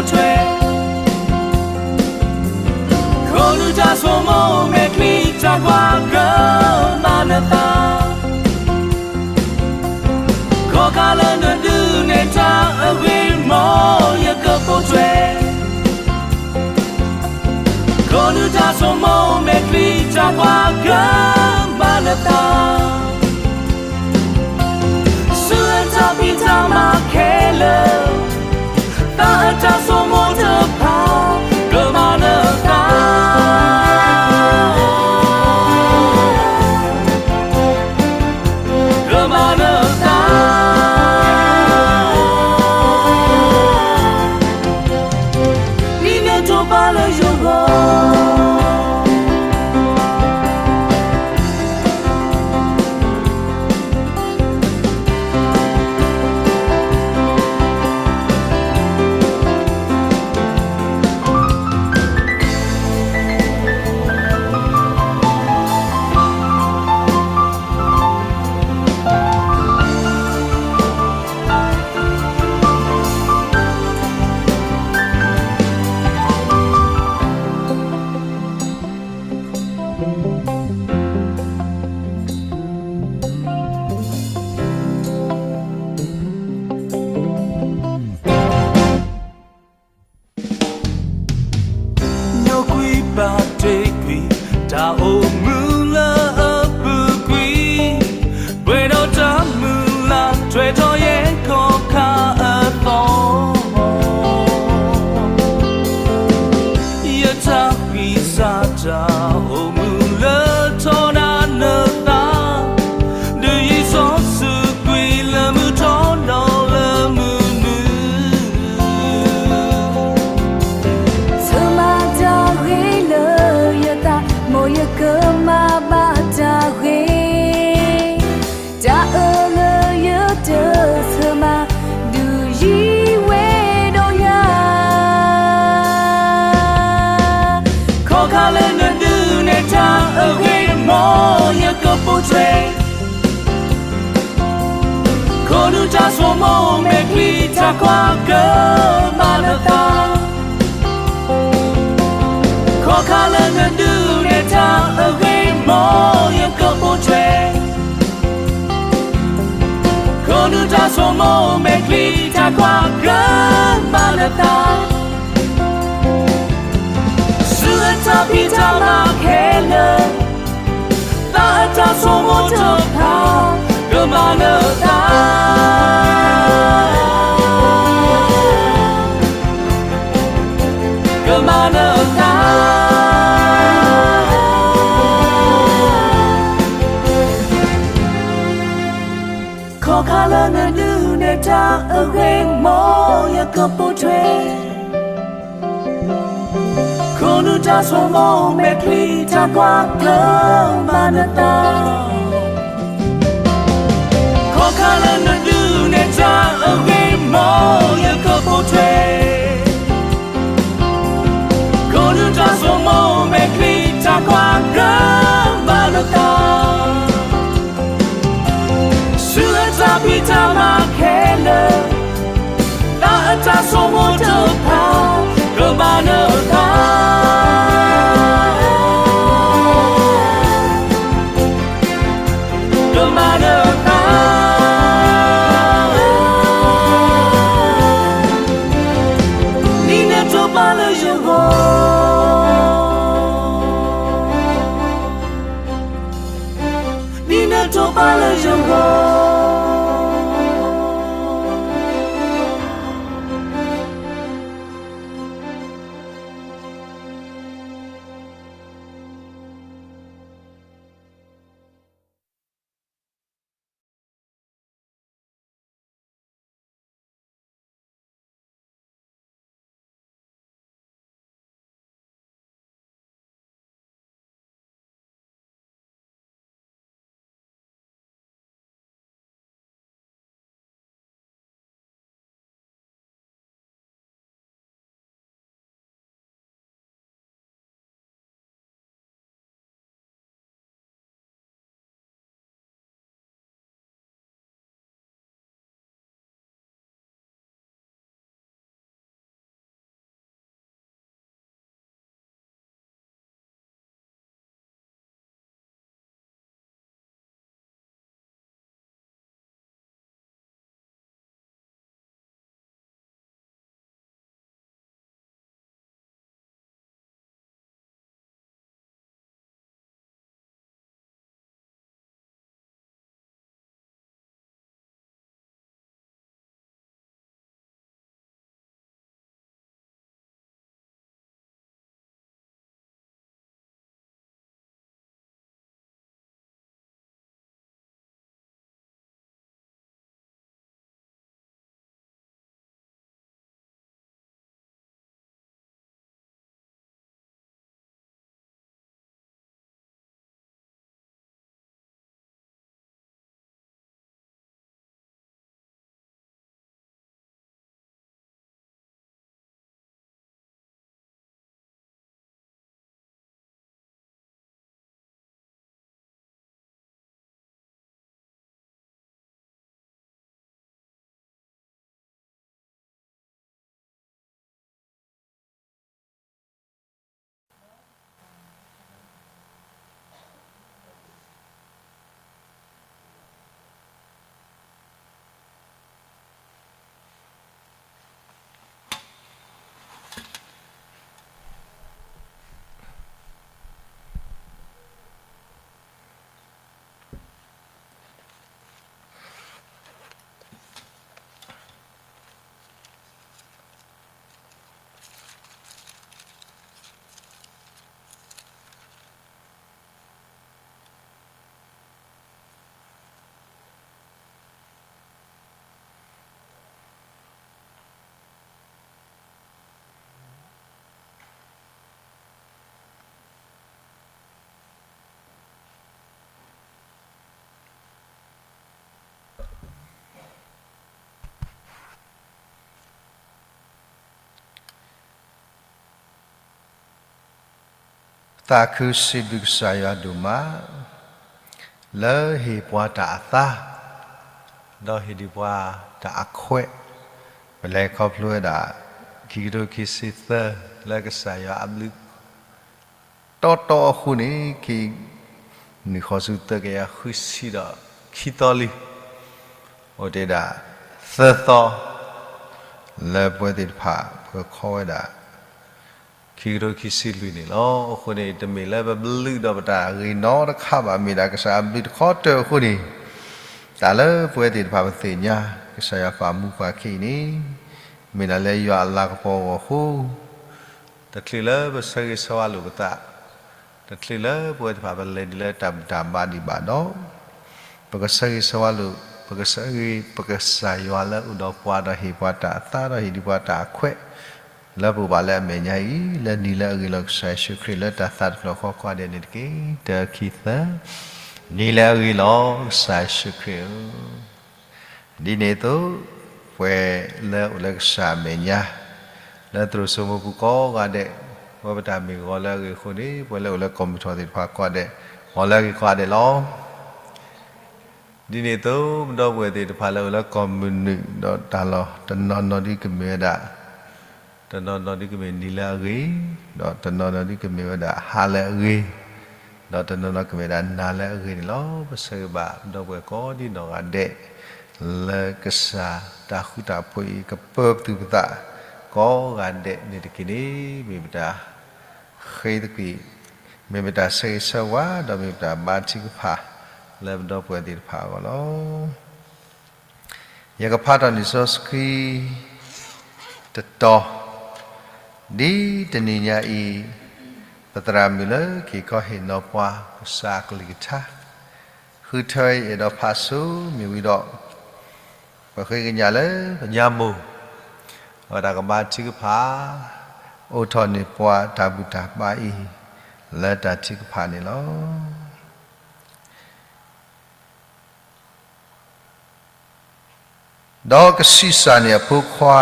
ထွဲ, ခိၣ်နူာ်တၢ်ဆိကမိၣ်မဲာ်ချံတၢ်ကွၢ်ကမၤနသး, ခီၣ်ခါလၢနဒုးနဲၣ်တၢ်အဂ့ၢ် မ်ယကပိာ်ထွဲ, ခိၣ်နူာ်တၢ်ဆိကမိၣ်မဲာ်ချံတၢ်ကွၢ်ကမၤနသး, ဆူအတၢ်ဖံးတၢ်မၤခဲလၢာ်, သးအတၢ်ဆိကမိၣ်တဖၣ် ကမၤနသး, ကမၤနသး, ဒ်နတိာ်ပာ်လၢယဂီၢ်. ညိကွံာ်ဘၣ်တ့ၢ်ကွံာ် တၢ်အိၣ်မူလၢအပူၤကွံာ်, ပှဲၤဒီးတၢ်မုၢ်လၢ် ထွဲထီၣ်ယဲၢ်ခီၣ်ခါအသီ, ယတၢ်ကွံာ်စးတၢ်အိၣ်မူလၢထီဒါနသး, ဒုးယံာ်စီဆှံကွံာ်လၢမုၢ်ထီၣ်ဒီးလၢမုၢ်နုာ်, ဆၢမၤတၢ်ဂ့ၤလၢယသး, မ်ယကမၤဘၣ်တၢ်ဂ့ၤ, တၢ်အၢလၢယတဆၢမၤ, ဒုးယံာ်ဝဲဒီးယၤ, ခီၣ်ခါလၢနဒုးနဲၣ်တၢ်အဂ့ၢ် မ်ယကပိာ်ထွဲ, ခိၣ်နူာ်တၢ်ဆိကမိၣ်မဲာ်ချံတၢ်ကွၢ်ကမၤနသး, ခီၣ်ခါလၢနဒုးနဲၣ်တၢ်အဂ့ၢ် မ်ယကပိာ်ထွဲ, ခိၣ်နူာ်တၢ်ဆိကမိၣ်မဲာ်ချံတၢ်ကွၢ်ကမၤနသး, ဆူအတၢ်ဖံးတၢ်မၤခဲလၢာ်, သးအတၢ်ဆိကမိၣ်တဖၣ် ကမၤနသး, ကမၤနသး, ခီၣ်ခါလၢနဒုးနဲၣ်တၢ်အဂ့ၢ် မ်ယကပိာ်ထွဲ, ခိၣ်နူာ်တၢ်ဆိကမိၣ်မဲာ်ချံတၢ်ကွၢ်ကမၤနသး, ခီၣ်ခါလၢနဒုးနဲၣ်တၢ်အဂ့ၢ် မ်ယကပိာ်ထွဲ, ခိၣ်နူာ်တၢ်ဆိကမိၣ်မဲာ်ချံတၢ်ကွၢ်ကမၤနသး, ဆူအတၢ်ဖံးတၢ်မၤခဲလၢာ်, သးအတၢ်ဆိကမိၣ်တဖၣ် ကမၤနသး, ကမၤနသး, ဒ်နတိာ်ပာ်လၢယဂီၢ်, ဒ်နတိာ်ပာ်လၢယဂီၢ်. သးခုစံးဘျုးကစၢ်ယွၤဒိၣ်မး လၢဟ့ၣ်ပှၤတၢ်အသါ ဒီးဟ့ၣ်ဒံးပှၤတၢ်အခွဲး, ပလဲၤခီဖျိဝဲဒၣ် ခံကထိခံဆံသၢ လၢကစၢ်ယွၤအဘျုး တီတီအဃိန့ၣ် ခံနံၣ်ဃိးဆံသၢကယၤဃုဆံဒီးခံသီလံ, အိၣ်တ့ၢ်ဒၣ်သၢသီ လၢပဝဲသ့ၣ်တဖၣ် ပကခီဝဲဒၣ် ခံကထိခံဆံလွံၢ်န့ၣ်လီၤ. အဃိန့ၣ် တမ့ၢ်လၢပဘျုးဒီးပတၢ်ဂ့ၤနီတခါဘၣ်, မ့ၢ်ဒၣ်ကစၢ်အဘျုးတခီတၢၢ်အဃိန့ၣ်, တၢ်လၢပဝဲသ့ၣ်တဖၣ်ပသ့ၣ်ညါ ကစၢ်ယွၤပာ်မူပှၤခံအံၤန့ၣ်, မ့ၢ်ဒၣ်လၢယွၤအလၤကပီၤအဂီၢ်အဃိ, တချုးလၢပဆၢဂ့ၤဆၢဝါလိာ်ပသး, တချုးလၢပဝဲသ့ၣ်တဖၣ်ပလဲၤဒ်လၢတၢ်ဘူၣ်တၢ်ဘါဒံးဘၣ်ဒီး, ပကဆၢဂ့ၤဆၢဝါလိာ် ပကဆၢဂ့ၤ ပကစၢ်ယွၤလၢအိၣ်ဒီးပှၤဒီးဟ့ၣ်ပှၤတၢ်အသါဒီးဟ့ၣ်ဒံးပှၤတၢ်အခွဲး လၢပအိၣ်ဘၣ်လၢအမဲာ်ညါအံၤ လၢနံၤလၢအဂ့ၤလီၤ. ကစၢ်ယ့ၣ်ၡူးခရံာ်လၢတၢ်သးတဖျၢၣ်ဃီကိးဂၤဒဲးန့ၣ်တက့ၢ်. တၢ ခံ သၢ, နံၤလၢအဂ့ၤလီၤ ကစၢ်ယ့ၣ်ၡူးခရံာ်ဧၢ. ဒ်န့ၣ်အသိး, ပှၤလၢအိၣ်လၢကစၢ်အမဲာ်ညါ လၢသရိာ်စိမိပူၤကိးဂၤဒဲး, ပဝဲပတၢ်မ့ၢ်ဂီၤလၢအဂ့ၤအဃိန့ၣ် ပှၤလၢအိၣ်လၢကီၢ်မုၢ်ထီၣ်သ့ၣ်တဖၣ်ကိးဂၤဒဲး, ဂီၤလၢအဂ့ၤကိးဂၤဒဲးလီၤ. ဒ်န့ၣ်အသိး ပဒီပုၢ်ဝဲၢ်သ့ၣ်တဖၣ်လၢအိၣ်လၢကီၢ်မုၢ်နုာ် ဒီးတၢ်လီၢ်တနီၤနီၤဒ်ကမ့ၢ်ဝဲဒၣ်, တနီၤနီၤဒ်ကမ့ၢ်နံၤလၢအဂ့ၤ, ဒီးတနီၤနီၤဒ်ကမ့ၢ်ဝဲဒၣ်ဟါလၢအဂ့ၤ, ဒီးတနီၤနီၤကမ့ၢ်ဝဲဒၣ်နၤလၢအဂ့ၤန့ၣ်လီၤ. ပဆၢဂ့ၤဘၣ်ပဒီပုၢ်ဝဲၢ်ကိးဒ်နီၢ်ဂၤဒဲး လၢကစၢ်တၢ်ဃူတၢ်ဖိးအံၤ ကပၢပသူၣ်ပသးကိးဂၤဒဲးန့ၣ်တက့ၢ်န့ၣ် မ့ၢ်ပတၢ် ဃ့သကွံာ်, မ့ၢ်ပတၢ်ဆၢဂ့ၤဆၢဝါ ဒီးမ့ၢ်ပတၢ်ဘါထုကဖၣ် လၢပဒီပုၢ်ဝဲၢ်သ့ၣ်တဖၣ်အဂီၢ်လီၤ. ယကဖးထီၣ်လံာ်စီဆှံတတီၤ, ဒ်တနံၤညါအံၤ, ပသရၣ်မုၣ်လၢက့ၤကီဟ့ၣ်နီၤပှၤကစၢ်အကလုၢ်ကထါ ဃုထၢယအဲၣ်ဒိးဖးဆူမ့ၢ်ဝံၤဒီး, ပဃ့ကညးလၢပညါမိၢ်, အဝဲဒၣ်ကဘါထုကဖၣ်, အိးထီၣ်န့ၢ်ပှၤတၢ်ဘူၣ်တၢ်ဘါအံၤ လၢတၢ်ထုကဖၣ်န့ၣ်လီၤ. ဒီးကဆံးစၢ်န့ၢ်အဖိခွါ,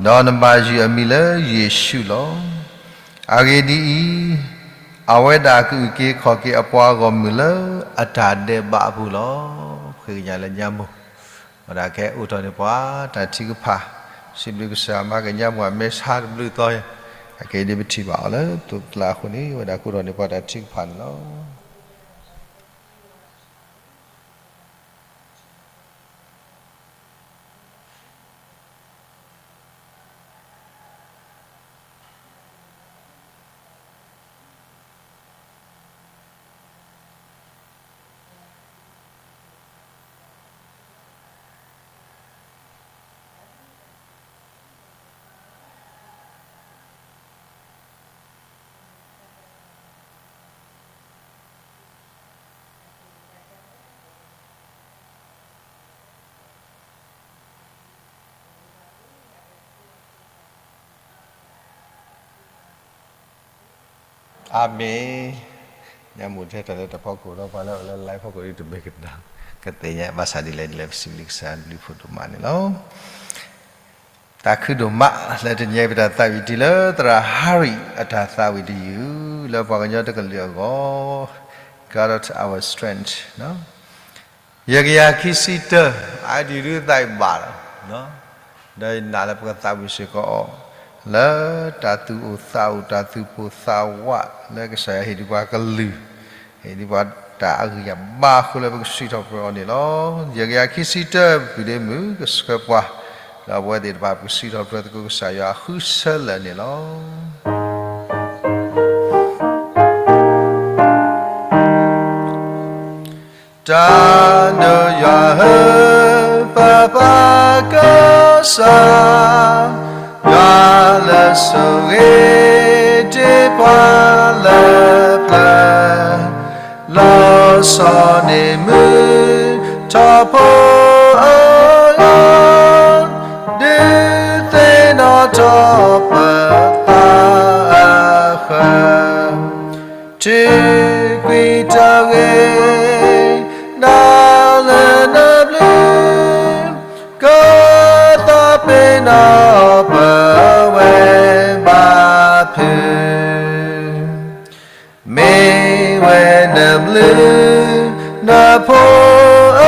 ဒီးနဘၣ်ယုၢ်အမံၤလၢယ့ၣ်ၡူးလီၤ. အဂ့ၢ်ဒ်အံၤ, အဝဲဒၣ်ကအုၣ်က့ၤခီၣ်က့ၤအပှၤဂီၢ်မုၢ်လၢအတၢ်ဒဲးဘးအပူၤလီၤ. ပဃ့ကညးလၢညါမိၢ်, ဝဲဒၣ်ကဟဲအိးထီၣ်န့ၢ်ပှၤတၢ်ထုကဖၣ်, စံးဘျုးကစၢ်မၤက့ၤညါမိၢ်အမဲာ်ဆါတဘျုးသီ, အက့ၤဒ်ပထံၣ်ဘၣ်အီၤလၢသိးပကျါအဃိန့ၣ် ဝဲဒၣ်ကအိးထီၣ်န့ၢ်ပှၤတၢ်ထုကဖၣ်န့ၣ်လီၤ. အၤမ့ၣ်. ညါမိၢ်တဲတၢ်လၢတၢ်ဖီခိၣ်ဒီး ပှၤလၢအိၣ်လၢ live ဖီခိၣ်ဒ်တမ့ၢ်ကနၣ် ကသ့ၣ်ညါဘၣ်ဆၣ်ဒ်လဲၣ်ဒ်လဲၣ် ပစံးဘျုးကစၢ်ဘျုးဖှိၣ်ဒိၣ်မးန့ၣ်လီၤ. တၢ်ခုဒိၣ်မးလၢတနံၤအံၤ ပတၢ်သးဝံၣ်တံၢ်လၢသရၣ်ဟါရံၣ်အတၢ်သးဝံၣ်တယုၢ် လၢပှၤကညီတကလုာ်အဂီၢ်, God of our strength. ယဲၢ်ကယၤခံဆံတၢ, အဒုးဒုးသးအံၤဘၣ်လီၤ, ဒီးယနာ်လၢပကသးဝံၣ်စ့ၢ်ကီးအီၤ လၢတၢ်သူၣ်အိၣ်သးအိၣ် တၢ်သူၣ်ပိၢ်သးဝး လၢကစၢ်ယွၤဟ့ၣ်ဒံးပှၤကလုၢ်, ဟ့ၣ်ဒံးပှၤတၢ်အဂံၢ်အဘါအဃိလၢပကစံးထီၣ်ပတြၢၤအီၤန့ၣ်လီၤ. ယဲၢ်ကယၤခံဆံတၢ ပုၢ်ဒ့မုၣ်ကဆှၢပှၤ, ဒီးပဝဲသ့ၣ်တဖၣ် ပကစံးထီၣ်ပတြၢၤသကိးကစၢ်ယွၤအဃံအစၢလၢာ်န့ၣ်လီၤ. တၢ်ဒိၣ်ယွၤဧၢ, ပပၢ်ကစၢ်, ယွၤလၢဆိၣ်ဂ့ၤတ့ၢ်ပှၤလၢပျၢၤ, လီၤဆီန့ၢ်မုၢ်ထီၣ်ဖိအဂီၢ်, ဒုးသ့ၣ်နီၣ်ထီၣ်ပသးအဃၢၤ ထုးကွံာ်တၢ်ဂ့ၤ နၤလၢနဘျုး, ကသးပ့ၤနီၣ်ပဝဲဘၣ်ဖုး. နဘျုးနဖှိၣ်အ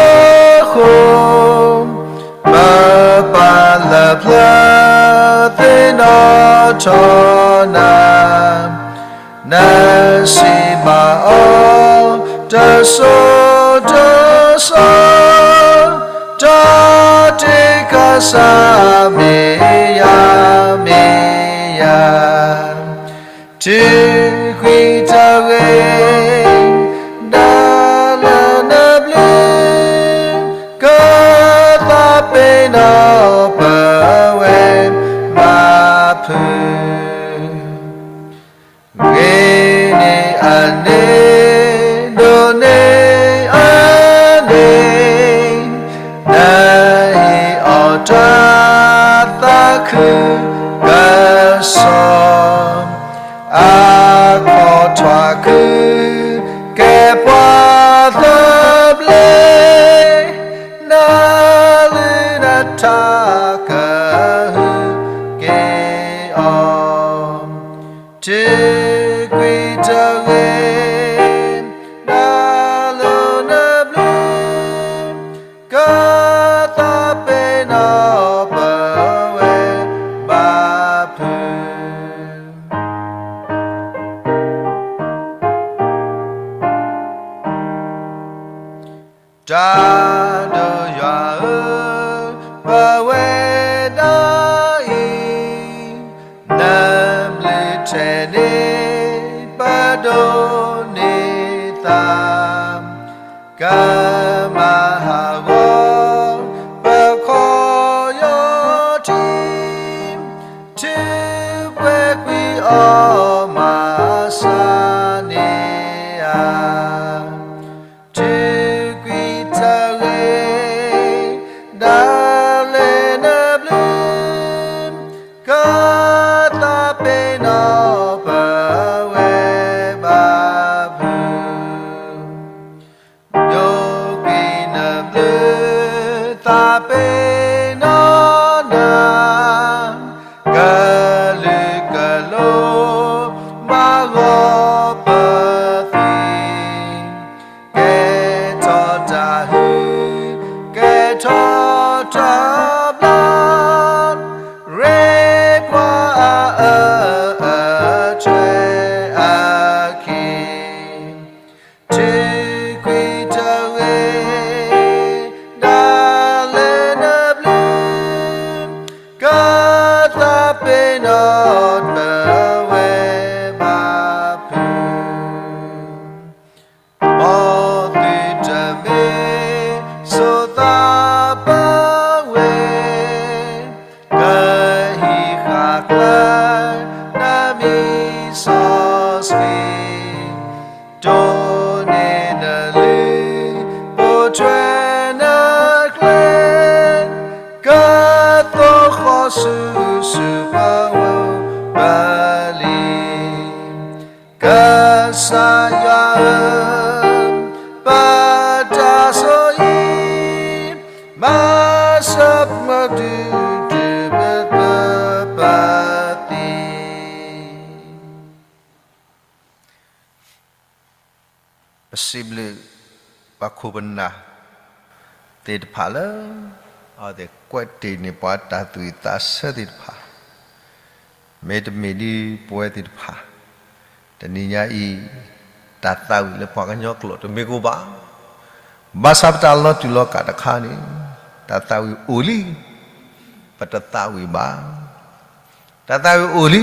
ဃိ, ပပာ်လၢပျၢၤသ့ၣ်နီၣ်ထီၣ်နၤ, နစံးဘၣ်အီၤတစိၤတစိၤ, တၢ်တ့ကစၢ်မ့ၢ်ယၤ, မ့ၢ်ယၤ ထုးကွံာ်တဂ့ၤ, ဒၣ်လၢနဘျုး, ကသးပ့ၤနီၣ်ပဝဲ ဘၣ်ဖုး ဂ့ၤန့ၢ်အန့ၣ်, ဒိၣ်န့ၢ်အန့ၣ်, နဟ့ၣ်အီၤတၢ်သးခုကစီၣ်, အခီၣ်ထွဲခု, ကဲပှၤသဘျ့, နလုၢ်နထါကဟုက့ၤအီၤ, ထုးကွံာ်တဂ့ၤ, ဒၣ်လၢနဘျုး, ကသးပ့ၤနီၣ်ပဝဲ ဘၣ်ဖုး တၢ်ဒိၣ်ယွၤဧၢ, ပဝဲဒၣ်အံၤ, နဘျုးထဲန့ၣ် ပဒိးန့ၢ်သး, ကမၤဟးဂီၤ ပခီၣ်ယီၢ်ထံ, ထုးကွံာ်ကွံာ်အီၤမၤစၢ်န့ၢ်ဧါ. ထုးကွံာ်တဂ့ၤ, ဒၣ်လၢနဘျုး, ကသးပ့ၤနီၣ်ပဝဲဘၣ်ဖုး ယိာ်ကွံာ်နဘျုး သးပ့ၤနီၣ်နၤ, ကလုာ်ကလိၤ မၤဂီၤပသွံၣ်, ကဲထီၣ်တၢ်ဟု, ကဲထီၣ်တၢ်ဘျါ, ရ့ပှၤအအၢအထွဲအခံ ထုးကွံာ်တဂ့ၤ, ဒၣ်လၢနဘျုး, ကသးပ့ၤနီၣ်ပဝဲဘၣ်ဖုး မ်သုတမ့ၢ်စိာ်သးပဝဲ, ကဟံးဃာ်ကျဲ နမံၤစီဆှံ, တိၢ်န့ၢ်နလုၢ် ပိာ်ထွဲနကျဲ, ကသိၣ်ဃီၤဆူ ဆူပဝဲပလံၤ ကစၢ်ယွၤဧၢ, ပတၢ်ဆိၣ်ဂ့ၤ, မၤစၢၤပှၤဒုးတုၤပသပသံ ပစံးဘျုး ပှၤခိၣ်ပနၢ်သ့ၣ်တဖၣ်လၢ အဝဲသ့ၣ်ကွဲးတ့ၢ်န့ၢ်ပှၤတၢ်သူၣ်ဝံၣ်သးဆၢသ့ၣ်တဖၣ်, မ့တမ့ၢ်ဒ်ပဝဲသ့ၣ်တဖၣ်, တနံၤညါအံၤ တၢ်သးဝံၣ်လၢပှၤကညီကျိာ်တမ့ၢ်ကအိၣ်ဘၣ်. ဘၣ်ဆၣ်ပတၢ်လီၤတူာ်လီၤကာ်တခါန့ၣ် တၢ်သးဝံၣ်အိၣ်လံ, ပတသးဝံၣ်ဘၣ်. တၢ်သးဝံၣ်အိၣ်လံ,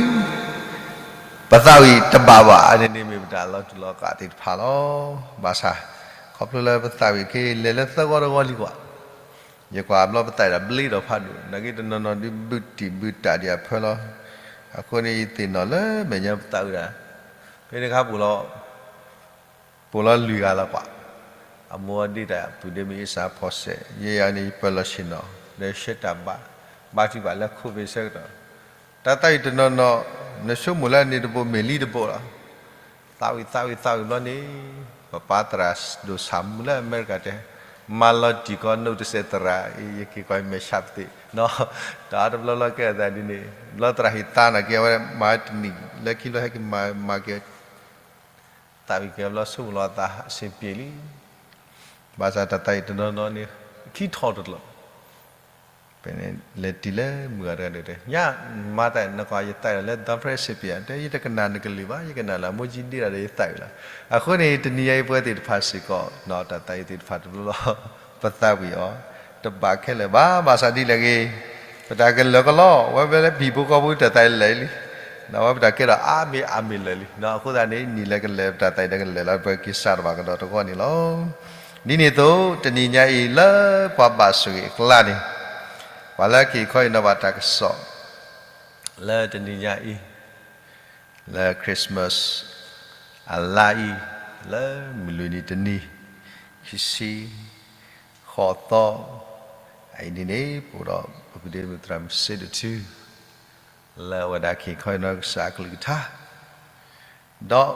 ပသးဝံၣ်တဘၣ်ဘၣ်န့ၣ်န့ၣ် မ့ၢ်ပတၢ်လီၤတူာ်လီၤကာ်သ့ၣ်တဖၣ်လီၤ. ဘၣ်ဆၣ် ခီဖျိလၢပသးဝံၣ်က့ၤလဲၤလၢသၢဂီၤတဂီၤလံကွၢ်, ယကွၢ်ဘျီပသးဝံၣ်ဒၣ်ဘျ့ဒီးဖးဒိၣ်, နာ်က့တနီၤနီၤဒုးဘုၣ်တံၢ်ဘုၣ်တၢ်ဒံးအဖၢလီၤ. အဃိန့ၣ် ယသ့ၣ်နီၣ်လၢမဲာ်ညါပသးဝံၣ်ဒၣ်, ဖဲန့ၣ်အခါပူၤလီၤ ပူၤလီၤလွံၢ်ဂၤလီၤကွၢ်, အမိၢ်အဒ့တၢ်ပုၢ်ဒ့မုၣ်အ့ၣ်စၢ်ဖီစဲး, ယဲယၤန့ၣ် ယပၢၤလီၢ်ဆ့ၣ်နီၤ ဒီးဆှၢတၢ်ဘါ, ဘါထုကဖၣ်လၢ COVID ဆၢကတီၢ်, တၢ်သးဝံၣ်တနီၤနီၤ နဆိကမိၣ်လၢအန့ၣ်တဘိးမ့ၢ်လံတဘိးလီၤ. သးဝံၣ်သးဝံၣ်သးဝံၣ်ဘျီန့ၣ် ပပၢ်သရၣ်ဒိၣ်ဆၣ်မူလၢအမဲရကၤတဲ, မၤလီၤတံၢ်ကီး နအိၣ်တစဲးသရၣ်, ယက့ၤကွၢ်မဲာ်ဆှးပသ့ၣ်နီၤ, တၢ်အါတဘျီဘျီကဲအသးဒ်န့ၣ်, ဘျီသရၣ်ဟ့ၣ်သါနာ်က့ အဝဲမၤတနံၣ်လၢခံဘျီဟဲက့ၤမၤက့ၤ သးဝံၣ်က့ၤဘျီ ဆိကမိၣ်လီၤသးစ့ပ့ၤလံ. ဘၣ်ဆၣ်တၢ်သးဝံၣ်တနီၤနီၤန့ၣ် ခံထီၣ်တကျိၤ ဖဲန့ၣ် လဲၤတုၤလၢမုၢ်ဂၤတဂၤဒီး ညါမၤတၢ်နကွၢ်ယသးဝံၣ်လီၤလၢ ဒီဖရဲစ့ပ့ၤဧါ, တဲ ယတကနၣ်နကလုၢ်ဘၣ်, ယကနၣ်လၢအမိၢ်ကံဒ့ဒၣ်ဒီးယသးဝံၣ်လီၤ. အဃိန့ၣ် တနံၤညါအံၤပဝဲသ့ၣ်တဖၣ်စ့ၢ်ကီး တၢ်သးဝံၣ်သ့ၣ်တဖၣ်တဘျီလီၤ ပသးဝံၣ်အီၤ တဘၣ်ခဲလၢာ်ဘၣ်. ဘၣ်ဆၣ်ဒ်လဲၣ်ဂ့ၤ ပတၢ်ကလၢာ်ကလီ ဝဲဖဲလၢဟံၣ်ဖိဃီဖိတၢ်သးဝံၣ်လၢာ်လံ ဝဲပတၢ်ကဲထီၣ်အါမ့ၢ်အါမ့ၢ်လၢာ်လံ. အဃိသတးန့ၣ် နံၣ်လၢကလၢာ်ပတၢ်သးဝံၣ်လၢကလၢာ်လီၤ ပက့ၤစးထီၣ်ဘၣ်ကဒီးတဂီၢ်န့ၣ်လီၤ. ဒ်န့ၣ်အသိး တနံၤညါအံၤလၢပှၤဘၣ်ဆိၣ်ဂ့ၤအကျါန့ၣ် ပှၤလၢက့ၤခီအံၤနီၤဘၣ်တၢ်ကစီၣ် လၢတနံၤညါအံၤ လၢ Christmas အလါအံၤ လၢမုၢ်လွံၢ်နံၤတနံၤ ခံဆံဃိးသီ အအံၤန့ၣ်န့ၣ် ပအိၣ်ဒီးပဒ့မုၣ်သရၣ်မုၣ်စ့ဒိၣ်ထူ လၢအဝဲဒၣ်က့ၤခီအံၤနီၤကစၢ်အကလုၢ်ကထါ ဒီး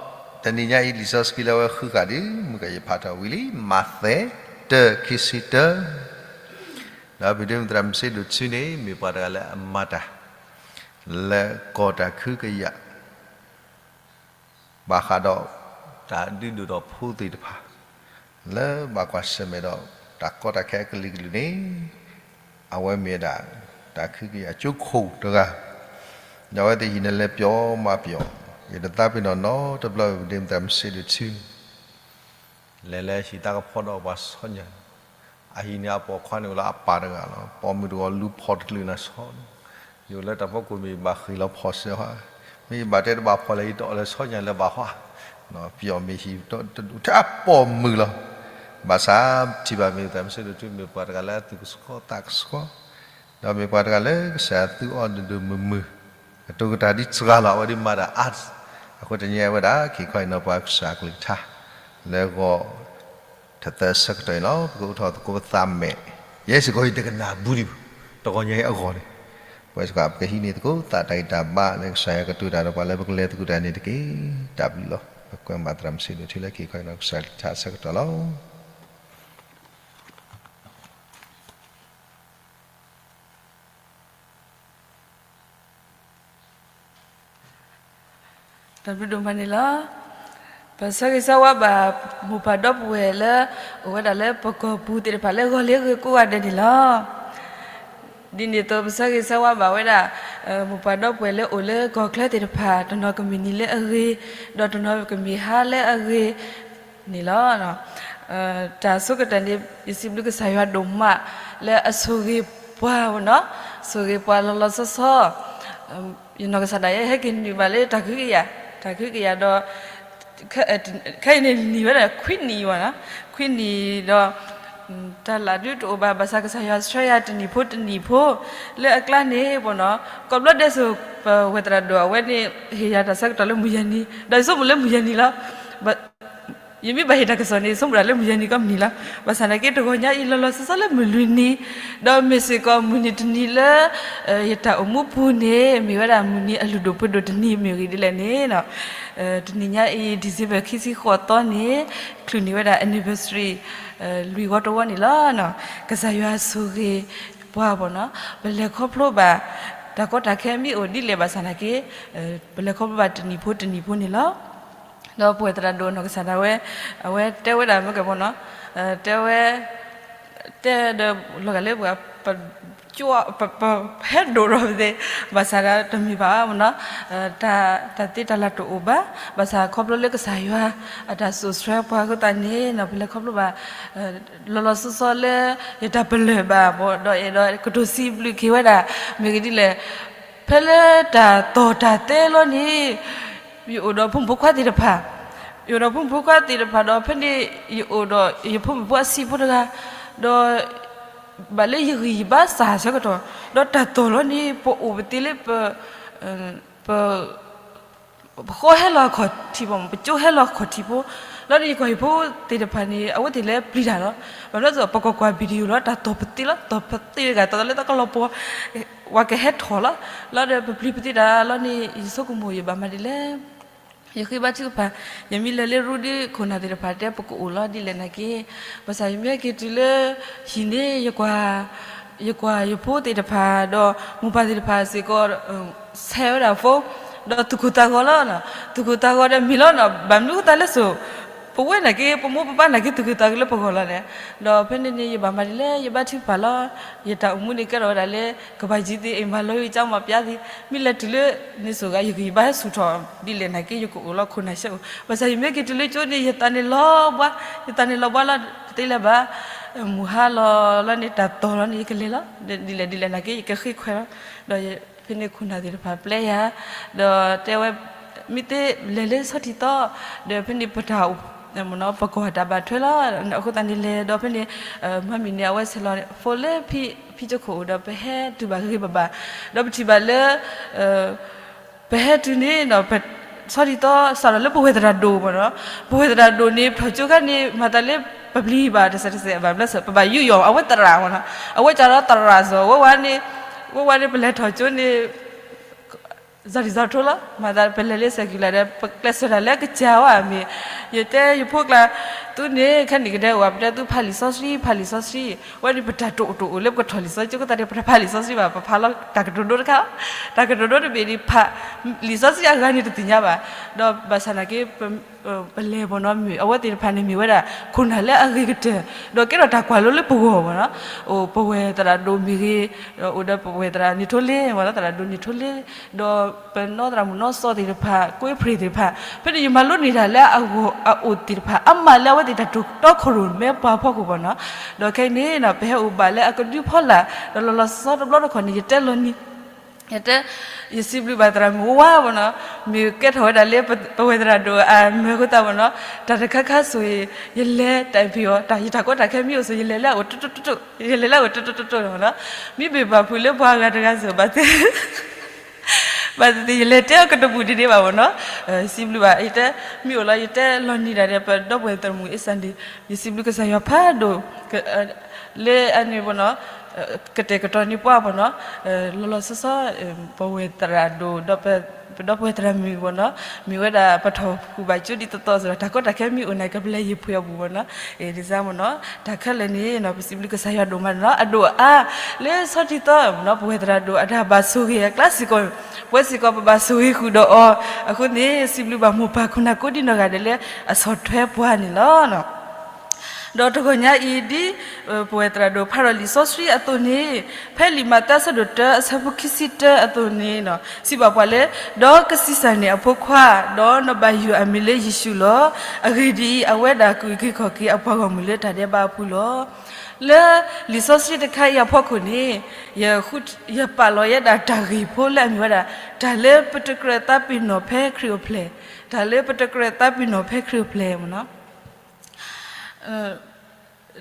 တနံၤညါအံၤ လံာ်စီဆှံလၢအဝဲဃုဃာ်ဒ်မုၢ်ဂၤယဖးထီၣ်ဝံၤလံ မးသဲ တၢ ခံဆံတၢ ဒီးပဒ့မုၣ်သရၣ်မုၣ်စ့ဒိၣ်ထူန့ၣ် မ့ၢ်ပှၤတဂၤလၢအမၤတၢ် လၢကီၢ်တၢ်ခုကယာ် ဘၣ်ဃးဒီး တၢ်ဒုးဒိၣ်ထီၣ်ဖိသ့ၣ်တဖၣ် လၢဘၣ်ကွၢ်ဆၢၣ်မဲာ်ဒီး တၢ်ကီတၢ်ခဲအကလုာ်ကလုာ်န့ၣ် အဝဲမ့ၢ်ဝဲဒၣ် တၢ်ခုကယာ်ကၠိခိၣ်တဂၤ ဒီးအဝဲသ့ၣ်ဟံးန့ၢ်လၢပျီမၤပျီ ယတသးပ့ၤနီၣ်နီတဘျီ ပဒ့မုၣ်သရၣ်မုၣ်စ့ဒိၣ်ထူ လဲၤလၢဟံၣ်တၢ်ကဖီဒီးပှၤဆီညၣ် အဟံၣ်န့ၣ်အပိာ်ခွါန့ၣ်အိၣ်လၢအပၢ်တဂၤလီၤ. ပိာ်မုၣ်တဂၤလူၤဖီၣ်တကလုာ်နၤဆီ ယအိၣ်လၢတၢ်ဖီခိၣ်မ့ၢ်ဘၣ်ဃ့ၢ်လီၤဖီၣ်စၢၤဟါ မ့ၢ်ယဘၣ်တဲတဘၣ်ဖီၣ်လဲၣ် ယတအီၣ်လၢဆီညၣ်လၢၤဘၣ်ဟါ ပျီမ့ၢ်ဟံၣ်တဒူၣ်ထဲအပိာ်မုၣ်လီၤ. ဘၣ်ဆၣ်ထံၣ်ဘၣ်မ့ၢ်သရၣ်မုၣ်စ့ဒိၣ်ထူမ့ၢ်ပှၤတဂၤလၢအသူၣ်ကဆှီသးကဆှီ ဒီးမ့ၢ်ပှၤတဂၤလၢကစၢ်သူအီၤဒိၣ်ဒိၣ်မုၢ်မုၢ် ကတိၤကတၢၢ်ဒ်စှၤလီၤ အဝဲဒ်မၤတၢ်အါ အဃိတနံၤအံၤဝဲဒၣ် က့ၤခီအံၤနီၤပှၤကစၢ်အကလုၢ်ကထါ လၢဂီၤ ထသၢဆၢကတီၢ်အံၤလီၤ. ပကအိးထီၣ်သကိးပသးမဲာ် ယဲစ့ၢ်ကီးယတကနၣ်ဘူးဒံး တဂီၤညါအံၤအဂီၢ်န့ၣ် ပဝဲစ့ၢ်ကီးပကဟံးန့ၢ်သကိးသးတၢ်ဂံၢ်တၢ်ဘါ လၢကစၢ်ယွၤကတိၤတၢ်ဒီးပှၤလၢပကလဲၤသကိးတၢ်န့ၣ်တက့ၢ်. တၢ်ဘျုးလီၤ. ပကွဲမးသရၣ်မုၣ်စ့ဒိၣ်ထူလၢက့ၤခီအံၤနီၤကစၢ်အကလုၢ်ကထါအဆၢကတီၢ်လီၤ. တၢ်ဘျုးဒိၣ်မးန့ၣ်လီၤ. ပဆၢဂ့ၤဆၢဝါဘၣ် မိၢ်ပၢ်ဒီပုၢ်ဝဲၢ်လၢ အိၣ်ဝဲဒၣ်လၢပကီၢ်ပူၤသ့ၣ်တဖၣ်လၢဂီၤလၢအဂ့ၤကိးဂၤဒဲးန့ၣ်လီၤ. ဒ်န့ၣ်အသိး ပဆၢဂ့ၤဆၢဝါဘၣ်ဝဲဒၣ် မိၢ်ပၢ်ဒီပုၢ်ဝဲၢ်လၢအိၣ်လၢကီၢ်ချၢသ့ၣ်တဖၣ် တနီၤကမ့ၢ်နံၤလၢအဂ့ၤ ဒီးတနီၤကမ့ၢ်ဟါလၢအဂ့ၤ န့ၣ်လီၤ. တၢ်ဆိကတၢၢ်န့ၣ် ယစံးဘျုးကစၢ်ယွၤဒိၣ်မး လၢအဆိၣ်ဂ့ၤပှၤနီၤ, ဆိၣ်ဂ့ၤပှၤလီၤလီၤဆီဆီ, ယနီၢ်ကစၢ်ဒၣ်ယဲ ဟဲက့ၤနုာ်ဘၣ်လၢတၢ်ခုကယၤ, တၢ်ခုကယၤဒီး ခဲအံၤန့ၣ်နံၣ်ဝဲဒၣ်ခွံနံၣ်အံၤဘၣ်နီၤ, ခွံနံၣ်ဒီး တၢ်လၢဒုးတအိၣ်ဘၣ် ဘၣ်ဆၣ်ကစၢ်ယွၤဆှၢယၤတနံၣ်ဖိတနံၣ်ဖိ လၢအကျါန့ၣ်ပနီၤ, ကိးဘျီဒဲးစိၤ ပဝဲၢ်သရၣ်ဒိၣ်အဝဲန့ၣ် ဟ့ၣ်ယၤတၢ်ဆၢကတီၢ်လၢမုၢ်ယဲၢ်နံၤ, ဒီးယဆိကမိၣ်လၢမုၢ်ယဲၢ်နံၤလီၤ. ယမ့ၢ်ဘၣ်ဟ့ၣ်တၢ်ကစီၣ်န့ၣ် ယဆိကမိၣ်ဒၣ်လၢမုၢ်ယဲၢ်နံၤကီးမုၢ်နံၤလီၤ. ဘၣ်ဆၣ်သနာ်က့ တဂီၤညါအံၤ လီၤလီၤဆီဆီလၢမုၢ်လွံၢ်နံၤ, ဒီးမ့ၢ်စ့ၢ်ကီးမုၢ်နံၤတနံၤလၢ ယတၢ်အိၣ်မူပူၤန့ၣ် မ့ၢ်ဝဲဒၣ်မုၢ်နံၤအလုၢ်ဒိၣ်ပှ့ၤဒိၣ်တနံၤမ့ၢ်ဂ့ၤဒ်လဲၣ်န့ၣ် တနံၤညါအံၤ December ခံဆံဃိးသီန့ၣ် ချုးန့ၢ်ဝဲဒၣ် anniversary လွံၢ်ဝီတဝီန့ၣ်လီၤ. ကစၢ်ယွၤဆိၣ်ဂ့ၤပှၤပနီၤ, ပလဲၤခီဖျိဘၣ် တၢ်ကီတၢ်ခဲမ့ၢ်အိၣ်ဒ်လဲၣ်ဘၣ်ဆၣ်သနာ်က့ ပလဲၤခီဖျိဘၣ်တနံၣ်ဖိတနံၣ်ဖိန့ၣ်လီၤ. ဒီးပဝဲၢ်သရၣ်ဒိၣ်နီၢ်ကစၢ်ဒၣ်ဝဲ အဝဲတဲဝဲဒၣ်မ့ၢ်ကဲပနီၤ, တဲဝဲ တဲဒီးလီၤဂာ်လၢပှၤ ပ ပဟဲဒိၣ်ဒီးပသ့ၣ်, ဘၣ်ဆၣ်ဒီးတမ့ၢ်ဘၣ်နီၤ, တၢ်သ့တၢ်လၢတအိၣ်ဘၣ်, ဘၣ်ဆၣ်ခီဖျိလၢကစၢ်ယွၤ အတၢ်စိာ်ဆှၢပှၤအဃိသတးန့ၣ် ပလဲၤခီဖျိဘၣ် လီၤလီၤဆီဆီလၢ ယတၢ်ပလၢၢ်ဘၣ်ဘၣ်ဒီး အဲၣ်ဒိးကတိၤစံးဘျုးက့ၤဝဲဒၣ် မ့ၢ်ဂ့ၤဒ်လဲၣ် ဖဲလၢတၢ်တီၢ်တၢ်တဲလီၤန့ၣ် ယအိၣ်ဒီးဖိမုၣ်ဖိခွါသ့ၣ်တဖၣ်, ယအိၣ်ဒီးဖိမုၣ်ဖိခွါသ့ၣ်တဖၣ်ဒီး ဖဲန့ၣ်ယအိၣ်ဒီးယဖိမုၣ်ဖိအဆံးဖိတဂၤ, ဒီး ဘၣ်လၢယဂံၢ်ယဘါစၢ်ဆၢကတီၢ်, ဒီးတၢ်တီၢ်လီၤန့ၣ် ပအိၣ်ပသ့လၢပ ပ ပဃီဟဲလီၤအခီၣ်ထံးဘၣ်မး, ပကၠိဟဲလီၤအခီၣ်ထံးဖိ, လီၤန့ၣ်ယကွၢ်ယဖိသ့ၣ်တဖၣ်န့ၣ် အဝဲသ့ၣ်လၢပျံၤတၢ်လီၤ. ဘၣ်မနုၤအသိး ပကကွၢ် video လီၤ, တၢ်တီၢ်ပသ့လီၤ, တီၢ်ပသ့တဂၤ တီၢ်လၢတၢ်ကလီၤပှီၤ, ပှၤကဟဲထီၣ်လီၤ. လီၤဒီးပပျံၤပသ့တၢ်လီၤန့ၣ် ယဆိကမိၣ်ယဘၣ်မၤဒ်လဲၣ် ယဃ့ဘါထုကဖၣ်, ယမ့ၢ်လဲၤလၢရူဒ်ခိၣ်နၢ်သ့ၣ်တဖၣ်တဲ ပကအိၣ်လီၤဒ်လဲၣ်နာ်က့, ဘၣ်ဆၣ်ယမ့ၢ်ဟဲက့ၤတုၤလၢဟံၣ်န့ၣ် ယကွၢ် ယကွၢ်ယဖိသ့ၣ်တဖၣ် ဒီးမိၢ်ပၢ်သ့ၣ်တဖၣ်စ့ၢ်ကီး ဆဲးဝဲဒၣ် phone, ဒီးသူၣ်ကိၢ်သးဂီၤလီၤ, သူၣ်ကိၢ်သးဂီၤဒီးမ့ၢ်လီၤနီၤ, ဘၣ်မနုၤအဃိသတးလဲၣ်စိၤ, ပဝဲနာ်က့ ပမိၢ်ပပၢ်နာ်က့ သူၣ်ကိၢ်သးဂီၤလၢပဂီၢ်လီၤန့ၣ်, ဒီးဖဲန့ၣ်န့ၣ် ယဘၣ်မၤဒ်လဲၣ်, ယဘၣ်ထုကဖၣ်လီၤ, ယတၢ်အိၣ်မူန့ၣ်ကဲထီၣ်ဝဲဒၣ်လၢ ကဘၣ်ယံၤသ့ အ့ၣ်မၤလီၤယကၠီမၤပျါသ့, မ့ၢ်လဲၤတုၤလၢန့ၣ်စိၤဂၤ ယဂံၢ်ယဘါဟဲဆူၣ်ထီၣ်ဒ်လဲၣ်နာ်က့ ယကအိၣ်လီၤခိၣ်နၢ်ဆဲးအိၣ်, ဘၣ်ဆၣ်ယမ့ၢ်က့ၤတုၤလၢကၠိန့ၣ် ယသးန့ၣ်လီၤဘှါ, ယသးန့ၣ်လီၤဘှါလီၤ တသ့လၢၤဘၣ်, မုၢ်ဟါလီၤလီၤန့ၣ် တၢ်တီၢ်လီၤန့ၣ် ယကလဲၤလီၤ, ဒ်လဲၣ်ဒ်လဲၣ်နာ်က့ ယကဃ့ခွဲးလီၤ, ဒီးဖဲန့ၣ်ခိၣ်နၢ်သ့ၣ်တဖၣ်ပျဲယၤ, ဒီးတဲဝဲ မ့ၢ်သ့လဲၤလၢဆီထံသီ, ဒီးဖဲန့ၣ်ပတၢ် ပကီၢ်တၢ်ဘၣ်ထွဲလီၤ, အဃိသတးန့ၣ်လဲၤဒီးဖဲန့ၣ် မါမံၤန့ၣ် အဝဲဆဲးလီၤ phone လၢဖံကၠိခိၣ်အိၣ်ဒီး ပဟဲတုၤဘၣ်ဂ့ၤဂ့ၤဘၣ်ဘၣ်, ဒီးပထံၣ်ဘၣ်လၢ ပဟဲတုၤန့ၣ် ဆီထံသီစးထီၣ်လၢပဝဲၢ်သရၣ်ဒိၣ်မ့ၢ်နီၤ, ပဝဲၢ်သရၣ်ဒိၣ်န့ၣ် ပထီၣ်ကၠိခါန့ၣ် မၤသးလၢပပျံၤဘၣ်တစဲးတစဲးဘၣ်ဘျၢစၢၤ ပဘၣ်ယူးယီၣ် အဝဲသရၣ်မ့ၢ်နီၤ, အဝဲစးထီၣ်သရၣ်စီၤ ဝဲဝဲန့ၣ်, ဝဲဝဲန့ၣ် ပလဲၤထီၣ်ကၠိန့ၣ် စၤထံစၤထိလီၤ, မၤသးပလဲၤလၢ circular ဒီး ပကျဲးစၢးတၢ်လၢအကစၢ်ဝဲမ့ၢ်, ယတဲယဖိကျါ, သုန့ၣ် ခဲန့ၣ်ကဒဲအိၣ် ပတဲသုဖးလံာ်စီဆှံ ဖးလံာ်စီဆှံ, ဝဲန့ၣ်ပတၢ်တိာ်အိၣ်တိာ်အိၣ်လၢပကထီၣ်လံာ်စီဆှံ ကသးန့ၣ် ပတဖးလံာ်စီဆှံဘၣ် ပဖးလီၤတၢ်ကတိၤဒိတခါ, တၢ်ကတိၤဒိတဘ့ၣ်န့ၣ်ဖး, လံာ်စီဆှံအဂၤန့ၣ်တသ့ၣ်ညါဘၣ်, ဒီးဘၣ်ဆၣ်နာ်က့ ပလဲၤမ့ၢ်နီၤ အဝဲသ့ၣ်တဖၣ်န့ၣ်မ့ၢ်ဝဲဒၣ် ခိၣ်နၢ်လၢအဂ့ၤကတၢၢ်, ဒီးကဲထီၣ်တၢ်ကွၢ်လိလၢပဂီၢ်မ့ၢ်နီၤ, အိၣ်ပဝဲၢ်သရၣ်ဒိၣ်မ့ၢ်ဂ့ၤ, အိၣ်ဒီးပဝဲၢ်သရၣ်န့ၣ်ထိလ့မ့ၢ်နီၤ သရၣ်ဒိၣ်န့ၣ်ထိလ့, ဒီးပနီၢ်သရၣ်မုၣ်နီၢ်စီသ့ၣ်တဖၣ် ကွ့ဖရံးသ့ၣ်တဖၣ်, ဖဲန့ၣ်ယမၤလိန့ၢ်တၢ်လၢအဂီၢ်အအိၣ်သ့ၣ်တဖၣ် အါမးလၢအဝဲသ့ၣ်တၢ်တိာ်တီခိၣ်ရိၣ်မဲပှၤဖီခိၣ်မ့ၢ်နီၤ, ဒီးခဲအံၤန့ၣ် ပဟဲအိၣ်ဘၣ်လၢအကဒုဖီလာ်, ဒီးလီၤလီၤဆီဆီတဘျီတခီၣ်န့ၣ် ယတဲလီၤနံၤ ယတဲ, ယစံးဘျုးဘၣ်သရၣ်မုၣ်ဝါဝါမ့ၢ်နီၤ, မ့ၢ်ကဲထီၣ်ဝဲဒၣ်လၢပဝဲၢ်သရၣ်ဒိၣ်အမၢအဃိသတးမ့ၢ်နီၤ, တၢ်တခါခါဆိၣ်ဂ့ၤ ယလဲၤတၢ်ဖံးအီၤ, တၢ်ယတၢ်ကီတၢ်ခဲမ့ၢ်အိၣ်ဆိၣ် ယလဲၤလၢအအိၣ်တိတိတိတိ, ယလဲၤလၢအအိၣ်တိတိတိတိမ့ၢ်နီၤ, မ့မ့ၢ်ဘၣ်ဖုးလၢပှၤဂၤတဂၤဆိၣ် ဘၣ်သ့ၣ် ဘၣ်သ့ၣ်သ့ၣ် ယလဲၤတဲအီၤကတဘူၣ်ဒ်န့ၣ်ဘၣ်မ့ၢ်နီၤ, စံးဘျုးဘၣ် ယတဲ, မ့ၢ်အိၣ်လီၤ ယတဲလီၤနံၤဒၣ်ဒီး ပဒီပုၢ်ဝဲၢ်သရၣ်မုၣ်အ့စၣ်န့ၣ်, ယစံးဘျုးကစၢ်ယွၤဖးဒိၣ် လၢအန့ၣ်မ့ၢ်နီၤ, ကတဲာ်ကတီၤန့ၢ်ပှၤမ့ၢ်နီၤ, လီၤလီၤဆီဆီ ပဝဲၢ်သရၣ်ဒိၣ် ဒီးပဒီပုၢ်ဝဲၢ်သရၣ်မုၣ်မ့ၢ်နီၤ, မ့ၢ်ဝဲဒၣ်ပထီၣ်ဃုာ်ဘၣ်ကၠိဒ်သိးသိးစ့ၢ်ကီး တၢ်ကီတၢ်ခဲမ့ၢ်အိၣ်န့ၣ် ကပျဲယံၤဖှဲအပူၤမ့ၢ်နီၤ, ဒ်စါမ့ၢ်နီၤ, တၢ်ခဲလၢာ်န့ၣ်နီၤ ပစံးဘျုးကစၢ်ယွၤဒိၣ်မးနီၤ, အဒိၣ်အါ လၢဆီထံသီမ့ၢ်နီၤ ပဝဲၢ်သရၣ်ဒိၣ်အတၢ်ဘၣ်ဆိၣ်ဂ့ၤအကျါစ့ၢ်ကီး, ပဝဲစ့ၢ်ကီး ပဘၣ်ဆိၣ်ဂ့ၤဃုာ်ဒီးအီၤ, အဃိန့ၣ် စံးဘျုးဘၣ်မိၢ်ပၢ်ခိၣ်နၢ်ကိးဒံနီၢ်ဂၤဒဲးလၢအဆီၣ်ထွဲပှၤန့ၣ်လီၤ. ဒီးတဂီၤညါအံၤ ဒ်ပဝဲၢ်သရၣ်ဒိၣ်ဖးဒီးလံာ်စီဆှံအသိးန့ၣ်, ဖဲလံာ်မးသဲအဆၢဒိၣ်တၢအဆၢဖိခံဆံတၢအသိးန့ၣ်နီၤ စံးဘၣ်ပှၤလၢ, ဒီးကဆံးစၢ်န့ၢ်အဖိခွါ, ဒီးနဘၣ်ယုၢ်အမံၤလၢယ့ၣ်ၡူးလီၤ. အဂ့ၢ်ဒ်အံၤ, အဝဲဒၣ်ကအုၣ်က့ၤခီၣ်က့ၤအပှၤဂီၢ်မုၢ်လၢတၢ်ဒဲးဘးအပူၤလီၤ. လၢလံာ်စီဆှံတခါအံၤအဖီခိၣ်န့ၣ်, ယဃု, ယပာ်လီၤယဲဒၣ်တၢ်ဂ့ၢ်ဖိလၢအမ့ၢ်ဝဲဒၣ်, တၢ်လၢပတကြၢးသးပ့ၤနီၣ်ဖဲခရံာ်အိၣ်ဖျဲၣ်, တၢ်လၢပတကြၢးသးပ့ၤနီၣ်ဖဲခရံာ်အိၣ်ဖျဲၣ်မ့ၢ်နီၤ.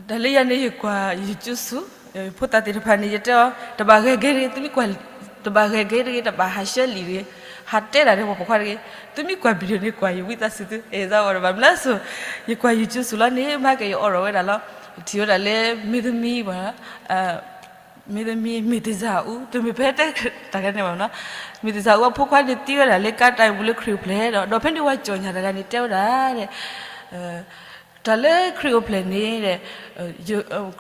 တၢ်လၢယၤန့ၣ် ယကွၢ် YouTube ဆူၣ်, ဖိသၣ်သ့ၣ်တဖၣ်န့ၣ် ယတဲအီၤ တဘၣ်ဂဲၤဂ့ၤတဂ့ၤ, သုမ့ၢ်ကွၢ်, တဘၣ်ဂဲၤဂ့ၤတဂ့ၤ, တဘၣ်ဟးဆှဲလံာ်တဂ့ၤ, ဟးတဲဒၣ်ဒီးပှၤပိာ်ခွါတဂ့ၤ, သုမ့ၢ်ကွၢ် video န့ၣ် ကွၢ်ယဝံသးစူၤသု, အဲၣ်ဒိးဝဲတဘၣ်မနုၤအဃိ, ယကွၢ် YouTube ဆူၣ်လီၤန့ၣ် မ့ၢ်ကဲယအိးထီၣ်ဝဲဒၣ်လီၤ, ထံၣ်ဝဲဒၣ်လၢ မင်းသမီး မင်းသမီး မ့ၢ်တစၢ်အူ, တမ့ၢ်ဖဲတဲတၢ်ကန့ၣ်ဘၣ်နီၤ, မ့ၢ်တစၢ်အူအဖိခွါန့ၣ်သံဝဲဒၣ်လၢကါတၢ်အပူၤလၢခရံာ်အိၣ်ဖျဲၣ်ဒီး, ဒီးဖဲန့ၣ်ဝဲကၠီၣ်ညါတဂၤန့ၣ်တဲဝဲဒၣ် တၢ်လၢခရံာ်အိၣ်ဖျဲၣ်န့ၣ်,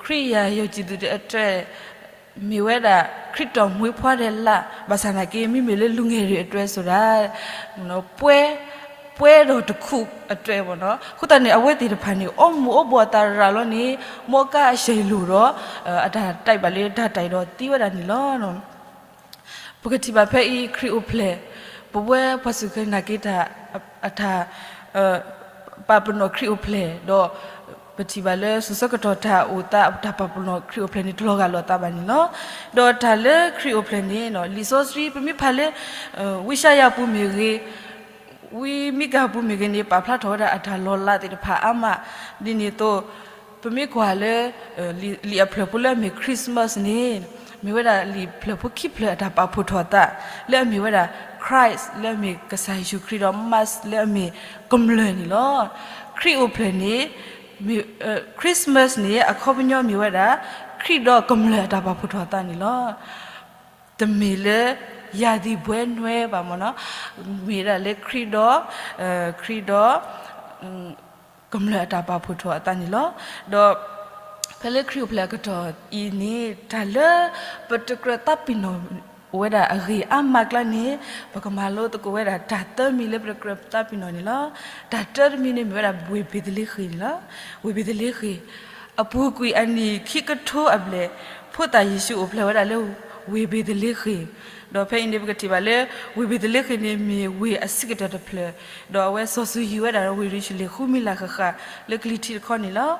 ခရံာ်ယၤယီၤကံၢ်သူးအတြဲၤ, မ့ၢ်ဝဲဒၣ် ခရံာ်တီၢ်မှ့ဖှါဒီးလါ, ဘၣ်ဆၣ်နာ်က့ မ့မ့ၢ်လၢလူၤငယ်တွေအတွက်ဆိုတာ, ပှဲၤ, ပှဲၤဒီးတခူးအတြဲၤမ့ၢ်နီၤ, အဃိသတးန့ၣ် အဝဲသ့ၣ်တဖၣ်န့ၣ် အိၣ်မူအိၣ်ဘှီၣ်အသးရၤလီၤန့ၣ်, မ်ကါအဆဲးလိာ်ဒီး, အတၢ်တၢ်အံၤဘၣ်လၢတၢ်တၢ်အံၤဒီးသံဝဲဒၣ်န့ၣ်လီၤ. ပကထံၣ်ဘၣ်ဖဲအံၤ ခရံာ်အိၣ်ဖျဲၣ်, ပဝဲပှၤစူၢ်က့ၤနာ်က့ၤတၢ်, အတၢ်, ပာ်ပနီၣ်ခရံာ်အိၣ်ဖျဲၣ်ဒီး, ပထံၣ်ဘၣ်လၢစိၤဆၢကတီၢ်တၢ်အိၣ်သး တၢ်ပာ်ပနီၣ်ခရံာ်အိၣ်ဖျဲၣ်န့ၣ် တလီၤဂာ်လိာ်သးဘၣ်န့ၣ်လီၤ. ဒီးတၢ်လၢခရံာ်အိၣ်ဖျဲၣ်န့ၣ် လံာ်စီဆှံ ပမ့ၢ်ဖးလၢ ဝံယၡါယၤပူၤမ့ၢ်ဂ့ၤ, ဝံမံကၤပူၤမ့ၢ်ဂ့ၤန့ၣ် ပာ်ဖျါထီၣ်ဝဲဒၣ်အတၢ်လီၤလးသ့ၣ်တဖၣ်အါမး, ဒ်န့ၣ်အသိး ပမ့ၢ်ကွၢ်လၢ လံာ်အဖျၢၣ်ဖိလၢအမ့ၢ် Christmas န့ၣ်, မ့ၢ်ဝဲဒၣ်လံာ်ဖျၢၣ်ဖိခံဖျၢၣ်အတၢ်ပာ်ဖှိၣ်ထီၣ်အသး, လၢအမ့ၢ်ဝဲဒၣ် Christ လၢအမ့ၢ်ကစၢ်ယ့ၣ်ၡူးခရံာ်ဒီး Mass လၢအမ့ၢ်ကမျၢၢ်န့ၣ်လီၤ. ခရံာ်အိၣ်ဖျဲၣ်န့ၣ် Christmas န့ၣ် အခီပညီမ့ၢ်ဝဲဒၣ် ခရံာ်ဒီးကမျၢၢ်အတၢ်ပာ်ဖှိၣ်ထီၣ်အသးန့ၣ်လီၤ. တမ့ၢ်လၢ ရာသီပွဲနွဲၣ် ဘၣ်မ့ၢ်နီၤ, မ့ၢ်ဒၣ်လၢခရံာ်ဒီး, ခရံာ်ဒီး ကမျၢၢ်အတၢ်ပာ်ဖှိၣ်ထီၣ်အသးန့ၣ်လီၤ. ဒီး ဖဲလၢခရံာ်အိၣ်ဖျဲၣ်အကတီၢ်အံၤန့ၣ် တၢ်လၢပတကြၢးသးပ့ၤနီၣ် အိၣ်ဝဲဒၣ်အဂ့ၢ်အါမးကျါန့ၣ် ပကမၤလိသကိးဝဲဒၣ်တၢ်သၢမံၤလၢပတကြၢးသးပ့ၤနီၣ်န့ၣ်လီၤ. တၢ်တၢတမံၤန့ၣ်မ့ၢ်ဝဲဒၣ်ဝ့ၢ်ဘ့ၤသလ့ဃ့ၣ်န့ၣ်လီၤ. ဝ့ၢ်ဘ့ၤသလ့ဃ့ၣ် အပူၤကွံာ်အနံၣ်ခံကထိအဘျဲၣ် ဖိသၣ်ယ့ၣ်ၡူးအိၣ်ဖျဲၣ်ဝဲဒၣ်လၢဝ့ၢ်ဘ့ၤသလ့ဃ့ၣ်, ဒီးဖဲအံၤန့ၣ် ပကထံၣ်ဘၣ်လၢ ဝ့ၢ်ဘ့ၤသလ့ဃ့ၣ်န့ၣ် မ့ၢ်ဝ့ၢ်အဆံးကတၢၢ်တဖျၢၣ်, ဒီးအဝဲစီၤစုၤယံၤဝဲဒၣ်ဝ့ၢ်ယရူၤၡလ့ၣ်ဃုမံလၤဃၣ်ဃၣ်လၢကလံၤထံးတခီန့ၣ်လီၤ.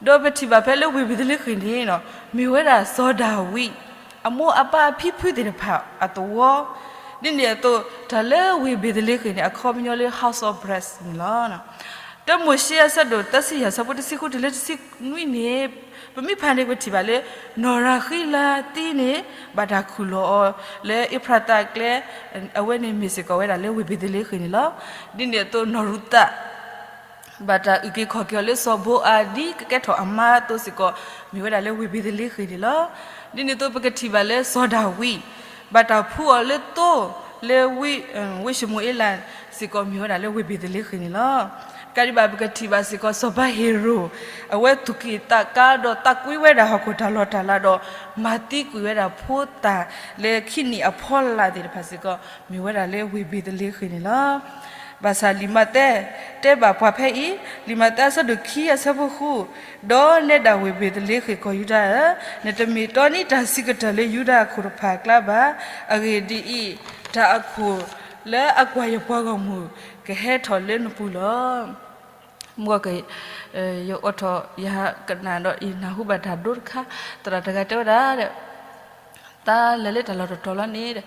ဒီးပထံၣ်ဘၣ်ဖဲလၢဝ့ၢ်ဘ့ၤသလ့ဃ့ၣ်န့ၣ် မ့ၢ်ဝဲဒၣ်စီၤဒၤဝံး အမိၢ်အပၢ်အဖံဖုသ့ၣ်တဖၣ်အသဝီ, ဒ်န့ၣ်အသိး တၢ်လၢဝ့ၢ်ဘ့ၤသလ့ဃ့ၣ်န့ၣ် အခီပညီလၢ House of Bread န့ၣ်လီၤ. တၢမိၤၡ့အဆၢဒိၣ်သၢဆံယဲၢ် အဆၢဖိတဆံဃုတုၤလၢတဆံနွံန့ၣ်, ပမ့ၢ်ဖးန့ၣ် ပထံၣ်ဘၣ်လၢ နီၢ်ရၤဃံလၤသံန့ၣ် ဘၣ်တၢ်ခူၣ်လီၤအီၤလၢအ့ဖြၤသးကျဲ, အဝဲန့ၣ်မ့ၢ်စ့ၢ်ကီးဝဲဒၣ်လၢဝ့ၢ်ဘ့ၤသလ့ဃ့ၣ်န့ၣ်လီၤ. ဒ်န့ၣ်အသိး နီၢ်ရူၤသး ဘၣ်တၢ်အုၣ်က့ၤခီၣ်က့ၤအီၤလၢစီၤဘိအၤ ဒ်ကကဲထီၣ်အမါအသိးစ့ၢ်ကီး မ့ၢ်ဝဲဒၣ်လၢဝ့ၢ်ဘ့ၤသလ့ဃ့ၣ်န့ၣ်လီၤ. ဒ်န့ၣ်အသိးပကထံၣ်ဘၣ်လၢစီၤဒၤဝံး ဘၣ်တၢ်ဖှူအီၤလၢသိလၢ ဝ့ၢ်ၡမူၤအ့လးစ့ၢ်ကီး မ့ၢ်ဝဲဒၣ်လၢဝ့ၢ်ဘ့ၤသလ့ဃ့ၣ်န့ၣ်လီၤ. ကဒံးဘၣ်ပကထံၣ်ဘၣ်စ့ၢ်ကီး စီၤပၤဟ့ၤရိာ် အဝဲသူၣ်က့ၣ်သးကါဒီးသးကွံဝဲဒၣ်ဟီၣ်ခိၣ်တၢ်လီၢ်တၢ်လၤဒီး မၤသံကွံာ်ဝဲဒၣ်ဖိသၣ်လၢခံနံၣ်အဖီလာ်သ့ၣ်တဖၣ်စ့ၢ်ကီး မ့ၢ်ဝဲဒၣ်လၢဝ့ၢ်ဘ့ၤသလ့ဃ့ၣ်န့ၣ်လီၤ. ဘၣ်ဆၣ်လံာ်မးသဲ တဲဘၣ်ပှၤဖဲအံၤ, လံာ်မးသဲအဆၢဒိၣ်ခံအဆၢဖိဃု, ဒီးနဲဒၣ်ဝ့ၢ်ဘ့ၤသလ့ဃ့ၣ်ကီၢ်ယူဒၤဧၢ, နတမ့ၢ်တီန့ၢ်တၢ်ဆံးကတၢၢ်လၢယူဒၤအခိၣ်တဖၣ်အကျါဘၣ်. အဂ့ၢ်ဒ်အံၤ, တၢ်အခိၣ်လၢအကွၢ်ယပှၤဂီၢ်မုၢ် ကဟဲထီၣ်လၢနပူၤလီၤ. မ့ၢ်က ယအိးထီၣ် ယဟးကနၣ်ဒီးအံၤ နၢ်ဟူဘၣ်တၢ်ဒိတခါ, သရၣ်တဂၤတဲဝဲဒၣ်ဒီး သးလဲၤလၢတၢ်လီၢ်တတီၤလီၤန့ၣ်ဒီး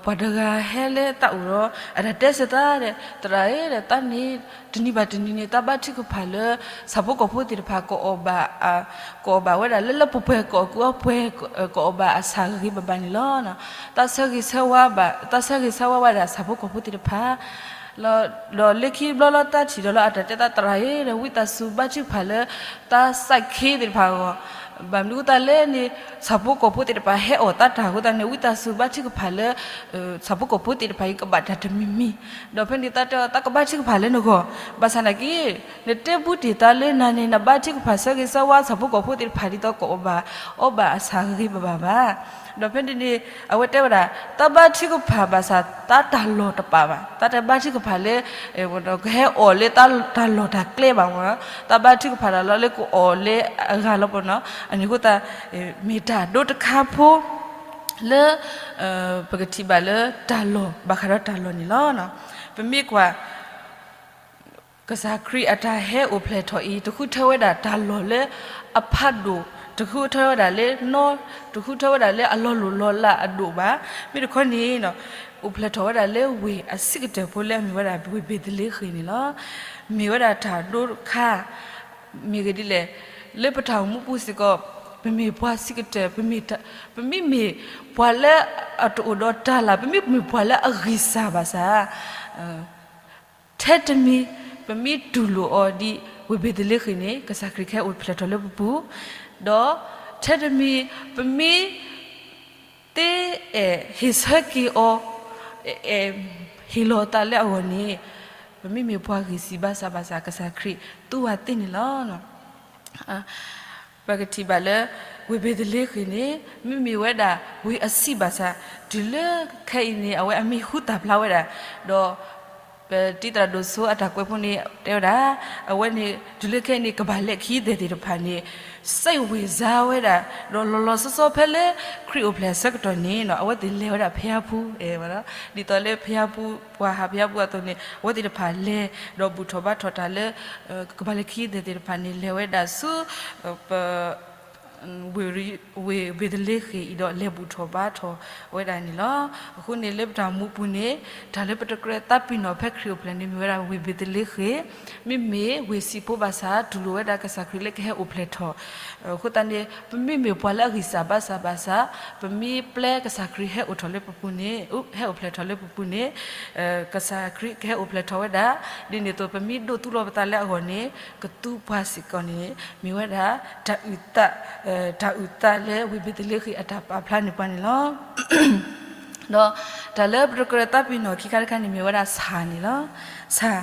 ပှၤတဂၤဟဲလၢသးအိၣ်ဒီး အတၢ်တဲစ့ၢ်သးဒီး သရၣ်ဧၢဒီး သးန့ၣ် တနံၤဘၣ်တနံၤန့ၣ် သးဘါထုကဖၣ်လၢ ဆၣ်ဖိကီၢ်ဖိသ့ၣ်တဖၣ် ကအီၣ်ဘၣ်ဝဲဒၣ်လၢလၢပှဲၤပှဲၤ ကအီၣ်ကူအီပှဲၤ ကအီၣ်ဘၣ်အဆၣ်ဂ့ၤဂ့ၤဘၣ်ဘၣ်န့ၣ်လီၤ. သးဆၢဂ့ၤဆၢဝါဘၣ် သးဆၢဂ့ၤဆၢဝါဘၣ်ဒၣ်ဆၣ်ဖိကီၢ်ဖိသ့ၣ်တဖၣ် ဒီးလၢခံဘျီလီၤ သးထံၣ်ဒီးလၢအတၢ်တဲသး သရၣ်ဧၢဒီး ဝံသးစူၤဘါထုကဖၣ်လၢ သးစးခ့သ့ၣ်တဖၣ်အဂီၢ်, ဘၣ်မနုၤအဃိသတးလဲၣ်န့ၣ် ဆၣ်ဖိကီၢ်ဖိသ့ၣ်တဖၣ်ဟဲအီၣ်သးတၢ်အဃိသတးန့ၣ် ဝံသးစူၤဘါထုကဖၣ်လၢ ဆၣ်ဖိကီၢ်ဖိသ့ၣ်တဖၣ်အံၤ ကဘၣ်တၢ်တမံၤမံၤ, ဒီးဖဲန့ၣ်သးတဲအီၤ သးကဘါထုကဖၣ်လၢနဂီၢ်, ဘၣ်ဆၣ်နာ်က့ နတဲဘူးတ့ၢ်သးလၢနၤန့ၣ် နဘါထုကဖၣ်ဆၢဂ့ၤဆၢဝါဆၣ်ဖိကီၢ်ဖိသ့ၣ်တဖၣ်ဒ်သိး ကအီၣ်ဘၣ် အီဘၣ်အဆၣ်ဂ့ၤဂ့ၤဘၣ်ဘၣ်ဘၣ်. ဒီးဖဲန့ၣ်န့ၣ် အဝဲတဲဝဲဒၣ် သးဘါထုကဖၣ်ဘၣ်ဆၣ် သးတၢ်လီၢ်တပာ်ဘၣ်, သးတဘါထုကဖၣ်လၢ ကဟဲအီၣ်လၢတၢ်လီၢ်တၢ်ကျဲဘၣ်မ့ၢ်နီၤ, သးဘါထုကဖၣ်တၢ်လီၢ်လၢကအီၣ်လၢအဂၤလီၤပနီၤ, အန့ၣ်အဃိသတး မ့ၢ်တၢ်ဒိတခါဖိ လၢ ပကထံၣ်ဘၣ်လၢတၢ်လီၢ် ဘၣ်ဃးဒီးတၢ်လီၢ်န့ၣ်လီၤ. ပမ့ၢ်ကွၢ် ကစၢ်ခရံာ်အတၢ်ဟဲအိၣ်ဖျဲၣ်ထီၣ်အံၤ တဃုထၢဝဲဒၣ်တၢ်လီၢ်လၢအဖးဒိၣ်, တဃုထၢဝဲဒၣ်လၢနီ, တဃုထၢဝဲဒၣ်လၢအလီၤလိၢ်လီၤလးအဒိၣ်ဘၣ်. မ့ၢ်တခီန့ၣ် အိၣ်ဖျဲၣ်ထီၣ်ဝဲဒၣ်လၢဝ့ၢ်အဆံးကတၢၢ်ဖိလၢအမ့ၢ်ဝဲဒၣ်ဝ့ၢ်ဘ့ၤသလ့ဃ့ၣ်န့ၣ်လီၤ. မ့ၢ်ဝဲဒၣ်တၢ်ဒိတခါ မ့ၢ်ဂ့ၢ်ဒ်လဲၣ်, လၢပတၢ်အိၣ်မူပူၤစ့ၢ်ကီး ပမ့ၢ်ပှၤဆံးကတၢၢ်, ပမ့မ့ၢ်ပှၤလၢအတအိၣ်ဒီးတၢ်လၢ်, ပမ့မ့ၢ်ပှၤလၢအဂံၢ်စၢ်ဘၣ်ဆၣ် ထဲတမံၤ ပမ့ၢ်တူၢ်လိာ်အီၤဒ်ဝ့ၢ်ဘ့ၤသလ့ဃ့ၣ်န့ၣ် ကစၢ်ခရံာ်ကဟဲအိၣ်ဖျဲၣ်ထီၣ်လၢပပူၤ, ဒီးထဲတမံၤ ပမ့ၢ် သ့အဲၣ်ဟ့ၣ်ဆၢက့ၤအီၤ, အဲၣ်ဟ့ၣ်လီၤအသးလၢအဂီၢ်န့ၣ်, ပမ့မ့ၢ်ပှၤဂံၢ်စၢ်ဘါစၢ်ဘၣ်ဆၣ် ကစၢ်ခရံာ်သူအသ့န့ၣ်လီၤ. ပကထံၣ်ဘၣ်လၢ ဝ့ၢ်ဘ့ၤသလ့ဃ့ၣ်န့ၣ် မ့မ့ၢ်ဝဲဒၣ်ဝ့ၢ်အဆံးဘၣ်ဆၣ် တုၤလၢခဲအံၤန့ၣ် အဝဲအမံၤဟူသၣ်ဖျါဝဲဒၣ်, ဒီး ပတံၤသရၣ်ဒိၣ်စိအတၢ်ကွဲးဖိန့ၣ် တဲဝဲဒၣ်, အဝဲန့ၣ် တုၤလၢခဲအံၤန့ၣ် ကဘၣ်လဲၤခံသ့ၣ်သ့ၣ်တဖၣ်န့ၣ် စံးဝ့ၤစါဝဲဒၣ်, ဒီးလီၤလီၤဆီဆီဖဲလၢ ခရံာ်အိၣ်ဖျဲၣ်အဆၢကတီၢ်န့ၣ် အဝဲသ့ၣ်လဲၤဝဲဒၣ်ဖဲအပူၤ, ဒ်သိးလၢဖဲအပူၤ ပှၤဟးဖဲအပူၤအသိးန့ၣ် အဝဲသ့ၣ်တဖၣ်လဲၤ ဒီးဘူၣ်ထီၣ်ဘါထီၣ်တၢ်လၢ ကဘၣ်လဲၤခံသ့ၣ်သ့ၣ်တဖၣ်န့ၣ် လဲၤဝဲဒၣ်ဆူ ပ ဝ့ၢ်ဘ့ၤသလ့ဃ့ၣ်အံၤဒီး လဲၤဘူၣ်ထီၣ်ဘါထီၣ်ဝဲဒၣ်န့ၣ်လီၤ. အဃိန့ၣ်လၢပတၢ်မူပူၤန့ၣ် တၢ်လၢပတကြၢးသးပ့ၤနီၣ်ဖဲခရံာ်အိၣ်ဖျဲၣ်န့ၣ် မ့ၢ်ဝဲဒၣ်ဝ့ၢ်ဘ့ၤသလ့ဃ့ၣ်, မ့မ့ၢ်ဝ့ၢ်ဆံးဖိဘၣ်ဆၣ် တူၢ်လိာ်ဝဲဒၣ်ကစၢ်ခရံာ်လၢကဟဲအိၣ်ဖျဲၣ်ထီၣ်, အဃိသတးန့ၣ် ပမ့မ့ၢ်ပှၤလၢအဂံၢ်စၢ်ဘါစၢ်ဘၣ်ဆၣ် ပမ့ၢ်ပျဲကစၢ်ခရံာ်ဟဲအိၣ်ထီၣ်လၢပပူၤန့ၣ်, ဟဲအိၣ်ဖျဲၣ်ထီၣ်လၢပပူၤန့ၣ် ကစၢ်ခရံာ်ကဟဲအိၣ်ဖျဲၣ်ထီၣ်ဝဲဒၣ်, ဒ်န့ၣ်အသိး ပမ့ၢ်ဒိးသူလီၤပသးလၢအဂီၢ်န့ၣ် ကသူပှၤစ့ၢ်ကီးန့ၣ် မ့ၢ်ဝဲဒၣ် တၢ်အုၣ်သး, တၢ်အုၣ်သးလၢဝ့ၢ်ဘ့ၤသလ့ဃ့ၣ်အတၢ်ပာ်ဖျါန့ၢ်ပှၤန့ၣ်လီၤ. ဒီးတၢ်လၢပတကြၢးသးပ့ၤနီၣ်ခံခါတခါန့ၣ် မ့ၢ်ဝဲဒၣ်ဆၣ်န့ၣ်လီၤ. ဆၣ်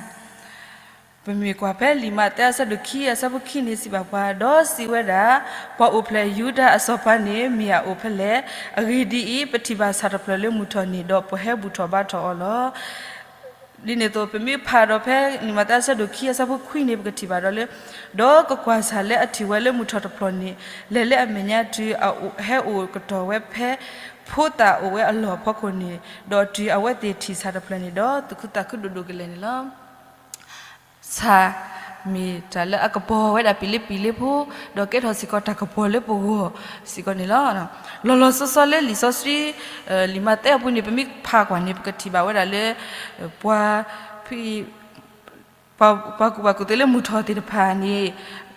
ပမ့ၢ်ကွၢ်ဖဲလံာ်မးသဲအဆၢဒိၣ်ခံအဆၢဖိခံန့ၣ် စံးဘၣ်ပှၤ, ဒီးစံးဝဲဒၣ်, ပှၤအိၣ်ဖျဲၣ်ယူဒၤအစီၤပၤန့ၣ် မ့ၢ်အအိၣ်ဖဲလဲၣ်. အဂ့ၢ်ဒ်အံၤ, ပထံၣ်ဘၣ်ဆၣ်တဖျၢၣ်လၢမုၢ်ထီၣ်န့ၣ်, ဒီးပဟဲဘူၣ်ထီၣ်ဘါထီၣ်အီၤလီၤ. ဒ်န့ၣ်အသိး ပမ့ၢ်ဖးဒီးဖဲလံာ်မးသဲအဆၢဒိၣ်ခံအဆၢဖိခွံန့ၣ် ပကထံၣ်ဘၣ်ဒီးလၢ, ဒီးကွၢ်ကွၢ်, ဆၣ်လၢအထံၣ်ဝဲလၢမုၢ်ထီၣ်တဖျၢၣ်န့ၣ်, လဲၤလၢအမဲာ်ညါတုၤအဟဲအိၣ်ကတီၢ်ဝဲဖဲ ဖိသၣ်အိၣ်ဝဲအလီၢ်အဖီခိၣ်န့ၣ်, ဒီးတုၤအဝဲသ့ၣ်ထံၣ်ဆၣ်တဖျၢၣ်န့ၣ်ဒီး သူၣ်ခုသးခုဒိၣ်ဒိၣ်ကလဲာ်န့ၣ်လီၤ. ဆၣ်မ့ၢ်တၢ်လၢအကပီၤဝဲဒၣ်ပံာ်လ့ပံာ်လ့ဖိ, ဒီးကဲထီၣ်စ့ၢ်ကီးတၢ်ကပီၤလၢပဂီၢ်စ့ၢ်ကီးန့ၣ်လီၤ. လီၤလီၤဆီဆီလၢလံာ်စီဆှံ, လံာ်မးသဲအပူၤန့ၣ် ပမ့ၢ်ဖးကွၢ်န့ၣ် ပကထံၣ်ဘၣ်ဝဲဒၣ်လၢ ပှၤဖံ ပှၤကူၣ်ဘၣ်ကူၣ်သ့လၢမုၢ်ထီၣ်သ့ၣ်တဖၣ်န့ၣ်,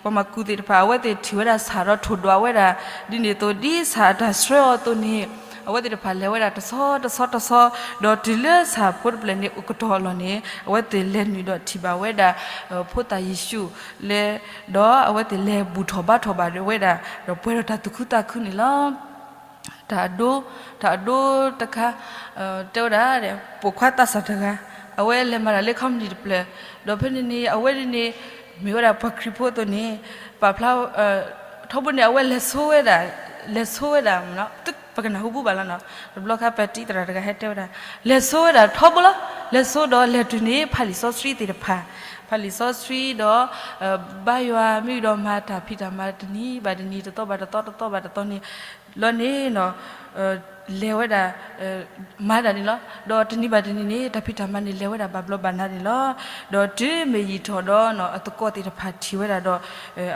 ပှၤမၤကူၣ်သ့ၣ်တဖၣ် အဝဲသ့ၣ်ထံၣ်ဝဲဒၣ်ဆၣ်ဒီးထိၣ်ဒွးဝဲဒၣ်, ဒ်န့ၣ်အသိး ဒ်ဆၣ်အတၢ်ဆှၢအီၤအသိးန့ၣ်, အဝဲသ့ၣ်တဖၣ်လဲၤဝဲဒၣ်တဆီတဆီတဆီ, ဒီးတုၤလၢဆၣ်ဖိတဖျၢၣ်န့ၣ်အိၣ်ကတီၢ်အလီၢ်န့ၣ်, အဝဲသ့ၣ်လဲၤနုာ်ဒီးထံၣ်ဘၣ်ဝဲဒၣ် ဖိသၣ်ယ့ၣ်ၡူးလၢ, ဒီးအဝဲသ့ၣ်လဲၤဘူၣ်ထီၣ်ဘါထီၣ်ဘၣ်ဝဲဒၣ်, ဒီးပှဲၤဒီးတၢ်သူၣ်ခုသးခုန့ၣ်လီၤ. တၢ်အဒိ, တၢ်အဒိတခါ, တဲဝဲဒၣ်, ပိာ်ခွါသးစၢ်တဂၤ, အဝဲလဲၤမၤတၢ်လၢ company တဖျၢၣ်, ဒီးဖဲန့ၣ်န့ၣ် အဝဲဒ်န့ၣ်, မ့ၢ်ဝဲဒၣ်ပှၤခရံာ်ဖိအသိးန့ၣ်, ပာ်ဖျါ, ထီဘိန့ၣ် အဝဲလဲၤဆိဝဲဒၣ်, လဲၤဆိဝဲဒၣ်, ပကနၢ်ဟူဘူၣ်ဘၣ်လီၤနီၤ, တဘျီခါပတံၤသရၣ်တဂၤဟဲတဲဝဲဒၣ်, လဲၤဆိဝဲဒၣ်ထီဘိလီၤ, လဲၤဆိဒီးလဲၤတုၤန့ၣ် ဖးလံာ်စီဆှံသ့ၣ်တဖၣ်, ဖးလံာ်စီဆှံဒီး ဘါယွၤမ့ၢ်ဒီးမၤတၢ်ဖံးတၢ်မၤတနံၤဘၣ်တနံၤ တသီဘၣ်တသီ တသီဘၣ်တသီန့ၣ်, လီၤန့ၣ်, လဲၤဝဲဒၣ်, မၤဒၣ်န့ၣ်လီၤ. ဒီးတနံၤဘၣ်တနံၤန့ၣ် တၢ်ဖံးတၢ်မၤန့ၣ် လဲၤဝဲဒၣ်ဘၣ်ဘျီးဘၣ်နၤန့ၣ်လီၤ. ဒီးတုၤမ့ၢ်ယံာ်ထီၣ်ဒီး အသကိးသ့ၣ်တဖၣ်ထံၣ်ဝဲဒၣ်ဒီး,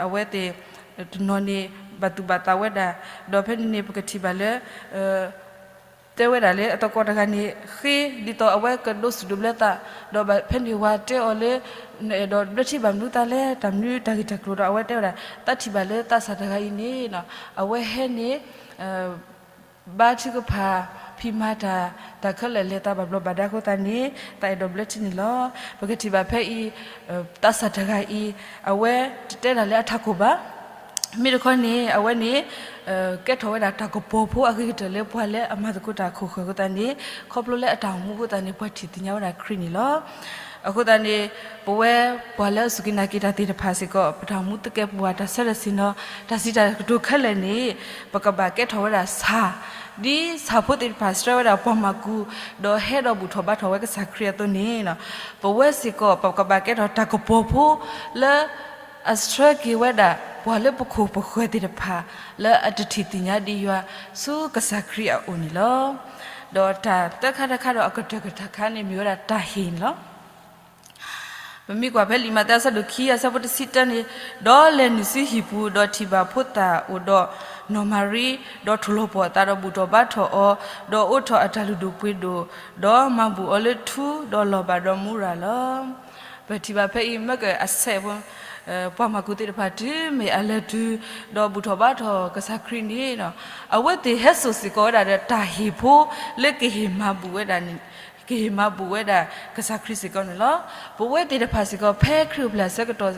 အဝဲသ့ၣ်တနီၤန့ၣ် ဘၣ်သူၣ်ဘၣ်သးဝဲဒၣ်, ဒီးဖဲန့ၣ်န့ၣ် ပကထံၣ်ဘၣ်လၢ တဲဝဲဒၣ်လၢအသကိးတဂၤန့ၣ် ဃ့ဒ်သိးအဝဲကဒိးစူၣ်ဒိးဘျၢသး, ဒီးဖဲန့ၣ်ဝၤတဲအီၤလၢ နအဲၣ်ဒိးဘျၢထံဘၣ်မနုၤသးလဲၣ်, တၢ်မနုၤတၢ်ဂ့ၢ်တၢ်ကျိၤဒီး အဝဲတဲဝဲဒၣ်, သးထံၣ်ဘၣ်လၢသးစၢ်တဂၤအံၤန့ၣ်, အဝဲဟဲန့ၣ် ဘါထုကဖၣ် ဖံးမၤတၢ် တၢ်ခဲလၢာ်လဲၤသးဘၣ်ဘျီးဘၣ်ဒါအဃိသတးန့ၣ် သးအဲၣ်ဒိးဘျၢထံန့ၣ်လီၤ. ပကထံၣ်ဘၣ်ဖဲအံၤ သးစၢ်တဂၤအံၤ အဝဲတတဲဒၣ်လၢအထးခိၣ်ဘၣ်. မ့ၢ်တခီန့ၣ် အဝဲန့ၣ် ကဲထီၣ်ဝဲဒၣ်တၢ်ကပီၤဖိအဂ့ၤကတၢၢ်လၢပှၤလၢအမၤသကိးတၢ်ခိၣ်ဃၢၤအဃိသတးန့ၣ် ခီဖျိလၢအတၢ်အိၣ်မူအဃိသတးန့ၣ် ပှၤထံၣ်သ့ၣ်ညါဝဲဒၣ်ခရံာ်န့ၣ်လီၤ. အဃိသတးန့ၣ် ပဝဲပှၤလၢအစူၢ်က့ၤနာ်က့ၤတၢ်သ့ၣ်တဖၣ်စ့ၢ်ကီး ပတၢ်အိၣ်မူသကဲာ်ပဝး တၢ်ဆၢထၢၣ်ဆ့ၣ်နီၤ တၢ်စံးတၢ်ကတိၤခဲလၢာ်န့ၣ် ပကဘၣ်ကဲထီၣ်ဝဲဒၣ်ဆၣ်, ဒ်ဆၣ်ဖိသ့ၣ်တဖၣ်ဆှၢဝဲဒၣ်ပှၤမၤကူ ဒီးဟဲဒီးဘူၣ်ထီၣ်ဘါထီၣ်ဝဲကစၢ်ခရံာ်အသိးန့ၣ် ပဝဲစ့ၢ်ကီး ပကဘၣ်ကဲထီၣ်တၢ်ကပီၤဖိလၢ အဆှၢက့ၤဝဲဒၣ် ပှၤလၢပခိၣ်ပဃၢၤသ့ၣ်တဖၣ် လၢအတထံၣ်သ့ၣ်ညါဒံးယွၤ ဆူကစၢ်ခရံာ်အအိၣ်န့ၣ်လီၤ. ဒီးတၢ်သၢခါတခါဒီးအကတၢၢ်တခါန့ၣ် မ့ၢ်ဝဲဒၣ်တၢ်ဟ့ၣ်န့ၣ်လီၤ. ပမ့ၢ်ကွၢ်ဖဲလံာ်မးသဲအဆၢဒိၣ်ခံ အဆၢဖိတဆံတၢန့ၣ်, ဒီးလဲၤနုာ်ဆူဟံၣ်ပူၤ ဒီးထံၣ်ဘၣ်ဖိသၣ်အိၣ်ဒီးနီၢ်မၤရံ, ဒီးထိၣ်လီၤပှီၢ်အသးဒီးဘူၣ်ထီၣ်ဘါထီၣ်အီၤ, ဒီးအိးထီၣ်အတၢ်လုၢ်ဒိၣ်ပှ့ၤဒိၣ်, ဒီးမၤဘူၣ်အီၤလၢထူ, ဒီးလီၤဘၣ်ဒီးမူရၤလီၤ. ပထံၣ်ဘၣ်ဖဲအံၤ မ့ၢ်ကအဆဲးဖိ ပှၤမၤကူၣ်သ့ၣ်တဖၣ် တုၤမ့ၢ်အလဲၤတုၤ ဒီးဘူၣ်ထီၣ်ဘါထီၣ်ကစၢ်ခရံာ်န့ၣ်, အဝဲသ့ၣ်ဟဲစိာ်စ့ၢ်ကီးဝဲဒၣ်ဒီးတၢ်ဟ့ၣ်ဖိလၢကဟ့ၣ်မၤဘူၣ်ဝဲဒၣ်န့ၣ်, ကဟ့ၣ်မၤဘူၣ်ဝဲဒၣ်ကစၢ်ခရံာ်စ့ၢ်ကီးန့ၣ်လီၤ. ပဝဲသ့ၣ်တဖၣ်စ့ၢ်ကီး ဖဲခရံာ်အိၣ်ဖျဲၣ်အဆၢကတီၢ်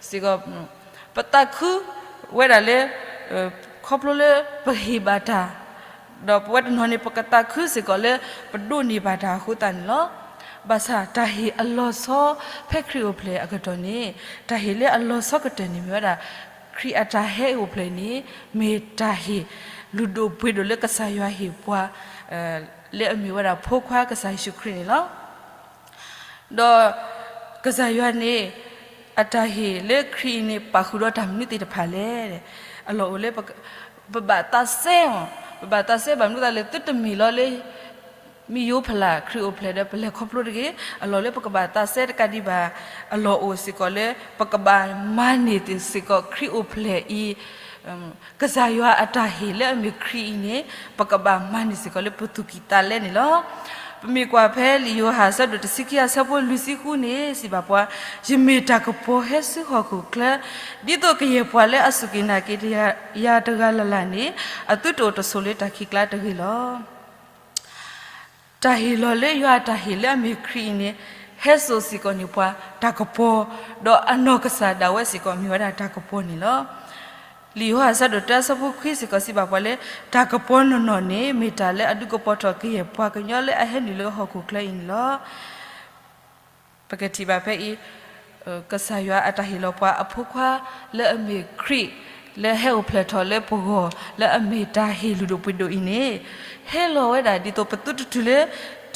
စ့ၢ်ကီး ပသးခုဝဲဒၣ်လၢ ခီဖျိလၢပဟ့ၣ်ဘၣ်တၢ်, ဒီးပဝဲတနီၤန့ၣ် ပကသးခုစ့ၢ်ကီးလၢ ပဒိးန့ၢ်ဘၣ်တၢ်အဃိသတးန့ၣ်လီၤ. ဘၣ်ဆၣ်တၢ်ဟ့ၣ်အလီၤဆီ ဖဲခရံာ်အိၣ်ဖျဲၣ်အကတီၢ်န့ၣ် တၢ်ဟ့ၣ်လၢအလီၤဆီကတၢၢ်န့ၣ်မ့ၢ်ဝဲဒၣ် ခရံာ်အတၢ်ဟဲအိၣ်ဖျဲၣ်န့ၣ် မ့ၢ်တၢ်ဟ့ၣ်လုၢ်ဒိၣ်ပှ့ၤဒိၣ်လၢကစၢ်ယွၤဟ့ၣ်ပှၤ လၢအမ့ၢ်ဝဲဒၣ်ဖိခွါကစၢ်ယ့ၣ်ၡူးခရံာ်န့ၣ်လီၤ. ဒီးကစၢ်ယွၤန့ၣ် အတၢ်ဟ့ၣ်လၢခရံာ်အံၤန့ၣ် ပာ်ဃုာ်ဒီးတၢ်မနုၤသ့ၣ်တဖၣ်လဲၣ်. အလီၢ်အိၣ်လၢ ပဘၣ်သးစဲ, ပဘၣ်သးစဲဘၣ်မနုၤသးလဲၣ် သုတမ့ၢ်လီၤလၢ မ့ၢ်ယိၤဖလၢ်ခရံာ်အိၣ်ဖျဲၣ်ဒီး ပလဲၤခီဖျိတဂ့ၤ. အလီၢ်လၢပကဘၣ်သးစဲတကးဒံးဘၣ် အလီၢ်အိၣ်စ့ၢ်ကီးလၢ ပကဘၣ်မၤန့ၢ်သ့စ့ၢ်ကီးခရံာ်အိၣ်ဖျဲၣ်အံၤ ကစၢ်ယွၤအတၢ်ဟ့ၣ်လၢအမ့ၢ်ခရံာ်အံၤန့ၣ် ပကဘၣ်မၤန့ၢ်စ့ၢ်ကီးလၢပသူၣ်ကံၢ်သးလဲန့ၣ်လီၤ. ပမ့ၢ်ကွၢ်ဖဲလံာ်ယိၤဟၣ်အဆၢဒိၣ်တဆံခံအဆၢဖိလွံၢ်ဆံဃုန့ၣ် စံးဘၣ်ပှၤ, ယမ့ၢ်တၢ်ကပီၤဟဲဆူဟီၣ်ခိၣ်ချၢ, ဒ်သိးကယဲၢ်ပှၤလၢအစူၢ်က့ၤနာ်က့ၤယၤတဂၤလၢ်လၢ်န့ၣ် အသုတအိၣ်တဆိးလၢတၢ်ခံးကျါတဂ့ၤလီၤ. တၢ်ဟ့ၣ်လီၤလၢယွၤအတၢ်ဟ့ၣ်လၢအမ့ၢ်ခရံာ်အံၤန့ၣ် ဟဲစိာ်စ့ၢ်ကီးန့ၢ်ပှၤတၢ်ကပီၤ, ဒီးအနီၢ်ကစၢ်ဒၣ်ဝဲစ့ၢ်ကီးမ့ၢ်ဝဲဒၣ်တၢ်ကပီၤန့ၣ်လီၤ. လံာ်ယိၤဟၣ်အဆၢဒိၣ်တၢအဆၢဖိခွံစ့ၢ်ကီးစံးဘၣ်ပှၤလၢ တၢ်ကပီၤနီၢ်နီၢ်န့ၣ် မ့ၢ်တၢ်လၢအဒုးကပီၤထီၣ်ကယဲၢ်ပှၤကညီလၢအဟဲနုာ်လၢဟီၣ်ခိၣ်ချၢအံၤန့ၣ်လီၤ. ပကထံၣ်ဘၣ်ဖဲအံၤ ကစၢ်ယွၤအတၢ်ဟ့ၣ်လီၤပှၤအဖိခွါလၢအမ့ၢ်ခရံာ် လၢဟဲအိၣ်ဖျဲၣ်ထီၣ်လၢပဂီၢ် လၢအမ့ၢ်တၢ်ဟ့ၣ်လုၢ်ဒိၣ်ပှ့ၤဒိၣ်အံၤန့ၣ် ဟဲလီၤဝဲဒၣ်ဒ်သိးပသုတတုၤလၢ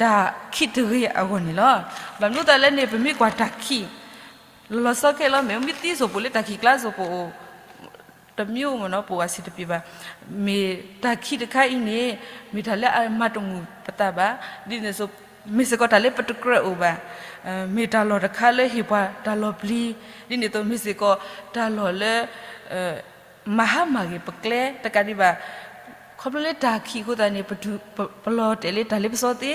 တၢ်ခံးတဂ့ၤအဂီၢ်န့ၣ်လီၤ. ဘၣ်မနုၤအသးလဲၣ်န့ၣ် ပမ့ၢ်ကွၢ်တၢ်ခံး လီၤလီၤဆီဆီခဲလီၤ မ့ၢ်မ့ၢ်သံစိၣ်ပူၤလၢတၢ်ခံးကျါစိၣ်ပူၤအိၣ် တမံၤအိၣ်မ့ၢ်နီၤ ပအိၣ်အဆံးတပျ့ၤဘၣ်. မ့ၢ်တၢ်ခံးတခါအံၤန့ၣ် မ့ၢ်တၢ်လၢအမၤတမုာ်ပသးဘၣ်. ဒ်န့ၣ်အသိး မ့ၢ်စ့ၢ်ကီးတၢ်လၢပတကြၢးအိၣ်ဘၣ်. မ့ၢ်တၢ်လီၢ်တခါလၢဟ့ၣ်ပှၤတၢ်လီၤပျံၤ, ဒ်န့ၣ်အသိး မ့ၢ်စ့ၢ်ကီးတၢ်လီၢ်လၢ မၤဟါမၢ်ဂ့ၤပကျဲတကးဒံးဘၣ်. ခီဖျိလၢတၢ်ခံးအဃိသတးန့ၣ် ပ ပလီၤတဲာ်လၢတၢ်လ့ပစီသ့, ခီ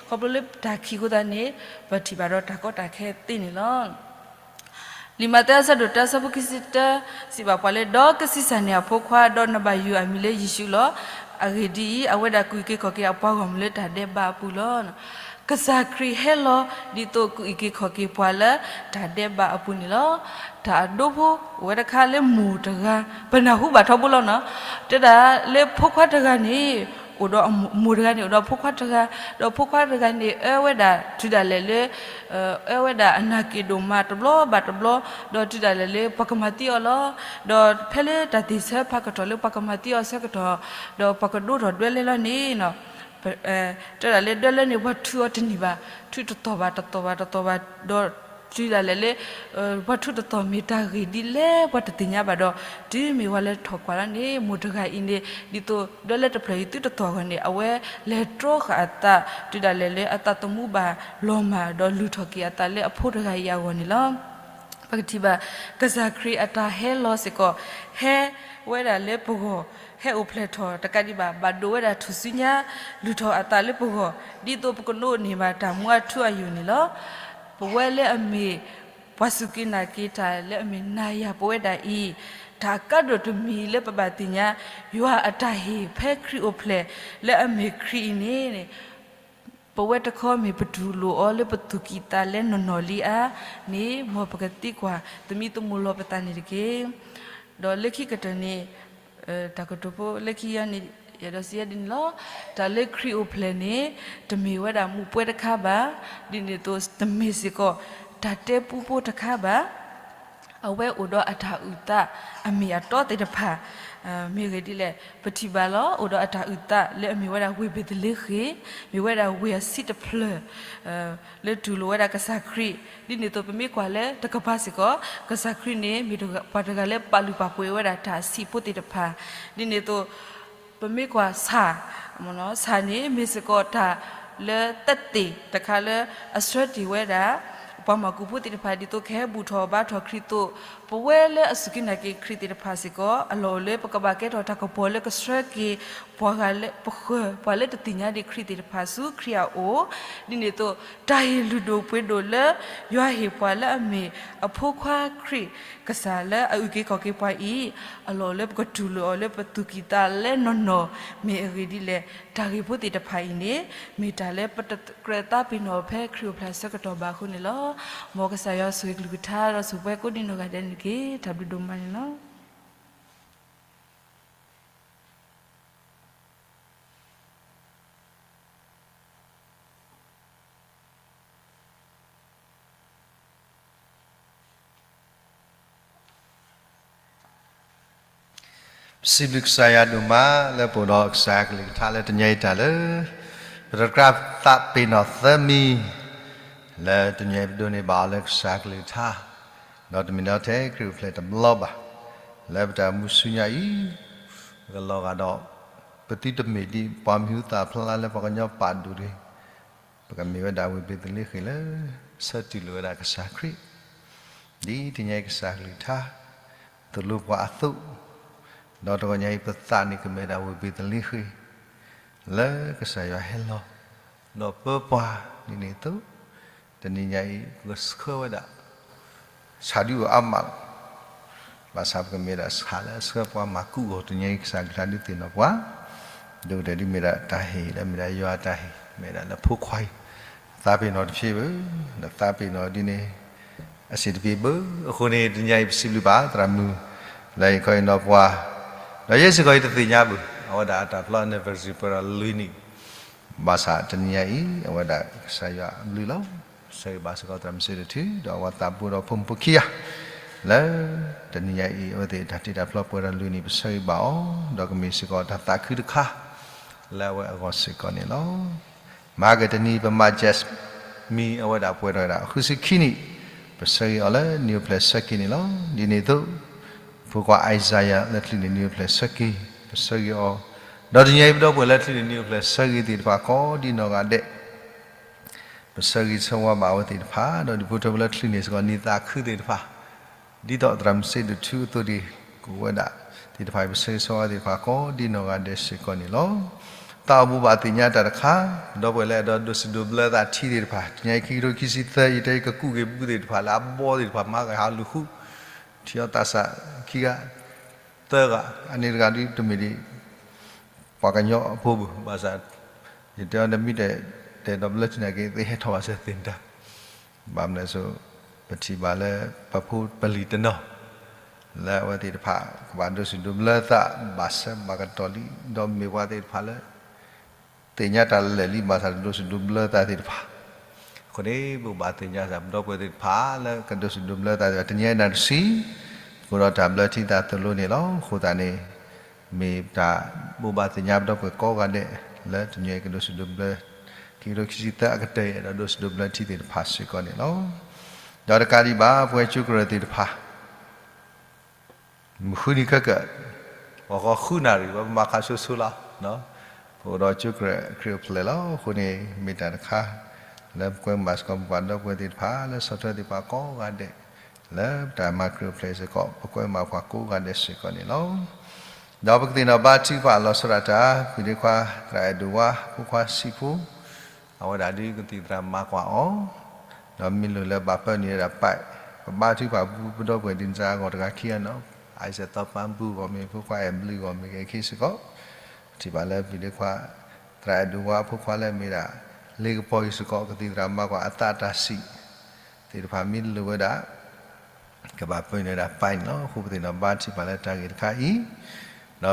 ဖျိလၢတၢ်ခံးအဃိသတးန့ၣ် ပထံၣ်ဘၣ်ဒီးတၢ်ကီတၢ်ခဲသ့န့ၣ်လီၤ. လံာ်မးသဲအဆၢဒိၣ်တၢအဆၢဖိခံဆံတၢ စံးဘၣ်ပှၤလၢ ဒီးကဆံးစၢ်န့ၢ်အဖိခွါ, ဒီးနဘၣ်ယုၢ်အမံၤလၢယ့ၣ်ၡူးလီၤ. အဂ့ၢ်ဒ်အံၤ, အဝဲဒၣ်ကအုၣ်က့ၤခီၣ်က့ၤအပှၤဂီၢ်မုၢ်လၢတၢ်ဒဲးဘးအပူၤလီၤ. ကစၢ်ခရံာ်ဟဲလီၤ ဒ်သိးကအုၣ်က့ၤခီၣ်က့ၤပှၤလၢတၢ်ဒဲးဘးအပူၤန့ၣ်လီၤ. တၢ်အဒိဖိအိၣ်ဝဲတခါလၢမိၢ်တဂၤ, ပနၢ်ဟူဘၣ်ထီဘိလီၤနီၤ. တဲဒၣ်လၢဖိခွါတဂၤန့ၣ် အိၣ်ဒီးမိၢ်တဂၤန့ၣ် အိၣ်ဒီးဖိခွါတဂၤ, ဒီးဖိခွါတဂၤန့ၣ် အၢဝဲဒၣ်တုၤဒၣ်လဲာ်လၢ အၢဝဲဒၣ်အနၢ်က့ၤဒိၣ်မးတဘျီဘၣ်တဘျီ, ဒီးတုၤဒၣ်လဲာ်လၢပှၤကမၤသံအီၤလီၤ. ဒီးဖဲလၢတၢ်သ့ၣ်ဆၢဖးကတီၢ်လၢပှၤကမၤသံအီၤဆၢကတီၢ်, ဒီးပှၤကဒိထီၣ်ဒွဲလဲလီၤန့ၣ် တဲဒၣ်လၢဒွဲလဲန့ၣ် ပှၤထုးအီၤတန့ၢ်ဘၣ်, ထုးတတီၤဘၣ်တတီၤဘၣ်တတီၤဘၣ်, ဒီးတုၤဒၣ်လဲာ်လၢ ပှၤထုးတတီၤမ့ၢ်တၢ်ဂ့ၢ်ဒ်လဲၣ် ပှၤတသ့ၣ်ညါဘၣ်ဒီး တုၤမ့ၢ်ဝဲလဲၤထီၣ်ကွၢ်လီၤန့ၣ် မိၢ်တဂၤအံၤန့ၣ် ဒ်သိးဒွဲလဲတဖျၢၣ်အံၤသုတတီၤအဂီၢ်န့ၣ် အဝဲလဲၤတြီဃာ်အသး တုၤဒၣ်လဲာ်လၢအသးသမူဘၣ်လီၤမၢ် ဒီးလုၢ်ထီၣ်က့ၤအသးလၢအဖိတဂၤအံၤအဂီၢ်န့ၣ်လီၤ. ပကထံၣ်ဘၣ် ကစၢ်ခရံာ်အတၢ်ဟဲလီၤစ့ၢ်ကီး ဟဲဝဲဒၣ်လၢပဂီၢ်, ဟဲအိၣ်ဖျဲၣ်ထီၣ်တကးဒံးဘၣ် ဘၣ်ဒိဝဲဒၣ်ထူၣ်စုညါ လုၢ်ထီၣ်အသးလၢပဂီၢ် ဒ်သိးပကဒိးန့ၢ်ဘၣ်တၢ်မူအထူအယိာ်န့ၣ်လီၤ. ပဝဲလၢအမ့ၢ် ပှၤစူၢ်က့ၤနာ်က့ၤတၢ်လၢအမ့ၢ်နၤယၤပဝဲဒၣ်အံၤ, တၢ်အကါဒိၣ်တမံၤလၢပဘၣ်သ့ၣ်ညါ ယွၤအတၢ်ဟ့ၣ်ဖဲခရံာ်အိၣ်ဖျဲၣ်လၢအမ့ၢ်ခရံာ်အံၤန့ၣ် ပဝဲတခီမ့ၢ်ပတူၢ်လိာ်အီၤလၢပသူၣ်ကံၢ်သးလဲနီၢ်နီၢ်လံဧါန့ၣ် မ်ပကသံကွၢ်သမံသမိးလီၤပသးန့ၣ်တက့ၢ်. ဒီးလၢခံကတၢၢ်န့ၣ် တၢ်ကတိၤဖိလၢခံယၤန့ၣ် ယအဲၣ်ဒိးစံးဒ်န့ၣ်လီၤ. တၢ်လၢခရံာ်အိၣ်ဖျဲၣ်န့ၣ် တမ့ၢ်ဝဲဒၣ်မူးပွဲတခါဘၣ်, ဒ်န့ၣ်အသိးတမ့ၢ်စ့ၢ်ကီး တၢ်တဲပူဖိတခါဘၣ်. အဝဲအိၣ်ဒီးအတၢ်အုၣ်သးအမ့ၢ်အတီသ့ၣ်တဖၣ် မ့ၢ်ဂ့ၢ်ဒ်လဲၣ် ပထံၣ်ဘၣ်လီၤ. အိၣ်ဒီးအတၢ်အုၣ်သးလၢအမ့ၢ်ဝဲဒၣ်ဝ့ၢ်ဘ့းသလ့ဃ့ၣ်, မ့ၢ်ဝဲဒၣ်ဝ့ၢ်အဆံးတဖျၢၣ် လၢတူၢ်လိာ်ဝဲဒၣ်ကစၢ်ခရံာ်, ဒ်န့ၣ်အသိးပမ့ၢ်ကွၢ်လၢတကပၤစ့ၢ်ကီး ကစၢ်ခရံာ်န့ၣ် မ့ၢ်ပှၤတဂၤလၢပာ်လုၢ်ပာ်ပှ့ၤဝဲဒၣ်တၢ်အဆံးဖိသ့ၣ်တဖၣ်, ဒ်န့ၣ်အသိး ပမ့ၢ်ကွၢ်ဆၣ်, ဆၣ်န့ၣ် မ့ၢ်စ့ၢ်ကီးတၢ်လၢသက်သေတခါလၢအဆှၢတ့ၢ်ဝဲဒၣ် ပှၤမၤကူၣ်ဖိသ့ၣ်တဖၣ် ဒ်သိးကဟဲဘူၣ်ထီၣ်ဘါထီၣ်ခရံာ်အသိး, ပဝဲလၢအစူၢ်က့ၤနာ်က့ၤခရံာ်သ့ၣ်တဖၣ်စ့ၢ်ကီး အလီၢ်အိၣ်လၢပကဘၣ်ကဲထီၣ်တၢ်ကပီၤလၢကဆှၢက့ၤ ပှၤဂၤလၢပဃၢၤ ပှၤလၢတသ့ၣ်ညါဒံးခရံာ်သ့ၣ်တဖၣ်ဆူခရံာ်အအိၣ်, ဒ်န့ၣ်အသိး တၢ်ဟ့ၣ်လုၢ်ဒိၣ်ပှ့ၤဒိၣ်လၢ ယွၤဟ့ၣ်ပှၤလၢအမ့ၢ်အဖိခွါခရံာ်ကစၢ်လၢအအုၣ်က့ၤခီၣ်က့ၤပှၤအံၤ, အလီၢ်အိၣ်လၢပကတူၢ်လိာ်အီၤလၢပသူၣ်ကံၢ်သးလဲနီၢ်နီၢ် မ့ၢ်အဂ့ၢ်ဒ်လဲၣ်, တၢ်ဂ့ၢ်ဖိသ့ၣ်တဖၣ်အံၤန့ၣ် မ့ၢ်တၢ်လၢပတကြၢးသးပ့ၤနီၣ်ဖဲခရံာ်အိၣ်ဖျဲၣ်အဆၢကတီၢ်ဘၣ်အဃိန့ၣ်လီၤ. မ်ကစၢ်ယွၤဆိၣ်ဂ့ၤကလုၢ်ကထါ ဒီးဆိၣ်ပှဲၤကိးဒံနီၢ်ဂၤဒဲးန့ၣ်တက့ၢ်. တၢ်ဘျုးဒိၣ်မးန့ၣ်လီၤ. ပစံးဘျုးကစၢ်ယွၤဒိၣ်မးလၢပအိၣ်ဒီးကစၢ်ကလုၢ်ကထါလၢတနံၤအံၤတၢ်လၢ ပတကြၢးသးပ့ၤနီၣ်သၢမံၤ လၢတနံၤအံၤပဒိးန့ၢ်ဘၣ်အီၤလၢကစၢ်ကလုၢ်ကထါ, ဒီးတမ့ၢ်လၢထဲခရံာ်အိၣ်ဖျဲၣ်တဘျီဘၣ်, လၢပတၢ်မူဆူညါအံၤ ပကလီၤဂာ်ဒီး ပသုတမ့ၢ်ဒ်ပှၤမံၤဟူသၣ်ဖျါလၢပှၤကညီပာ်ဒိၣ်တဂ့ၤ, ပကမ့ၢ်ဝဲဒၣ်ဝ့ၢ်ဘ့းသလ့ဃ့ၣ်လၢ ဆၢတူၢ်လိာ်ဝဲဒၣ်ကစၢ်ခရံာ်, ဒ်တနံၤအံၤကစၢ်ကလုၢ်ကထါ သိၣ်လိပှၤအသိး, ဒီးတဂီၤညါအံၤပသးန့ၣ်ကမ့ၢ်ဒၣ်ဝ့ၢ်ဘ့းသလ့ဃ့ၣ် လၢကစၢ်ယွၤဟဲလီၤ ဒီးပၢပှၤဒ်န့ၣ်အသိး, တနံၤညါအံၤပကဆှၢဝဲဒၣ် ဆၣ်ဒုးအိၣ်အါမးလီၤ. ဘၣ်ဆၣ်ပကမ့ၢ်ဒၣ်ဆၣ်လၢအဆှၢပှၤမၤကူးအီၤ တနံၤညါအံၤကစၢ်ကလုၢ်ကထါဒုးသ့ၣ်နီၣ်ပှၤ, ဒ်ကတၢၢ်ဒ်မ့ၢ်ဒၣ်တၢ်ဟ့ၣ်လၢမ့ၢ်ဒၣ်ယွၤအတၢ်ဟ့ၣ် မ့ၢ်ဒၣ်လၢဖိခွါအံၤ သးပ့ၤနီၣ်တဖျ့ဘၣ်, ဒီးသးပ့ၤနီၣ်ဒ်န့ၣ် အဆံးတဖျ့ဘၣ်. အဃိန့ၣ် တနံၤညါအံၤပစံးဘျုးဘၣ်သရၣ်မုၣ် လၢအံၤခီအံၤနီၣ်ပှၤ, ဒီးယဲစ့ၢ်ကီးယတသ့ၣ်ညါဘၣ် အဝဲဒၣ်အတၢ်ဖျီ anniversary ပှဲၤဒီးလွံၢ်နံၣ်, ဘၣ်ဆၣ်တနံၤညါအံၤ အဝဲဒၣ်ကစၢ်ယွၤအဘျုးလီၤ. ဆၢဂ့ၤဘၣ်စ့ၢ်ကီးသရၣ်မုၣ်စ့ဒိၣ်ထူ ဒီးအဝဲသးဘိဒီးဖိမုၣ်ဖိခံဂၤ လၢတနံၤညါအံၤ အဝဲသ့ၣ်တၢ်တ့တၢ်ဖျီပှဲၤဒီးလွံၢ်နံၣ် ပဆၢဂ့ၤဘၣ်အီၤ ဒီးကမ့ၢ်စ့ၢ်ကီးတၢ်သးခုတခါ လၢအဝဲအဂီၢ်စ့ၢ်ကီးန့ၣ်လီၤ. မဟါကတနံၤ ပမၤ Jasmine အဝဲဒၣ်ပှဲၤထီၣ်ဝဲဒၣ် ဃုဆံခံနံၣ်, ပဆၢဂ့ၤအီၤလၢ နံၣ်အိၣ်ဖျဲၣ်ဆၢက့ၤန့ၣ်လီၤ. ဒ်န့ၣ်အသိး ဖိခွါ Isaiah လၢချံးန့ၣ် နံၣ်အိၣ်ဖျဲၣ်ဆၢက့ၤ ပဆၢဂ့ၤအီၤ, ဒီးတနံၤညါအံၤ ပဒီပုၢ်ဝဲၢ်လၢချံးန့ၣ် နံၣ်အိၣ်ဖျဲၣ်ဆၢက့ၤသ့ၣ်တဖၣ်ကိးဒ်နီၢ်ဂၤဒဲး ပဆၢဂ့ၤဆၢဝါဘၣ်အဝဲသ့ၣ်တဖၣ်, ဒီးဒ်ဖိထၢဖိလၢချံးန့ၣ်စ့ၢ်ကီး နံၣ်သးခုသ့ၣ်တဖၣ် ဒ်သိးသရၣ်မုၣ်စ့ဒိၣ်ထူအသိးဒ် ကအိၣ်ဝဲဒၣ်သ့ၣ်တဖၣ် ပဆၢဂ့ၤဆၢဝါသ့ၣ်တဖၣ်ကိးဒ်နီၢ်ဂၤဒဲးစ့ၢ်ကီးန့ၣ်လီၤ. သးအိၣ်ဘိးဘၣ်သ့ၣ်ညါတၢ်တခါ, ပဒီပုၢ်ဝဲၢ်လၢအဲၣ်ဒိးဒိးစံၣ်ဒိးဘျၢသးထံသ့ၣ်တဖၣ်, တနံၤအံၤ ခံကထိခံဆံသၢ ယတဲကကူးက့ၤဘုသ့ၣ်တဖၣ်လၢအဘီသ့ၣ်တဖၣ် မၤကဟးလူၤဃု ထံၣ်အီၤသးစၢ်ခံဂၤ သၢဂၤ, အန့ၣ်တဂၤဒ်တမ့ၢ်ဒ် ပှၤကညီအဖိဘၣ်, ဘၣ်ဆၣ် ယတဲအီၤ နမ့ၢ်တအဲၣ်ဒိးဘျၢထံန့ၣ်က့ၤ သ့ဟဲထီၣ်ဘၣ်စဲသ့ၣ်တၢ်, ဘၣ်မနုၤအဃိ ပထံၣ်ဘၣ်လၢ ပဖိပလံၤတနီၤ လၢအဝဲသ့ၣ်တဖၣ် ကဘၣ်ဒိးစံၣ်ဒိးဘျၢသး ဘၣ်ဆၢဘၣ်ကတီၢ်လံ, ဒီးမ့ၢ်ပှၤသ့ၣ်တဖၣ်လၢ သ့ၣ်ညါတၢ်လၢာ်လံ ဘၣ်ဆၣ်တဒိးစံၣ်ဒိးဘျၢသးသ့ၣ်တဖၣ်, အဃိန့ၣ် ပဘၣ်သ့ၣ်ညါစ့ၢ် ပဒီပုၢ်ဝဲၢ်သ့ၣ်တဖၣ်လၢကဒိးစံၣ်ဒိးဘျၢသးသ့ၣ်တဖၣ် တနံၤအံၤနၣ်ရံၣ်တဆံ သကိးဒီးတၢ်ဘျၢထံသးသိၣ်လိန့ၣ်လီၤ. အဃိသတးန့ၣ် မ့ၢ်တၢ်ဘိးဘၣ်သ့ၣ်ညါပဒီပုၢ်ဝဲၢ်ကိးဂၤဒဲး လၢတနံၤအံၤကဒိးစံၣ်ဒိးဘျၢ ခံကထိခံဆံသၢအကတၢၢ် အဲၣ်ဒိးဒိးစံၣ်ဒိးဘျၢထံသ့ၣ်တဖၣ်စ့ၢ်ကီးန့ၣ်လီၤ. ဒီးတကးဒံးဘၣ် ပဝဲကၠိကရၢၢ်သ့ၣ်တဖၣ် မုၢ်ဃုနံၤခဲကၢၣ် ပှၤဃီဃုနၣ်ရံၣ် ပမၤခးဆိဆိလီၤ. ပအိၣ်ဒီးကၠိကရၢၢ်ခရံာ်အိၣ်ဖျဲၣ်လီၤ. အဃိန့ၣ် မ့ၢ်တၢ်တခါ လၢပကွဲမုာ်ဘၣ်စ့ၢ်ကီး ပပှၤဒီပုၢ်ဝဲၢ်သ့ၣ်တဖၣ် လၢဆီၣ်ထွဲသ့ၣ်တဖၣ်ကိးဂၤဒဲး လၢပတၢ်မၤခရံာ်အိၣ်ဖျဲၣ်စ့ၢ်ကီး ပကွဲမုာ်ပှၤကိးဂၤဒဲးစ့ၢ်ကီးန့ၣ်လီၤ. ဒီးပကသ့ၣ်နီၣ်ဘါထုကဖၣ်လီၤဆီဒၣ်တၢ် ဖံးဒ့ခွါ သရၣ်အဲၣ်ဒိးဝါ ဖိခွါဆံးဖိ အဝဲဒၣ်ဒ်ကသံၣ်သရၣ်မၤကွၢ်အီၤ ဒီးမ့ၢ်လိၣ်လၢဘၣ်ပၢနုာ်ဝဲဒၣ် ပ ပဘါထုကဖၣ်ပူ ပဒီပုၢ်ဝဲၢ်ဒ်န့ၣ်အဂီၢ်တဂၤခံဂၤနီၤ, အစဲးသီပၢ်ဘူဂီၢ်မ့ၢ် ဖိခွါအဲၣ်ဘျုးဂီၢ်မ့ၢ်ဂ့ၤ ခံစ့ၢ်ကီး, ပထံၣ်ဘၣ်လၢဖံးဒ့ခွါ သရၣ်အဲၣ်ဒိးဝါအဖိခွါလၢမ့ၢ်ဒၣ် လ့ကပီၤအံၤစ့ၢ်ကီး ကသံၣ်သရၣ်မၤကွၢ်အသးတၢ်ဆံး သ့ၣ်တဖၣ်မ့ၢ်လိၣ်ဝဲဒၣ် ကဘၣ်ပၢနုာ်ဝဲဒၣ် ပ န့ၣ်လီၤ. အဃိပသ့ၣ်နီၣ်ဘါထုကဖၣ်လၢတၢ်ဂ့ၢ်တခါအံၤ, ဒီး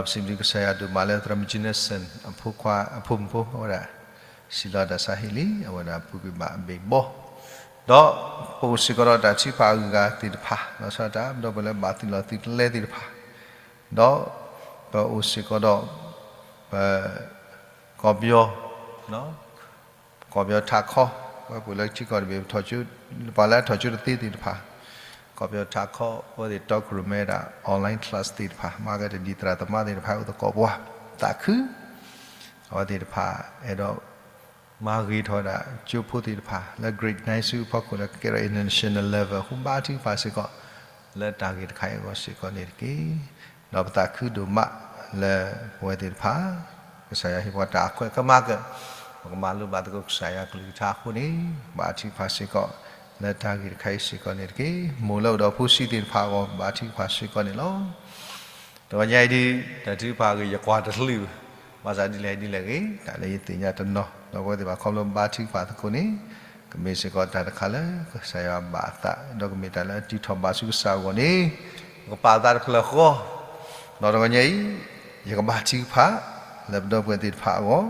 ပစံးဘျုးကစၢ်ယွၤဒိၣ်မးလၢသရၣ်မုၣ် Jensen အဖိခွါ အဖိမုၣ်ဖိ အဝဲဒၣ် စံးလီၤတၢ်ဆါဟံၣ်လံ အဝဲဒၣ်ပူၤကွံာ်ဘၣ်အဘ့ၣ်ဘီ, ဒီးပအိၣ်စ့ၢ်ကီးဒီးတၢ်ထုကဖၣ်အဂုၤအဂၤသ့ၣ်တဖၣ် လီၤဆီဒၣ်တၢ် ပဒီပုၢ်ဝဲၢ်လၢဘၣ်သုးလီၢ်သုးကျဲသ့ၣ်တဖၣ်, ဒီးပအိၣ်စ့ၢ်ကီးဒီး ပ ကီၢ်ပယီၤ ကီၢ်ပယီၤထးခီ, ပဝဲပှၤလၢထံကီၢ်တဘ့ၣ် ပှၤလၢအထီၣ်ကၠိတသ့သ့ၣ်တဖၣ်, ကီၢ်ပယီၤထးခီ အဝဲသ့ၣ်တီခိၣ်ရိၣ်မဲဒၣ် online class သ့ၣ်တဖၣ်, မၤကတၢၢ်ဒ်သရၣ်သမါသ့ၣ်တဖၣ် အိၣ်သကိးပှၤ သးခု, အဝဲသ့ၣ်တဖၣ် အဲၣ်ဒိး မၤဂ့ၤထီၣ်ဝဲဒၣ် ကၠိဖိသ့ၣ်တဖၣ် လၢ grade nine ဆူအဖီခိၣ်လၢကကဲထီၣ် international level အဃိ ဘါထုကဖၣ်စ့ၢ်ကီး လၢတၢ်ဂ့ၢ်တခါအံၤအဂီၢ်စ့ၢ်ကီးန့ၣ်တက့ၢ်. ဒီးပသးခုဒိၣ်မးလၢပဝဲသ့ၣ်တဖၣ် ကစၢ်ယွၤဟ့ၣ်ပှၤတၢ်အခွဲးကမၤကၢၢ် ပကမၤလိဘၣ်သကိးကစၢ်ယွၤကလုၢ်ကထါအဃိန့ၣ် ဘါထုကဖၣ်စ့ၢ်ကီး လၢတၢ်ဂ့ၢ်တခါအံၤစ့ၢ်ကီးန့ၣ်တက့ၢ်. မိၢ်လၢအိၣ်ဒီးဖိဆံးသ့ၣ်တဖၣ်အဂီၢ် ဘါထုကဖၣ်စ့ၢ်ကီးန့ၣ်လီၤ. တဂီၤညါအံၤဒ် တၢ်ထုကဖၣ်ဂ့ၢ် ယကွၢ်တချုးဘၣ်, ဘၣ်ဆၣ်ဒ်လဲၣ်ဒ်လဲၣ်ဂ့ၤ တၢ်လၢယသ့ၣ်ညါတနီၤ ဒီးပဝဲသ့ၣ်တဖၣ်ခီဖျိဘါထုကဖၣ်သကိးန့ၣ် ကမ့ၢ်စ့ၢ်ကီးတၢ်တခါလၢကစၢ်ယွၤဘၣ်အသး ဒီးကမ့ၢ်တၢ်လၢအတုၤထီၣ်ဘၣ်ဆူကစၢ်အဂီၢ်န့ၣ် ပကပာ်သးတဖျၢၣ်ဃီ ဒီးတဂီၤညါအံၤ ယကဘါထုကဖၣ် လၢပဒီပုၢ်ဝဲၢ်သ့ၣ်တဖၣ်အဂီၢ်,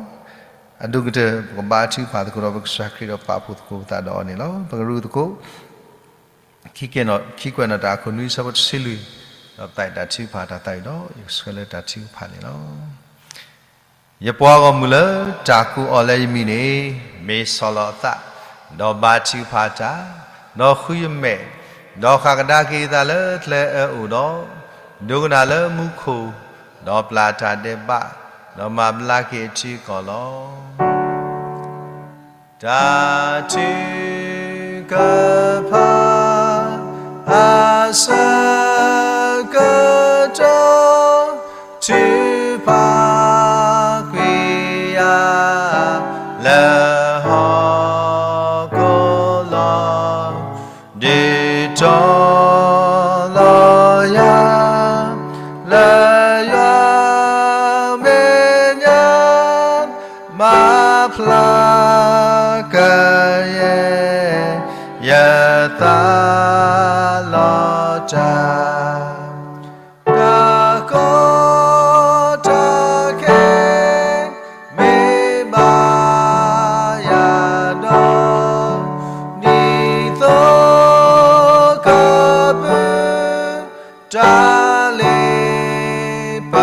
အဒိၣ်ကတၢၢ် ပကဘါထုကဖၣ်သကိးဒီးပကစၢ်ခရံာ်ဒီးပာ်ဖှိၣ်သကိးပသးဒီးအီၤန့ၣ်လီၤ. ပကရူၢ်သကိး ခံကွဲးနီၣ်တၢ်အခိၣ်နွံ အဆၢဖိတဆံလွံၢ်, ဒီးပသးအံၤတၢ်ထုကဖၣ်တၢ်သးဝံၣ်ဒီး ယကဆှၢလၢတၢ်ထုကဖၣ်န့ၣ်လီၤ. ယပှၤဂီၢ်မုၢ်လၢတၢ်ကိးအီၤလၢယမံၤန့ၣ် မ့ၢ်ဆီၣ်လီၤအသး, ဒီးဘါထုကဖၣ်တၢ်, ဒီးဃုယမဲာ်, ဒီးဃၣ်ကဒါက့ၤအသးလၢကျဲအၢအိၣ်ဒီး, ဒိကနၣ်လၢမူခိၣ်, ဒီးပျၢ်တၢ်ဒဲးဘး, ဒီးမၤဘျါက့ၤအထံအကီၢ်လီၤ. တၢ်ထုကဖၣ် အဆၢကတီၢ် ထုကဖၣ်ကွံာ်ယၤ လၢဟီၣ်ခိၣ်လီၢ်, ဒုးတီၤလီၤယၤ လၢယွၤမဲာ်ညါ မၤဖျါကယဲၢ် ယသးလီၤတၢ် တၢ်ကီတၢ်ခဲ မ့ၢ်ဘၣ်ယၤဒီး ဒ် တၢ်လ့ပ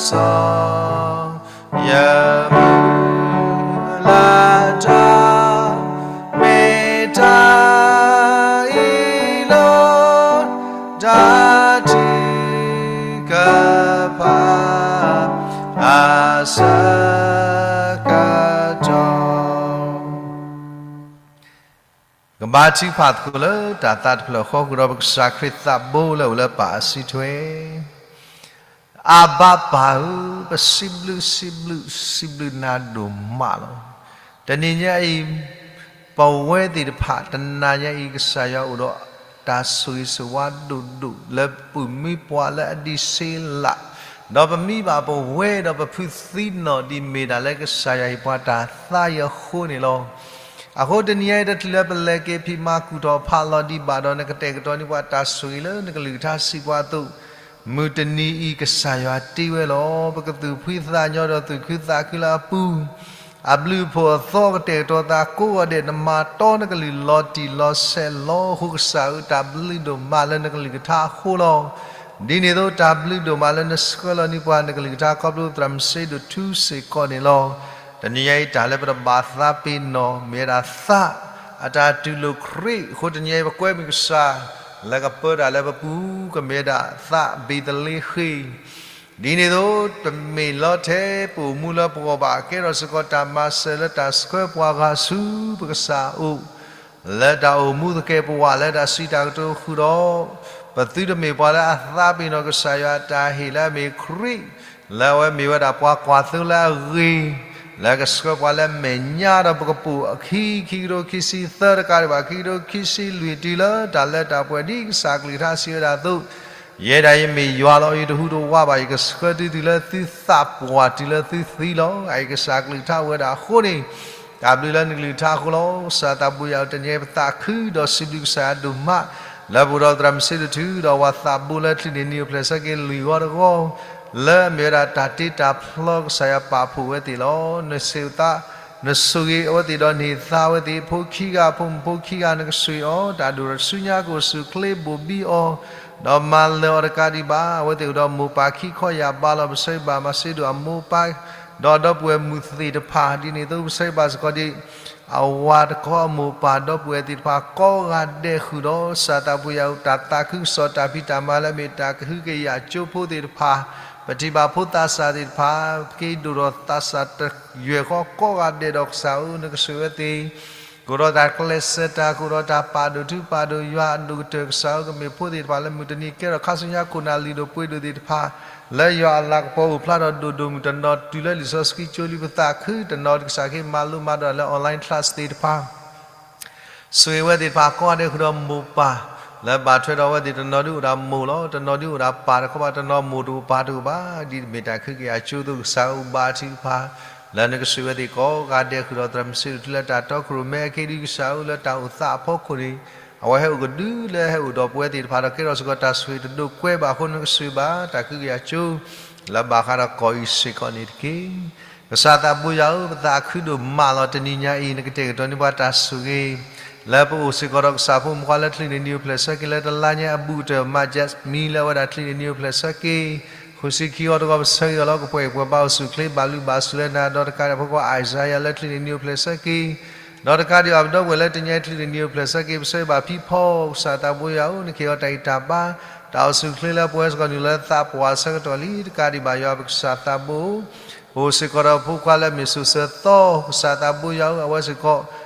စီ ယမုၢ်လၢ်တၢ် မ့ၢ်တၢ်အံၤလီၤ. တၢ်ထုကဖၣ် အဆၢကတီၢ် ကဘါထုကဖၣ်သကိးလၢတၢ်သးတဖျၢၣ်ဃီ ဃုာ်ဒီးပကစၢ်ခရံာ်သးဘိလၢအိၣ်လၢပၢ်အစုထွဲ အဘၤပၢ်ဧၢ, ပစံးဘျုးစံးဘျုး စံးဘျုးနၤဒိၣ်မးလီၤ. တနံၤညါအံၤ ပဝဲသ့ၣ်တဖၣ် တနံၤညါအံၤ ကစၢ်ယွၤအိၣ်ဒီးတၢ်ဆိၣ်ဂ့ၤဆိၣ်ဝါဒိၣ်ဒိၣ် လၢပမံပှၤလၢအဒံးဆ့လး, ဒီးပမံဘၣ်ပဝဲဒီးပဖုသံနီၣ် ဒ်မ့ၢ်ဒၣ်လၢကစၢ်ယွၤဟ့ၣ်ပှၤတၢ်သါအံၤအဃိန့ၣ်လီၤ. အဃိတနံၤညါအံၤ တချုးလၢပလဲၤက့ၤဖံးမၤကူၣ်ထီၣ်ဖးလီၤဒံးဘၣ်ဒီး နကတဲာ်ကတီၤန့ၢ်ပှၤတၢ်ဆိၣ်ဂ့ၤလၢနကလုၢ်ကထါစံးပှၤအသိး, မုၢ်တနံၤအံၤ ကစၢ်ယွၤတ့ဝဲလီၤ. ပကသူၣ်ဖှံသးညီဒီးသူၣ်ခုသးခုလၢအပူၤ, အဘျုးအဖှိၣ်အသီကတဲာ်ကတီၤသးကိးဂၤဒဲး, နမၤတီနကလုၢ်လီၤတံၢ်လီၤဆဲးလီၤ. အဃိကစၢ်ဧၢ, တၢ်ဘျုးဒိၣ်မးလၢနကလုၢ်ကထါအဃိလီၤ. ဒ်န့ၣ်အသိး တၢ်ဘျုးဒိၣ်မးလၢနဆှၢလီၤန့ၢ်ပှၤနကလုၢ်ကထါ ခီဖျိသရၣ်မုၣ်စ့ဒိၣ်ထူစ့ၢ်ကီးန့ၣ်လီၤ. တနံၤညါအံၤ တၢ်လၢပတဘၣ်သးပ့ၤနီၣ် မ့ၢ်ဝဲဒၣ်သး အတၢ်တူၢ်လိာ်ခရံာ်အဃိ တနံၤညါအံၤ ပကွဲမုာ်ကစၢ် လၢကပၢတၢ်လၢပပူၤ ကမ့ၢ်ဝဲဒၣ်သးဘ့းသလ့ဃ့ၣ် ဒ်န့ၣ်အသိး တမ့ၢ်လီၤထဲပအိၣ်မူလၢပဂီၢ်ဘၣ်, ကဲထီၣ်စ့ၢ်ကီးတၢ်မၤစၢၤလၢတၢ်ဆှၢပှၤဂၤဆူပကစၢ်အအိၣ်, လၢတၢ်အိၣ်မူသကဲးပဝး လၢတၢ်စံးတၢ်ကတိၤဃုာ်ဒီး ပသုတမ့ၢ်ပှၤလၢအသးပ့ၤနီၣ်ကစၢ်ယွၤအတၢ်ဟ့ၣ်လၢအမ့ၢ်ခရံာ်, လၢအဝဲမ့ၢ်ဝဲဒၣ်ပှၤကွၢ်သိလၢအဂ့ၤ, လၢကဆှၢပှၤလၢအမဲာ်ညါဒီးပကပိာ်အခံ ခံကထိခံဆံသၢတကးဒံးဘၣ် ခံကထိခံဆံလွံၢ်တုၤလၢတၢ်လၢတၢ်ပှဲၤ ဒ်ကစၢ်ကလုၢ်ကထါစံးဝဲဒၣ်အသိး, ယဲဒၣ်ယမ့ၢ်ယွၤလီၤ. ယတဟူးတဝးဘၣ်. ယကဆှၢသုတုၤလၢသုသးပှၢ်တုၤလၢသုသံလီၤ. အအံၤကစၢ်ကလုၢ်ကထါအိၣ်ဝဲဒၣ်အဃိန့ၣ်, တၢ်ဘျုးလၢနကလုၢ်ကထါအဃိလီၤ. ကစၢ်သးဘိယွၤဧၢ, တနံၤအံၤပသးခုဒီးစံးဘျုးကစၢ်ယွၤဒိၣ်မး လၢပအိၣ်ဒီးသရၣ်မုၣ်စ့ဒိၣ်ထူ ဒီးပှၤသးဘိလၢချံးန့ၢ်နံၤအိၣ်ဖျဲၣ်ဆၢက့ၤလွံၢ်ဂီၢ်တဂီၢ်, လၢအမ့ၢ်ဝဲဒၣ်တၢ်တ့တၢ်ဖျီကစၢ်ယွၤပာ်ဖှိၣ်ဝဲသ့ၣ်လီၤ. နဆိၣ်သး နဆိၣ်ဂ့ၤအဝဲသ့ၣ်ဒီးနဟ့ၣ်သါဝဲသ့ၣ်, ဖိခံဂၤ ဖိမုၣ်ဖိခံဂၤ နကဆိၣ်အီၤ, တၢ်ဒိၣ်ထီၣ်ဆူညါကအိၣ်ဆူၣ်အိၣ်ချ့ဘိၣ်ဘံအီၤ, ဒီးမၤလၢာ်အီၤတကးဒံးဘၣ်. အဝဲသ့ၣ်အိၣ်ဒီးမိၢ်ပၢ်ခံခီယၢ်ဘးလီၤ. ပဆၢဂ့ၤဘၣ်မၤစ့ဒိၣ်အမိၢ်ပၢ် ဒီးဒီပုၢ်ဝဲၢ်မုၣ်သ့ၣ်တဖၣ်, ဒ်န့ၣ်အသိးပဆၢဂ့ၤဘၣ်စ့ၢ်ကီးဒံး အဝၤတခီအမိၢ်ပၢ်ဒီပုၢ်ဝဲၢ်သ့ၣ်တဖၣ်ကိးဂၤဒဲးဃုာ်ဒီး ကစၢ်သးဘိယွၤဧၢ, တၢ်သးခုကစီၣ်တၢ်ဖံးတၢ်မၤလၢအမ့ၢ်တၢ်ကဟုကယာ်ကၠိဖိသ့ၣ်တဖၣ်, ပထံၣ်ဘၣ်ဖိသးစၢ်သ့ၣ်တဖၣ် ပက့ၤဒိၣ်ထီၣ်သးစၢ်တယွဲၢ်ဃီကိးဂၤဒဲးဒီးကစၢ်ဧၢ, နကဆိၣ်ဝဲသ့ၣ် ကအိၣ်ဒီးတၢ်ကျဲးစၢးတၢ် ကအိၣ်ဒီးတၢ်ပာ်ဒိၣ်ထူပာ်ဒိၣ်ယွၤအဒိၣ်ကတၢၢ်ကစၢ်ဧၢ, ကမ့ၢ်ဖိသ့ၣ်တဖၣ်လၢမုၢ်တနံၤကဲထီၣ်ခါဆူညါခိၣ်နၢ်လံာ်ဒိၣ်ပှ့ၤဒိၣ်သ့ၣ်တဖၣ် လၢယွၤအလၤကပီၤအိၣ်ဖျါထီၣ်ဒိၣ်ဒိၣ်မုၢ်တနီၤတုၤလၢလံာ်စီဆှံကၠိလံ ပသးခုတနီၤကစၢ်က့ၤမၤလိမၤဒိးလၢ online class သ့ၣ်တဖၣ် ဆိၣ်ဂ့ၤဝဲသ့ၣ်တဖၣ်ကိးဂၤဒဲးဃုာ်ဒီးမိၢ်ပၢ် လၢဘၣ်ထွဲဒီးအဝဲသ့ၣ်တနီၤဒုးအိၣ်ဒီးမိၢ်လီၤ, တနီၤဒုးအိၣ်ဒီးပၢ်တခီဘၣ်, တနီၤမိၢ်တအိၣ်ပၢ်တအိၣ်ဘၣ်, ဒ်မ့ၢ်တၢ်ကဟုကယာ်ကၠိအသိး ကစၢ်အိၣ်ဘၣ်ထုကဖၣ် လၢနကဆိၣ်ဝဲသ့ၣ်ကိးဂၤဒဲးဃုာ်ဒီးသရၣ်မုၣ်စ့ဒိၣ်ထူလၢတၢ်တီခိၣ်ရိၣ်မဲအခံဒုး ကစၢ်ဧၢ, လၢတၢ်အိၣ်သးအဖီခိၣ်န့ၣ် အဝဲဟဲအိၣ်ကဒုလၢဟဲအိၣ်ဒီးပဝဲသ့ၣ်တဖၣ်ဒီး ကဲထီၣ်စ့ၢ်ကီးတၢ်ဆိၣ်ဂ့ၤတဒိးကွဲဘၣ်အဃိ နကဆိၣ်ဂ့ၤဘၣ်တၢ်ကဟုကယာ်ကၠိ လၢဘၣ်ဃးဒီးကီၢ်အံၤစ့ၢ်ကီးန့ၣ်တက့ၢ်. ကစၢ်သးဘိယွၤဧၢ, ပသးခုဒိၣ်မးလီၤ. တနံၤညါအံၤ နကတဲာ်ကတီၤန့ၢ်ပှၤတၢ်ဆိၣ်ဂ့ၤ လၢပအိၣ်စ့ၢ်ကီးဒီးကစၢ်ဖိမုၣ်ဖိခွါလၢချံးန့ၢ်နံၤအိၣ်ဖျဲၣ်ဆၢက့ၤ လၢတလါညါအဘူးကတၢၢ် မၤယဲးမံလၢအဝဲဒၣ်ချံးန့ၢ်နံၤအိၣ်ဖျဲၣ်ဆၢက့ၤ ဃုဆံခံဂီၤတဂီၤ ပဆၢဂ့ၤအီၤလီၤ. ကပှဲၤပှဲၤဘါအိၣ်ဆူၣ်အိၣ်ချ့ ဘၣ်လုၢ်ဘၣ်စူၣ်လၢနၤ ဒီးတကးဒံးဖိခွါ Isaiah လၢချံးန့ၢ်နံၤအိၣ်ဖျဲၣ်ဆၢက့ၤ ဒီးတကးဒံးဘၣ် ပဒီပုၢ်ဝဲၢ်လၢတနံၤညါအံၤချံးန့ၢ်နံၤအိၣ်ဖျဲၣ်ဆၢက့ၤ ပဆၢဂ့ၤဘၣ်ဖံဖီ ကစၢ်သးဘိယွၤဧၢ, နကဟ့ၣ်အီၤတၢ်ဂံၢ်တၢ်ဘါ တၢ်အိၣ်ဆူၣ်အိၣ်ချ့လၢပဝဲစ့ၢ်ကီးနုာ်လၢသးပှၢ်ဆၢကတီၢ်လံ. တကးဒံးဘၣ်ယွၤပကစၢ်သးဘိဧၢ ပအိၣ်စ့ၢ်ကီးဒီးဖိခွါလၢအမ့ၢ်စိၤဆၢသီ ကစၢ်သးဘိယွၤဧၢ, အဝဲစ့ၢ်ကီး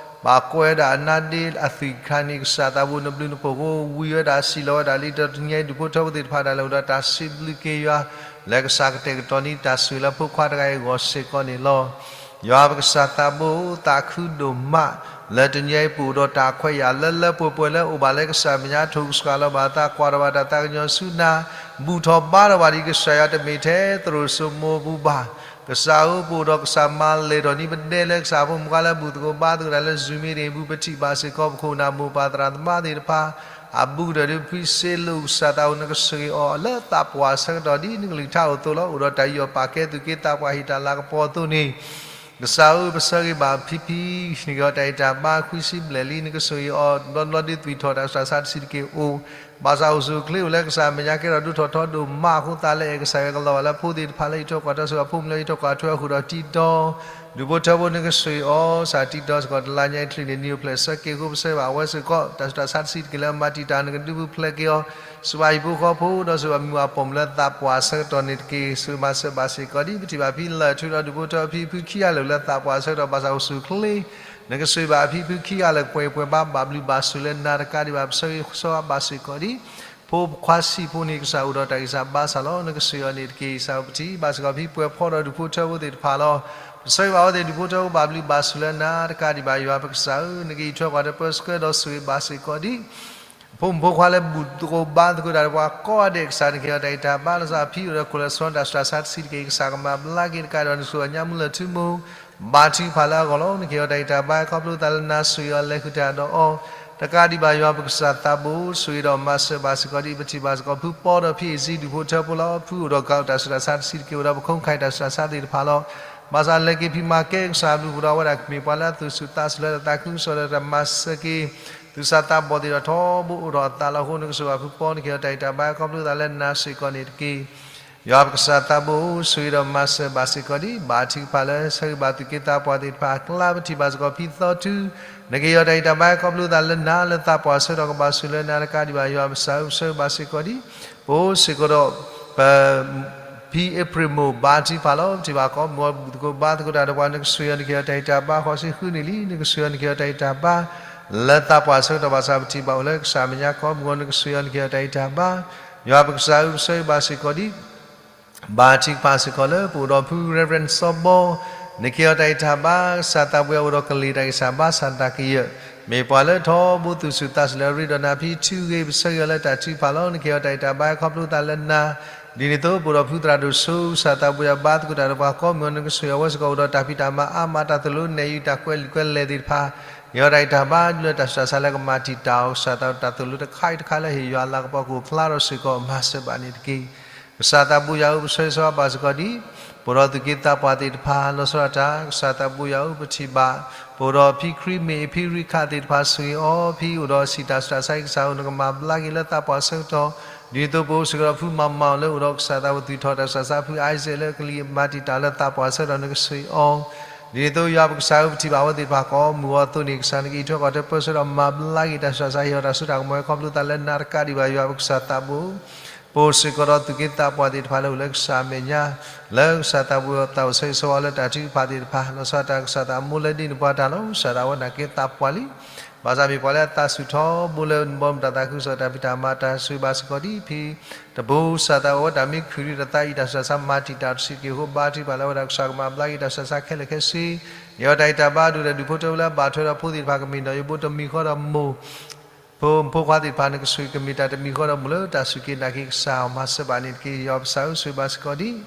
ဘၣ်ကွၢ်ဝဲဒၣ်အနါဒ့အသွံၣ်တခါန့ၣ် ကစၢ်သးဘိနဘျုးနဖှိၣ်အဃိ ဝံၤဝဲဒၣ်စံၣ်လီၤဝဲဒၣ်လံ. ဒီးတနံၤညါအံၤဒုးဖိထၢဖိသ့ၣ်တဖၣ်ဒၣ်လဲာ်အိၣ်ဒီးတၢ်စံးဘျုးက့ၤယွၤ လၢကစၢ်ကတဲာ်ကတီၤန့ၢ်တၢ်ဆိၣ်ဂ့ၤလၢဖိခွါတဂၤအံၤအဂီၢ်စ့ၢ်ကီးန့ၣ်လီၤ. ယွၤပကစၢ်သးဘိဧၢ, သးခုဒိၣ်မး လၢတနံၤညါအံၤပအိၣ်ဒီးတၢ်ခွဲးယာ်လၢလၢပှဲၤပှဲၤလၢအိၣ်ဘၣ်လၢကစၢ်မဲာ်ညါ ထိၣ်ကစှၤလီၤဘၣ်အသး ကွၢ်ထီၣ်ဘၣ်တၢ်သးကညီၤဆူနၤ ဘူၣ်ထီၣ်ဘါထီၣ်ဘၣ်ဒ်ကစၢ်ယွၤတမ့ၢ်ထဲသရိာ်စိမိၤအပူၤဘၣ်. ကစၢ်ဧၢ, ပအိၣ်ဒီးကစၢ်မၤလဲၢ်ထီၣ်န့ၢ်ပဒဲလၢကစၢ်ဖိမုၣ်ဖိခွါလၢဘူၣ်သကိးဘါသကိးတၢ်လၢ Zoom meeting အပူၤ ပထံၣ်ဘၣ်စ့ၢ်ကီးပခိၣ်နၢ်မိၢ်ပၢ်သရၣ်သမါသ့ၣ်တဖၣ် အဘူးကတၢၢ်ဒုးဖှံစ့လိာ် ကစၢ်သးဘိ နကဆိၣ်ဂ့ၤအီၤလၢသးပှၢ်ဆၢကတီၢ်ဒ်နကလုၢ်ကထါအိၣ်အသိးလီၤ. အိၣ်ဒီးတၢ်ယူးယီၣ်ပာ်ကဲ သူၣ်က့သးပှၢ်ဟ့ၣ်တၢ်လၤကပီၤအသိးန့ၣ် ကစၢ်ဧၢ, ပဆၢဂ့ၤဘၣ်ဖံဖံ, နကဟ့ၣ်အီၤတၢ်ဂံၢ်တၢ်ဘါ ခွံဆံဘျဲၣ်လံ, နကဆိၣ်ဂ့ၤအီၤ ဘျီဘျီဒ်သွံၣ်ထီၣ်တၢ်ဆူးတၢ်ဆါတဆံးတက့ၢ်အိၣ်, ဘၣ်ဆၣ်အိၣ်ဆူၣ်အိၣ်ချ့အိၣ်လၢကစၢ်မဲာ်ညါကဲထီၣ်ဒိၣ်ထီၣ်ထီဒိၣ်မးအဃိသတးလၢ အဲၣ်ကစၢ်ယွၤကလီၤဘၣ်လၢဖိသ့ၣ်တဖၣ်လၢဟံၣ်ထွဲကွၢ်ထွဲစ့ၢ်ကီး ဖိမုၣ်လၢဟံၣ်ထွဲကွၢ်ထွဲဃုာ်ဒီးတံၤတီ ဒူၣ်ဖိထၢဖိ နကဆိၣ်ဂ့ၤအီၤ ကစၢ်တံၤတီစ့ၢ်ကီး တလါညါအံၤ တချုးန့ၣ် နံၤအိၣ်ဖျဲၣ်ဆၢက့ၤအဃိ ပဆၢဂ့ၤဘၣ်အဝဲစ့ၢ်ကီး တၢ်ဆူးတၢ်ဆါတဆံးတက့ၢ်လၢအမၤတံာ်တာ် နကဒုးပူၤဖျဲးက့ၤအီၤ ဆူၣ်ဘၣ်ဟံၣ်ဖိဃီဖိ ဒီးဆူၣ်ဘၣ်မုၢ်အပိာ်မုၣ်လၢသးပှၢ်ဆၢကတီၢ်န့ၣ်တက့ၢ်. ဆိၣ်ဂ့ၤမၤစၢၤဘၣ်စ့ၢ်ကီးဒံး ပထံၣ်ဘၣ်ဖံလၢၢ်ထူဒီး ဒူၣ်ဖိထၢဖံဖုခံဂၤလၢာ်လၢသးပှၢ်ဆၢကတီၢ် ဘၣ်ဆၣ်အိၣ်ဆူၣ်အိၣ်ချ့ နကဆိၣ်ဂ့ၤဘၣ်အဖံဖုခံဂၤလၢာ် ပှဲၤပှဲၤဘါဘၣ်ဘျုးဘၣ်ဆိၣ်လၢနၤတကးဒံးဘၣ် ပဆၢဂ့ၤဆိၣ်ဂ့ၤဘၣ်စ့ၢ်ကီးဒံး ဖိခွါဆံးဖိန့ၣ် ကစၢ်အိၣ်ဒီးတၢ်ဂံၢ်စၢ်ဘါစၢ်လီၤ. နကဆိၣ်ဂ့ၤအီၤန့ၣ်တက့ၢ်. ကစၢ်ဧၢ ပထံၣ်ဘၣ်စ့ၢ်ကီးဖံပှဲၤဖီဒီးဒူၣ်ဖိထၢဖိသ့ၣ်တဖၣ်လီၤ. ပဆၢဂ့ၤဘၣ်အဝဲသ့ၣ်ဒူၣ်ဖိထၢဖိဘၣ်ဘျုးဘၣ်ဆိၣ်လၢနၤတကးဒံးဘၣ် ယွၤပကစၢ်ဧၢ, နကဟံးထွဲကွၢ်ထွဲပၢဆှၢဒီးဆိၣ်ဂ့ၤဘၣ်စ့ၢ်ကီးဒံး ဖိမုၣ်ဖိခွါလၢဘူၣ်သကိးဘါသကိးတၢ်ဒီးပှၤကိးဂၤဒဲး ကစၢ်နကဟ့ၣ်အီၤတၢ်ဂံၢ်တၢ်ဘါ လီၤဆီဒၣ်တၢ်ဖံးအိၣ်ဒီး cholesterol တၢ်ဆူးတၢ်ဆါတဆံးတက့ၢ်. ကစၢ်ကမၤဘျါက့ၤတကးဒံးဘၣ်နဆိၣ်ဂ့ၤညါမူလၢာ်ထူမိၢ် ဘါထုကဖၣ်လၢအဂီၢ်လီၤ. နကဟ့ၣ်အီၤတၢ်ဂံၢ်တၢ်ဘါ ခီဖျိသးလၢနၤဆိၣ်ဂ့ၤအီၤ လဲၤဃုာ်တၢ်ဒီးအီၤ တကးဒံးဘၣ် ယွၤပကစၢ်သးဘိ ဆိၣ်ဂ့ၤဒီးမၤစၢၤဘၣ်စ့ၢ်ကီးဒံး. ပထံၣ်ဘၣ်စ့ၢ်ကီးဖုပီဒီးဖံအ့ၣ်စံ ဒူၣ်ဖိထၢဖိလီၤ. ဖုအိၣ်ဒီး gout တၢ်ဆူးတၢ်ဆါတဆံးတက့ၢ် အိၣ်ဒီးပခိၣ်ခါအံၤတၢ်ဆူးတၢ်ဆါသ့ၣ်တဖၣ်လီၤ. ဘၣ်ဆၣ်လဲၤက့ၤဖံးမၤကဲကစၢ်အဘျုး ပအိၣ်ဒီးအဝဲဒၣ်ကမ့ၢ်ပှၤလၢအသူၣ်ဆူၣ်သးဆူၣ်လၢတၢ်သးခုကစီၣ်ဒီးတၢ်မၤစၢၤက့ၤ သူၣ်စၢ်သးဘီၣ်သ့ၣ်ဒီးထီဘိအိၣ်ဒီးအသးလီၤ. အဃိ နကဆိၣ်ဂ့ၤဘၣ်ဖုပီ နကဟ့ၣ်အီၤတၢ်ဂံၢ်တၢ်ဘါ ခီဖျိသးလၢနၤစ့ၢ်ကီးန့ၣ်တက့ၢ်. ယွၤပကစၢ်သးဘိ ဆိၣ်ဂ့ၤဒီးမၤစၢၤဘၣ်စ့ၢ်ကီးဒံး ဘါထုကဖၣ်လၢဆၢဂ့ၤဘၣ်သူၣ်က့သးပှၢ်သ့ၣ်တဖၣ်အကျါ ပထံၣ်ဘၣ်စ့ၢ်ကီးဖံသီထု နကဟ့ၣ်အီၤတၢ်ဂံၢ်တၢ်ဘါ ခီဖျိသးလၢနၤလၢသးပှၢ်ဆၢကတီၢ် ကဘၣ်ဆိၣ်လၢနၤတကးဒံးဘၣ် ယွၤပကစၢ်ဧၢ ပဆၢဂ့ၤဘၣ်စ့ၢ်ကီးဒံး ပအိၣ်စ့ၢ်ကီးဒီး ပ ဖံအ့ဖြ့ၣ်မိၢ် ဘါထုကဖၣ်လီၤ. ပထံၣ်ဘၣ်ကိးမုၢ်ဂီၤဘူၣ်သကိးဘါသကိးတၢ်ဒီးပှၤ နကဆိၣ်ဂ့ၤအီၤ နကဟ့ၣ်အီၤတၢ်ဂံၢ်တၢ်ဘါ ဃိးဆံဃုနံၣ်လံ နကဆိၣ်ဂ့ၤအီၤ နကဟ့ၣ်အီၤတၢ်ဂံၢ်တၢ်ဘါ လၢသးပှၢ်ဆၢကတီၢ်ဘၣ်ဆၣ် ပထံၣ်ဘၣ်အိၣ်လၢကစၢ်အမဲာ်ညါ ကိးမုၢ်ဂီၤ နကဆိၣ်ဂ့ၤအီၤ နကဟ့ၣ်အီၤတၢ်ဂံၢ်တၢ်ဘါ ယွၤပကစၢ်ဧၢ ပဆၢဂ့ၤဘၣ်စ့ၢ်ကီးဒံး ဘါထုကဖၣ်စ့ၢ်ကီးလၢပအိၣ်ဒီးဖု Reverend စီၤဘီ နကဟ့ၣ်အီၤတၢ်ဂံၢ်တၢ်ဘါ ကစၢ်သးဘိ အအိၣ်ဒီးကလံၤတၢ်ဂံၢ်စၢ်ဘါစၢ်တၢ်ကယၢၢ် မ့ၢ်ပှၤလၢထီဘိသူၣ်ဆူၣ်သးဆူၣ်လၢအရ့ဒီးနၤ ဖံထူဂ့ၤ ပဆၢဂ့ၤအီၤလၢတၢ်ထုကဖၣ်လီၤ. နကဟ့ၣ်အီၤတၢ်ဂံၢ်တၢ်ဘါ ခီဖျိသးလၢနၤ ဒ်န့ၣ်အသိး ပအိၣ်ဒီးဖုသရၣ်ဒိၣ်စိ ကစၢ်သးဘိ ယွၤဘါသကိးတၢ်ဒီးပှၤကိးမုၢ်ဂီၤ နကဆိၣ်ဂ့ၤအဝဲစ့ၢ်ကီး အိၣ်ဒီးတၢ်ဖံးတၢ်မၤအါမး တၢ်သိၣ်လိနဲၣ်အံၤ တၢ်ကွဲးလံာ်ကွဲးလဲၢ်သ့ၣ်တဖၣ် နကဟ့ၣ်အီၤတၢ်ဂံၢ်တၢ်ဘါ ဒ်လၢတၢ်ဆူးတၢ်ဆါလၢကမၤတံာ်တာ်အီၤ ကစၢ်သးဘိ တၢ်သိၣ်လိတခါအံၤတခါလၢဟ့ၣ်ယွၤအလၤကပီၤကအိၣ်ဖျါထီၣ်စ့ၢ်ကီး မၤစၢၤဘၣ်န့ၣ်တက့ၢ်. ကစၢ်သးဘိယွၤဧၢ ပဆၢဂ့ၤဆိၣ်ဂ့ၤဘၣ်စ့ၢ်ကီးဒံး ပအိၣ်ဒီးသူၣ်က့သးပှၢ်သ့ၣ်တဖၣ် လီၤဆီဒၣ်တၢ် ကစၢ်သးဘိယွၤဧၢ ပထံၣ်ဘၣ် ပအိၣ်ဒီးဖံခရံမ့ၢ်အ့ၤ ဖံရံခးသ့ၣ်တဖၣ် ဆိၣ်ဂ့ၤအီၤ ဖံအိၣ်ဒီးစံၣ်တၢ်ဆူးတၢ်ဆါအံၤ ကစၢ်ဧၢ နကမၤဘျါက့ၤလၢသးပှၢ်ဆၢကတီၢ် ဒ်န့ၣ်အသိး ပအိၣ်စ့ၢ်ကီးဒီးဖုမၤမၤအီၤလၢအိၣ်ဒီးကစၢ်သးဘိသွံၣ်ထီၣ်တၢ်ဆူးတၢ်ဆါ ဖုအံၤစဲးလၢကလံၤမၤတံာ်တာ်လၢသးပှၢ်ဆၢကတီၢ် နကဆိၣ်ဂ့ၤအီၤ ဒ်န့ၣ်အသိး ယွၤပကစၢ်ဧၢ ပထံၣ်ဘၣ်အဝဲသ့ၣ်တဖၣ်ကိးမုၢ်ဂီၤအသိးန့ၣ် ကစၢ်နကဟံးထွဲကွၢ်ထွဲပၢဆှၢဒီးမၤဘျါက့ၤတၢ်ဆူးတၢ်ဆါ ဟ့ၣ်အီၤတၢ်စိတၢ်ကမီၤ ခီဖျိသးလၢနၤတကးဒံးဘၣ် ယွၤပကစၢ်သးဘိ ပအိၣ်စ့ၢ်ကီးဒီးသူၣ်က့သးပှၢ်သ့ၣ်တဖၣ်လၢအိၣ်လၢကစၢ်အမဲာ်ညါ လၢကစၢ်သးဘိအသးအိၣ်ဆၢဂ့ၤဆိၣ်ဂ့ၤအီၤလၢတၢ်ထုကဖၣ်သ့ၣ်တဖၣ် လီၤဆီဒၣ်တၢ် ကစၢ်သးဘိ လၢဒ်န့ၣ်ပှၤတၢ်လီၤ ကစၢ်ဒၣ်ဝဲနာ်က့သးပှၢ်လံ ဘၣ်ဆၣ်မ့ၢ်ပှၤလၢအသးဆူၣ်ထီဘိလၢနဘီမုၢ်တၢ်သးခုကစီၣ်တၢ်ဖံးတၢ်မၤတၢ်ဆိၣ်ဂ့ၤဘၣ်စ့ၢ်ကီးဒ်ဖံ တဘိ ကစၢ်သးဘိ အဝဲတၢ်မ့ၢ်ခုၣ်ရံတသးအံၤ တၢ်ဆူးတၢ်ဆါမၤတံာ်တာ်တဆံးတက့ၢ်အဃိ ဘါထုကဖၣ်လၢအဝဲဒၣ်ကစၢ်ကမၤဘျါက့ၤတၢ်ဆူးတၢ်ဆါခဲလၢာ်ခဲဆ့ ယွၤတၢ်ဂံၢ်တၢ်ဘါဒိၣ်ဒီးဒူၣ်ဖိထၢဖိလၢအဘၣ်ထွဲဒီးဖိသ့ၣ်တဖၣ် ကမ့ၢ်နီၣ်ယိးဘိတမံၤဃီဒီးမိၢ် ဖိမုၣ်ဖိခွါသ့ၣ်တဖၣ် နကဆိၣ်ဂ့ၤကမ့ၢ်တၢ်တမံၤဃီဒီးမိၢ်လၢတၢ်စူၢ်က့ၤနာ်က့ၤကစၢ်အီၤ မၤစၢၤဘၣ်န့ၣ်တက့ၢ်. ယွၤပကစၢ်ဧၢ ဆိၣ်ဂ့ၤဘၣ်စ့ၢ်ကီးဒ်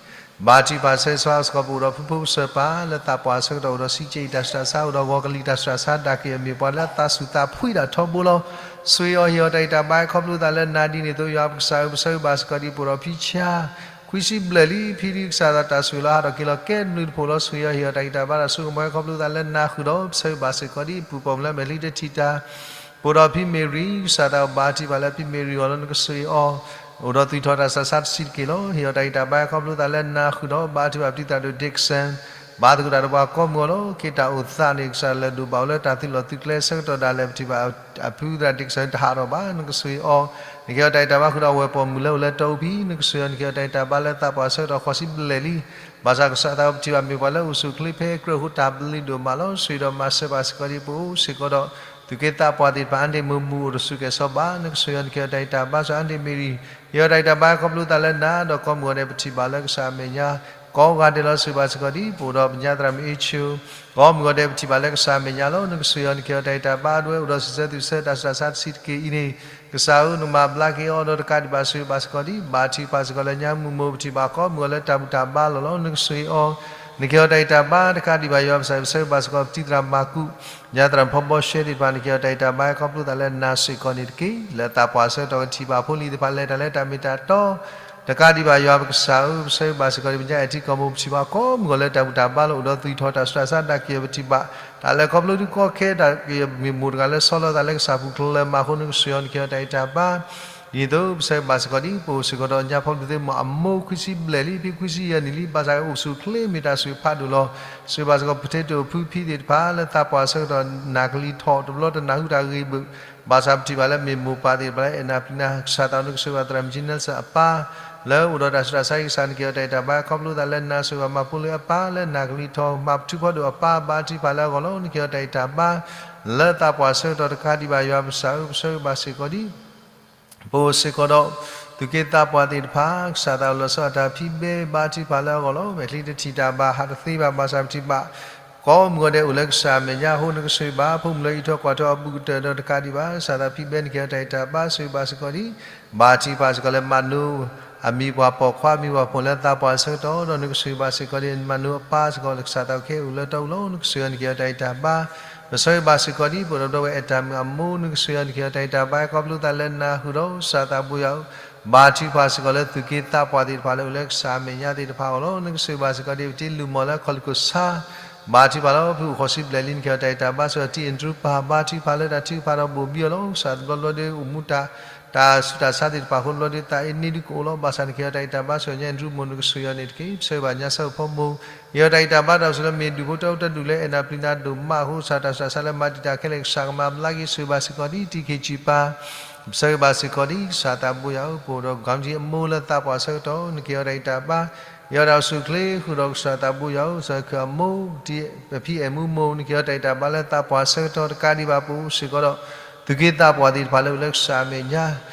ဘါထုကဖၣ်ဆၢဂ့ၤဆိၣ်ဂ့ၤစ့ၢ်ကီး ပအိၣ်ဒီးဖုဖိကစၢ်ပၢ်လၢသးပှၢ်ဆၢကတီၢ် အိၣ်ဒီးစံးကဲအံၤတၢ်ဆူးတၢ်ဆါ အိၣ်ဒီးဂီၤကလံၤတၢ်ဆူးတၢ်ဆါ ဒၣ်က့ၤအမ့ၢ်ပှၤလၢအသးဆူၣ်သးဖှံဒၣ်ထီဘိလီၤ. ဆိၣ်ဂ့ၤအီၤဟ့ၣ်အီၤတၢ်ဂံၢ်တၢ်ဘါ ခီဖျိသးလၢနၤဒ်န့ၣ်အသိး ယွၤပကစၢ်ဧၢ ပဆၢဂ့ၤဘၣ်စ့ၢ်ကီးဒ် ပအိၣ်ဒီးဖံဆါ ခွံဆံဘျဲၣ်လံ ဖံဒ်ကစၢ်သးတၢ်ဆိၣ်ဂ့ၤလီၤ ဟးထီၣ်က့ၤလီၤကဲဘျုးတဖိးလီၤ. ဆိၣ်ဂ့ၤအီၤဟ့ၣ်အီၤတၢ်ဂံၢ်တၢ်ဘါ တၢ်စိကမီၤ ခီဖျိသးလၢနၤဃုာ်ဒီး ပဆၢဂ့ၤဘၣ်စ့ၢ်ကီးဒ် ပူၤပိာ်မုၣ်လၢမဲာ်ချံတထံၣ်တၢ် ပအိၣ်ဒီးဖံမ့ၢ်ရံ ကစၢ်သးဘိ ဘါထုကဖၣ်လၢဖံမ့ၢ်ရံအဂီၢ်လၢနကဆိၣ်ဂ့ၤအီၤ အိၣ်ဒီးသွံၣ်ထီၣ်တၢ်ဆူးတၢ်ဆါတဆံးတက့ၢ်လီၤ. ဟ့ၣ်အီၤတၢ်ဂံၢ်တၢ်ဘါ ခီဖျိသးလၢနၤဃုာ်ဒီး ဘါထုကဖၣ်ပတုၤသးဒိၣ် Dixon ဘါသကိးတၢ်ဒီးပှၤကိးမုၢ်အဂီၢ်လီၤ. ခ့တၢ်အိၣ်သးန့ၣ် ကစၢ်လၢဒိၣ်ဘၣ်အိၣ်လၢတၢ်သုးလီၢ်သုးကျဲဆၢကတီၢ်ဒၣ်လဲာ် ပထံၣ်ဘၣ်အဖုသရၣ် Dixon တဟးထီၣ်ဘၣ် နကဆိၣ်ဂ့ၤအီၤ နကဟ့ၣ်အီၤတၢ်ဂံၢ်တၢ်ဘါဃုာ်ဒီး ဝဲၢ်ပိာ်မုၣ်လၢအိၣ်လၢတီအူဖံ နကဆိၣ်ဂ့ၤအီၤ နကဟ့ၣ်အီၤတၢ်ဂံၢ်တၢ်ဘါလၢသးပှၢ်ဆၢကတီၢ်ဃိးဆံဘျဲၣ်လံ ဘၣ်ဆၣ်ကစၢ်သးဘိ ပထံၣ်ဘၣ်မ့ၢ်ပှၤလၢအိၣ်ဆူၣ်အိၣ်ချ့ဖဲကြၢးအဃိ တၢ်ဘျုးဒိၣ်မးလီၤ. ဆိၣ်ဂ့ၤဒီးမၤစၢၤဘၣ်စ့ၢ်ကီးဒ် ပအိၣ်စ့ၢ်ကီးဒီး သူၣ်က့သးပှၢ်သ့ၣ်တဖၣ် အါန့ၢ်မုာ်မုာ်အိၣ်တဆူၣ်ကဲၣ်ဆိးဘၣ် နကဆိၣ်ဂ့ၤအီၤ နကဟ့ၣ်အီၤတၢ်ဂံၢ်တၢ်ဘါ စီၤအါန့ၢ်မ့ၢ်ရံ ဟ့ၣ်အီၤတၢ်ဂံၢ်တၢ်ဘါ ခီဖျိသးလၢနၤဒီးကိးမုၢ်ဂီၢ်ဒဲး ပထံၣ်ဘၣ်လၢကစၢ်အမဲာ်ညါ ကိးဂၤဒဲးလီၤ. ဆိၣ်ဂ့ၤဘၣ်စ့ၢ်ကီးဒ် ပအိၣ်ဒီးပညါသရၣ်မုၣ်အ့ၣ်ဆိ ကိးမုၢ်ဂီၢ်ဒဲး ပထံၣ်ဘၣ်လၢကစၢ်အမဲာ်ညါလီၤ. နကဆိၣ်ဂ့ၤအီၤ နကဟ့ၣ်အီၤတၢ်ဂံၢ်တၢ်ဘါ အဒိ အိၣ်ဒီးစံးဆၢသူၣ်ဆၢတၢ်ဆူးတၢ်ဆါတဆံးတက့ၢ်အံၤန့ၣ် ကစၢ်ဧၢ နကမၤဘျါက့ၤအီၤဒီးတကးဒံးဘၣ် ဆိၣ်ဂ့ၤဘၣ်စ့ၢ်ကီးဒ် ဘါထုကဖၣ်စ့ၢ်ကီးလၢညါမုာ်မုာ် ပထံၣ်ဘၣ်ကိးမုၢ်ဂီၢ်လၢတၢ်ဘူၣ်တၢ်ဘါလီၢ်လီၤ. နကဆိၣ်ဂ့ၤအီၤ နကဟ့ၣ်အီၤတၢ်ဂံၢ်တၢ်ဘါ တကးဒံးဘၣ် ယွၤပကစၢ် ပဆၢဂ့ၤဘၣ်စ့ၢ်ကီး ပတံၤသရၣ်မၤကူး ညါသရၣ်ဖီဘီရှဲသ့ၣ်တဖၣ် နကဟ့ၣ်အီၤတၢ်ဂံၢ်တၢ်ဘါ ခီဖျိသးလၢနၤစ့ၢ်ကီးန့ၣ်တက့ၢ်. လၢသးပှၢ်ဆၢကတီၢ် ကထံၣ်ဘၣ်ဖိလံၤသ့ၣ်တဖၣ် လဲၤတၢ်လၢတၢ်မ့ၢ်တၢ်တီ တကးဒံးဘၣ်ယွၤပကစၢ်ဧၢ, ပဆၢဂ့ၤဘၣ်စ့ၢ်ကီးဒံး ပညါအဲၣ်ထံကီၢ်မိၢ် ပထံၣ်ဘၣ်ကိးမုၢ်ဂီၤလၢတၢ်ဘူၣ်တၢ်ဘါလၢအိၣ်ဒီးသူၣ်ထီၣ်တၢ်ဆူးတၢ်ဆါ တၢ်ကယဲၢ်ပထံၣ်ဘၣ် တၢ်လၢခီဖျိဒုးကီခဲ တၢ်ကယဲၢ်မ့ၢ်မိၢ်တဂၤလၢဆီလီၤသးလၢကစၢ်ပူၤ ကလၢၤမးအဃိ နကဆိၣ်ဂ့ၤအီၤ နကဟ့ၣ်အီၤတၢ်အံၤတၢ်ဘါ ဒ်သိးပဆၢဂ့ၤဘၣ်စ့ၢ်ကီးဒံး ပအိၣ်စ့ၢ်ကီးဒီးညါဖီဒုးသ့ၣ်မးအမိၢ် ခွံဆံဘျဲၣ်လံ ဖဲခွံဆံယဲၢ်နံၣ်လံ ဘၣ်ဆၣ်အိၣ်ဆူၣ်အိၣ်ချ့ မ့ၢ်တၢ်ဆိၣ်ဂ့ၤဖးဒိၣ်လီၤ. ဆိၣ်ဂ့ၤဘၣ်စ့ၢ်ကီး ပထ့တိၣ်ဖုဖံသ့ၣ်တဖၣ်လၢသးပှၢ်ဆၢကတီၢ် နၢ်ကလံၤထီၣ် တဘျီတနၢ်ဟူတၢ်ဂ့ၢ်ဘၣ် ဘၣ်ဆၣ်ပထံၣ်ဘၣ်လၢမ့ၢ်မိၢ်ပၢ်သ့ၣ်တဖၣ်လၢအဲၣ်နၤပျံၤနၤ ကစၢ်သး နကဆိၣ်ဂ့ၤဘၣ်သရၣ်မုၣ်ကၠံနၢစၢၣ်အပၢ် လၢအိၣ်ဒီးတၢ်ဆူးတၢ်ဆါ ယကစၢ် နကဟ့ၣ်အီၤတၢ်အံၤတၢ်ဘါ ခီဖျိသးလၢနၤ ဆိၣ်ဂ့ၤဘၣ်မၤဖိလ့အပၢ်လၢနၢ်ကလံၤထီၣ် မၤပထုဖီဒိၣ်အပၢ် ဘါထုကဖၣ်လၢအဂီၢ်လီၤ. နကဟ့ၣ်အီၤတၢ်အံၤတၢ်ဘါ လၢသးပှၢ်ဆၢကတီၢ် တကးဒံးဘၣ်ယွၤပကစၢ်ဧၢ, ပဆၢဂ့ၤဘၣ်စ့ၢ်ကီးဒံး ပအိၣ်စ့ၢ်ကီးဒီး သူၣ်က့သးပှၢ်သ့ၣ်တဖၣ် ကစၢ်သး အိၣ်လီၤဆီဒၣ်တၢ်ဖံးဘဲ ဘါထုကဖၣ်လၢအဂီၢ်လီၤ. မဲာ်ချံတထံၣ်တၢ်ဘၣ် ဟးတသ့ဘၣ် ဘၣ်ဆၣ်ပထံၣ်ဘၣ် ကိးမုၢ်ဂီၤဒဲးအိၣ်လၢကစၢ်အမဲာ်ညါအဃိ နကဆိၣ်ဂ့ၤဘၣ် ဖိမုၣ်လၢအံးထွဲကွၢ်ထွဲအီၤဘူးကတၢၢ်ဒီး တကးဒံးဘၣ် ကစၢ်သး ဖံးဘဲ နကဟ့ၣ်အီၤတၢ်အံၤတၢ်ဘါ ဆိၣ်ဂ့ၤဘၣ်စ့ၢ်ကီးဒံး ဘါထုကဖၣ်စ့ၢ်ကီးလၢမၤနိ အမံၤပှၢ်ပိာ်ခွါ မံၤပှၢ်ပိာ်လၢသးပှၢ်ဆၢကတီၢ်ဒီး နကဆိၣ်ဂ့ၤဘၣ်စ့ၢ်ကီးဒံး မၤနိအပၢ်စ့ၢ်ကီးလၢကစၢ်သး ခဲအံၤအိၣ်လၢတၢ်အူလီၤ. နကဆိၣ်ဂ့ၤအီၤ နကဟ့ၣ်အီၤတၢ်အံၤတၢ်ဘါ ပဆၢဂ့ၤဘၣ်စ့ၢ်ကီးဒံး ပအိၣ်ဒီးပဝဲအဲၣ်တၢ်မုၣ်အမိၢ် နကဆိၣ်ဂ့ၤအီၤ နကဟ့ၣ်အီၤတၢ်အံၤတၢ်ဘါ ခီဖျိသးလၢနၢ်ဟူဒီး ကစၢ်သးဘိယွၤဧၢ ဘါထုကဖၣ်စ့ၢ်ကီးလၢသူၣ်က့သးပှၢ်သ့ၣ်တဖၣ်လၢအိၣ်လၢကစၢ်အမဲာ်ညါသ့ၣ်တဖၣ်အဂီၢ်လီၤ. နကဆိၣ်ဂ့ၤဘၣ်စ့ၢ်ကီးဒံး ပတံၤလူၢ်မီၢ်လၢခီၣ်လံၢ်ခိၣ်ဆါ ဘါထုကဖၣ်လီၤ. ဖုအိၣ်ဃိးဆံဘျဲၣ်လံ နကဟ့ၣ်အီၤတၢ်အံၤတၢ်ဘါ ဆိၣ်ဂ့ၤအီၤတံၤအဲၣ်ဒြူးပၢ် ဘါထုကဖၣ်လၢတၢ်ထုကဖၣ်ဒီးဘိၣ်ဘံအီၤလီၤ. ကစၢ်တဘျီဘျီဒီးအိၣ်မူတၢ် တၢ်ဆူးတၢ်ဆါသ့ၣ်တဖၣ်အဃိ တဘျီဒီးသးအ့န့ၢ်ဒုကအိၣ်လီၤ. ဘၣ်ဆၣ်နကဟ့ၣ်အီၤတၢ်အံၤတၢ်ဘါ ဆိၣ်ဂ့ၤညါအဲၣ်ဒြူးမိၢ် နကဆိၣ်ဂ့ၤအီၤန့ၣ်တက့ၢ်. ပဆၢဂ့ၤဘၣ်ညါဆၢဖိမိၢ် ဟ့ၣ်အီၤတၢ်အံၤတၢ်ဘါ တၢ်အိၣ်ဆိးလၢမ့ၢ်ဒူၣ်ဖိတၢ်အိၣ်တၢ်ဒူၣ်လၢအဲၣ်နၤပျံၤနၤဒိၣ်မးအဃိ ကစၢ်တၢ်ဆူးတၢ်ဆါလၢမၤတံာ်တာ်ခဲလၢာ် ကစၢ်ကမၤဘျါက့ၤ ဆိၣ်ဂ့ၤဘၣ်စ့ၢ်ကီးဒံး တံၤခ့ၣ်ကၠံၣ်ပၢ် ပဆၢဂ့ၤဘၣ်စ့ၢ်ကီးဒံး ကစၢ်သးဘိယွၤဧၢ ပအိၣ်ဒီး ကီမတံၤအမိၢ်လၢသးပှၢ်ဆၢကတီၢ် နကဟ့ၣ်အီၤတၢ်အံၤတၢ်ဘါ ဟ့ၣ်အီၤတၢ်အိၣ်ဆူၣ်အိၣ်ချ့ ဃုာ်ဒီးကစၢ်သးဘိယွၤဧၢ ကစၢ်ခူၣ်အမိၢ် ပဖံအဲၣ်မူမိၢ် နကဟ့ၣ်အီၤတၢ်အံၤတၢ်ဘါလၢသးပှၢ်ဆၢကတီၢ် တကးဒံးဘၣ်ပအိၣ်စ့ၢ်ကီးဒီး သူၣ်က့သးပှၢ်သ့ၣ်တဖၣ်လၢအိၣ်လၢကစၢ်အမဲာ်ညါ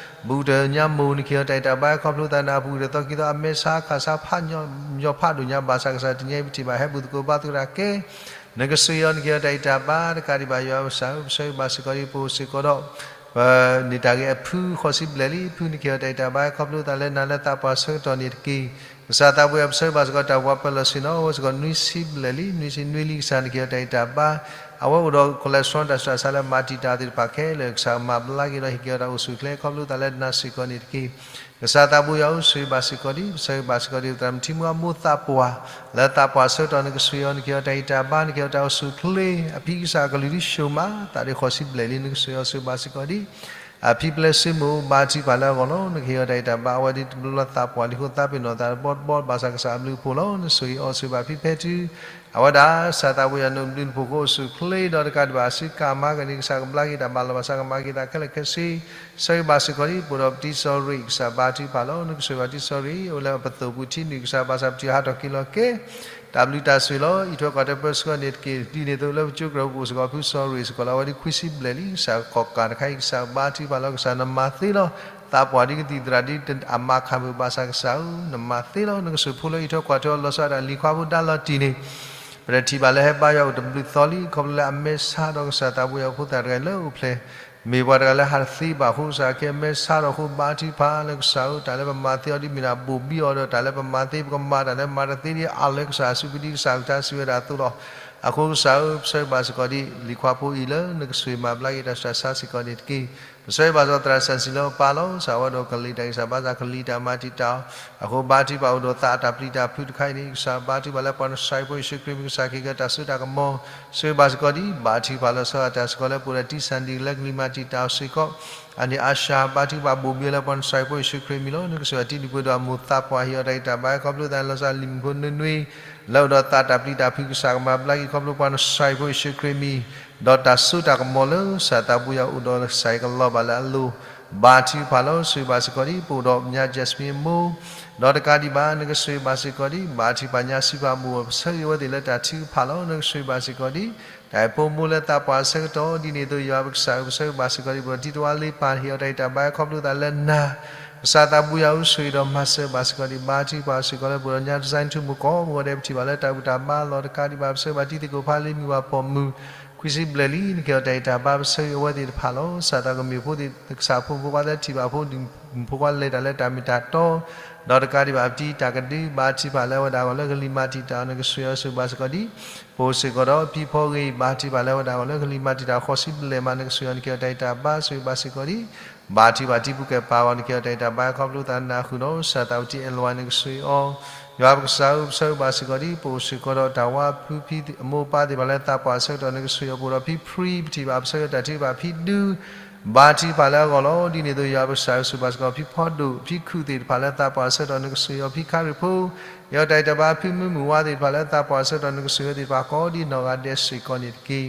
ဘူးကတၢၢ်ညါမိၢ် နကဟ့ၣ်အီၤတၢ်အံၤတၢ်ဘါ ခီဖျိသးနၢ်ပူၤကတၢၢ်သီခံသီ အမဲာ်ဆါခၢၣ်ဆါဖးညီဖးဒိၣ်ညါ ဘၣ်ဆၣ်ကစၢ်တနံၤအံၤပထံၣ်ဘၣ်ဟဲဘူးသကိးဘါသကိးတၢ်ကဲ နကဆိၣ်ဂ့ၤအီၤ နကဟ့ၣ်အီၤတၢ်အံၤတၢ်ဘါ တကးဒံးဘၣ်ယွၤပကစၢ်ဧၢ ပဆၢဂ့ၤဘၣ်စ့ၢ်ကီးဒံး ပအိၣ်စ့ၢ်ကီးဒီး ပန့ၢ်တၢ်ဂ့ၢ်အဖုဃိးဆံဘျဲၣ်လံ ဖုနကဟ့ၣ်အီၤတၢ်အံၤတၢ်ဘါ ခီဖျိသးလၢနၤလၢသးပှၢ်ဆၢကတီၢ်န့ၣ်တက့ၢ်. ကစၢ်သးဘိယွၤ ပဆၢဂ့ၤဘၣ်စ့ၢ်ကီး တၢ်ပှၤပၢၤလီၢ်ဆ့ၣ်နီၤ အဝဲစ့ၢ်ကီးနွံဆံဘျဲၣ်လံ နွံဆံနွံလံ ကစၢ်နကဟ့ၣ်အီၤတၢ်အံၤတၢ်ဘါ အဝဲအိၣ်ဒီး cholesterol တၢ်ဆူးတၢ်ဆါလၢမၤတံာ်တာ်သ့ၣ်တဖၣ်ခဲလၢာ် ကစၢ်မၤဘျါက့ၤဒီးဟ့ၣ်က့ၤအီၤတၢ်အိၣ်ဆူၣ်အိၣ်ချ့ ခီဖျိသးလၢနၤစ့ၢ်ကီးန့ၣ်တက့ၢ်. ကစၢ်သးဘိယွၤဧၢ ဆိၣ်ဂ့ၤဘၣ်စ့ၢ်ကီးဒံး ပဆၢဂ့ၤဘၣ်စ့ၢ်ကီးဒံး သရၣ်မုၣ်ထံမူအမိၢ်သးပှၢ် လၢသးပှၢ်ဆၢကတီၢ် နကဆိၣ်ဂ့ၤအီၤ နကဟ့ၣ်အီၤတၢ်အံၤတၢ်ဘါ နကဟ့ၣ်အီၤတၢ်အိၣ်ဆူၣ်အိၣ်ချ့ အဖံကစၢ်အကလုၢ်ဒ်ဆိၣ်မး သးဒ်ဃိးဆံဘျဲၣ်လံ နကဆိၣ်ဂ့ၤအီၤဆိၣ်ဂ့ၤဘၣ်စ့ၢ်ကီးဒံး အဖံပျဲၢ်စိမိၢ် ဘါထုကဖၣ်လၢအဂီၢ်လီၤ. နကဟ့ၣ်အီၤတၢ်အံၤတၢ်ဘါ အဝဲဒ်တဘျီလၢသးပှၢ်လံအဃိ သးပ့ၤနီၣ်သးတဘီတဘီ ဘၣ်ဆၣ်ကစၢ်အဘျုးအဖှိၣ်လီၤ. နဆိၣ်ဂ့ၤအီၤဆိၣ်ဂ့ၤဘၣ်ဖံဖဲတုၤ အဝဲဒၣ် ကစၢ်သးဘိယွၤ နဘျုးနဖှိၣ်ကအိၣ်ဆူၣ်အိၣ်ချ့ဒီး တကးဒံးဘၣ်အစုကမၤကန့ၣ် ကစၢ်ကဘျါက့ၤတၢ်ဘၣ်လီၤ ဘၣ်ဆၣ်ကမၤက့ၤသးခဲလၢာ်ခဲဆ့ ဆၢဂ့ၤဘၣ်စ့ၢ်ကီးဒံး ပအိၣ်ဒီးပတံၤစီၤရ့ၣ် ကစၢ်ဘါထုကဖၣ်လီၤ. နကဆိၣ်ဂ့ၤဘၣ်တံၤစီၤရ့ၣ် အိၣ်လၢပသိၣ်ပူၤထံနုာ် ကစၢ်ဘၣ်ဆၣ်ပထံၣ်ဟးထီၣ်က့ၤလီၤက့ၤ တၢ်ဘျုးတၢ်ဆိၣ်ဂ့ၤလီၤ. အံးထွဲကွၢ်ထွဲပၢဆှၢန့ၣ်တက့ၢ်. ဒ်န့ၣ်အသိးလၢပကၠိကရၢၢ်ပအိၣ်စ့ၢ်ကီးဖုစီၤရ့ၣ်စ့ၢ်ကီးလီၤ. အဝဲဒ်ခွံဆံဘျဲၣ်လံ ကစၢ်ကီၣ်ကးတခါအံၤ ကစၢ်ဘါထုကဖၣ်လီၤ. ကစၢ်နမၤသ့လီၤ. သးပှၢ်ဒ်ကသံၣ်သရၣ်ဒ်အမၤခၣ်မုၢ် ဘၣ်ဆၣ်ကစၢ်ဧၢ နမၤသ့လီၤ. နကဆိၣ်ဖိလၢအံးထွဲကွၢ်ထွဲအီၤလီၤဆီဒၣ်တၢ်လံၤခွါဖိဒါလီၤတံၢ်န့ၣ် ပတထံၣ်ဘၣ်လၢဟဲဘါယွၤအိၣ်တဘျုးသီလံ ခီဖျိလၢအမဲာ်ဆါဒီး ကစၢ်သးဘိယွၤဖိသၣ်တဂၤလၢအိၣ်ဖျဲၣ် မ့ၢ်ပှၤတဂၤလၢဟးတသ့ဘၣ်အဃိ ကစၢ်ကဲမဲာ်ဆါဒီးအဃိ ဘါထုကဖၣ်လၢကစၢ်ဧၢ တၢ်လၢပမၤသ့အီၤဒ်မ့ၢ်ဒၣ်ဘိၣ်ဘံအီၤဒီး တၢ်လၢပမၤသ့ပကမၤ တၢ်လၢမၤတသ့ဒ်အါလၢကစၢ်အစုပူၤဒ်ကစၢ်ကစၢ်စံးဝဲဒၣ်အသိးလီၤ. အဃိကစၢ်ဧၢ ပဆၢဂ့ၤဘၣ်စ့ၢ်ကီးဒ် လံၤခွါဖိအံၤလၢနကဆိၣ်ဂ့ၤမၤဘျါက့ၤတၢ်ဆူးတၢ်ဆါစ့ၢ်ကီးန့ၣ်တက့ၢ်. ပဆၢဂ့ၤဘၣ်စ့ၢ်ကီးသရၣ်စၣ်စံလၢအပၢ်လီၤ. ကစၢ်ဝဲဒီးကလံၤတၢ်ဂံၢ်စၢ်ဘါစၢ် ကလံၤတၢ်မၤတံာ်တာ်အီၤ အဃိဘါထုကဖၣ်အိၣ်ဒီးသးအတၢ်ပျံၤတၢ်ဖုးတခါအံၤန့ၣ် ကစၢ်ဘါထုကဖၣ်လၢပှၤနစၢ်ဖိယ့ၣ်ၡူးခရံာ်မံၤ ကစၢ်ကဟ့ၣ်က့ၤတၢ်စိတၢ်ကမီၤ ဆၢဂ့ၤဘၣ်စ့ၢ်ကီးဒ် ဘါထုကဖၣ်လီၤဆီဒၣ်တၢ်စ့ၢ်ကီးလၢပအိၣ်ဒီးတံၢ်စၢ်ဒံၣ်လၢကလံၤမၤတံာ်တာ်အီၤစ့ၢ်ကီး အန့ၣ်အါၡါ ဘါထုကဖၣ်ဘိၣ်ဘံအီၤလၢပှၤနစၢ်ဖိယ့ၣ်ၡူးခရံာ်မံၤလီၤ. နကဆိၣ်ဂ့ၤတံၤဒံၣ်ပှဲၤဒီးအမိၢ်သးပှၢ် ဟ့ၣ်အီၤတၢ်ဂံၢ်တၢ်ဘါ ခီဖျိသးလီၤဆီလံၤမုၣ်ဖိနွံနွံ လၢအိၣ်ဒီးသးတၢ်ပျံၤတၢ်ဖုး ကစၢ်ကမၤဘျါက့ၤ ခီဖျိပှၤနစၢ်ဖိယ့ၣ်ၡူးခရံာ်မံၤ ဒီးတၢ်စိတၢ်ကမီၤလၢကစၢ်သးဘိယွၤအိၣ်ဒီးကစၢ်အံၤကလီၤဘၣ်လၢအလိၤ ဘါထုကဖၣ်လီၤ. ဆိၣ်ဂ့ၤဘၣ်စ့ၢ်ကီးဒ် ပအိၣ်ဒီးပညါ Jasmine အမိၢ် ဒီးတကးဒံးဘၣ် နကဆိၣ်ဂ့ၤဘၣ်စ့ၢ်ကီးဒ် ဘါထုကဖၣ်ညါစံးပာ်မိၢ် ပဆၢဂ့ၤဝဲသ့ၣ်လၢတၢ်ထုကဖၣ်လီၤ. နကဆိၣ်ဂ့ၤဘၣ်စ့ၢ်ကီးဒ် တၢ်အဲၣ်ဖိမိၢ်လၢသးပှၢ်ဆၢကတီၢ် ဒ်န့ၣ်အသိးယွၤပကစၢ်ဧၢ ပဆၢဂ့ၤဘၣ်စ့ၢ်ကီးဒ် ပဒီးတံၤသဝါလ့ပၢ် ဟ့ၣ်အီၤတၢ်ဂံၢ်တၢ်ဘါ ခီဖျိသးလၢနၤ ကစၢ်သးဘိယွၤဧၢ ဆိၣ်ဂ့ၤဒီးမၤစၢၤဘၣ်စ့ၢ်ကီးဒ် ဘါထုကဖၣ်စ့ၢ်ကီးလၢပအိၣ်ဒီးညါ design ထူမူၢ်ကိးမုၢ်ဂီၤဒဲး ပထံၣ်ဘၣ်လၢတၢ်ဘူၣ်တၢ်ဘါလီၤ တကးဒံးဘၣ် ပဆၢဂ့ၤဘၣ်တံၤသကိးဖးလံ မုၢ်ဘၣ်ပိာ်မုၣ် ခွံဆံဘျဲၣ်လံ နကဲထီၣ်တၢ်အံးတၢ်ဘါပဆၢဂ့ၤအဝဲသ့ၣ်တဖၣ်လီၤ. စၢ်သးကမ့ၢ်ဖိသ့ၣ် ကစၢ်ဖိမုၣ်ဖိခွါလၢထံၣ်ဘၣ်ဖိဒံၣ်ဖိခွါလဲၤတၢ်လၢတၢ်မ့ၢ်တၢ်တီ, ဒီးတကးဒံးဘၣ်ပတံၤတၢ်ကဒု ဘါထုကဖၣ်လၢအဝဲဒၣ်အဂီၢ်လၢကလံၤမၤတံာ်တာ်အီၤ နကဆိၣ်ဂ့ၤအီၤဆိၣ်ဂ့ၤဘၣ်စ့ၢ်ကီးဒံး, ပအိၣ်စ့ၢ်ကီးဒီးဖံဖီဂ့ၤ ဘါထုကဖၣ်လၢအဝဲဒၣ်အဂီၢ်လၢကလံၤမၤတံာ်တာ်အီၤဃိးဆံဘျဲၣ်မး နကဆိၣ်ဂ့ၤအီၤ နကဲထီၣ်တၢ်အံးတၢ်ဘါဆိၣ်ဂ့ၤဘၣ်စ့ၢ်ကီးဒံး, ဘါထုကဖၣ်တံၤဖိကဲပၢ်အဂီၢ် နကဲထီၣ်တၢ်အံးတၢ်ဘါခီဖျိသးနၢ်ဟူဒီး စၢ်သးဝတံၢ်အဲၣ်လဝါ နကဆိၣ်ဂ့ၤအီၤ ယွၤပကစၢ်ဧၢ ပဆၢဂ့ၤဘၣ်စ့ၢ်ကီးဒံး, ပအိၣ်စ့ၢ်ကီးဒီးတၢ်ဝါဖုဖံအမိၢ်အပၢ်သ့ၣ်တဖၣ်လၢသးပှၢ်အဆၢကတီၢ် နကဆိၣ်ဂ့ၤအီၤ ပအိၣ်ဒီးဖံဖြံ ပထံၣ်ဘၣ်ပဆၢကတီၢ် တၢ်ထုကဖၣ်ဖံဒု ဘါထုကဖၣ်လၢအဂီၢ်လီၤ. ဒ်န့ၣ်အသိး ယွၤပကစၢ်ဧၢ ဆိၣ်ဂ့ၤဘၣ်စ့ၢ်ကီး ဖံဖီဒိၣ် ဖံခုၣ်သ့ၣ်တဖၣ်လၢသးပှၢ်အဆၢကတီၢ် နကဆိၣ်ဂ့ၤအီၤ ဖံခါရံၣ်ဖိ ကဲထီၣ်တၢ်အံးတၢ်ဘါ ဖံမုၢ်မုၢ်ဝါသ့ၣ်တဖၣ်လၢသးပှၢ်အဆၢကတီၢ် နကဆိၣ်ဂ့ၤအဝဲသ့ၣ်တဖၣ်ကိးဒ်နီၢ်ဂၤဒဲးစ့ၢ်ကီးန့ၣ်တက့ၢ်.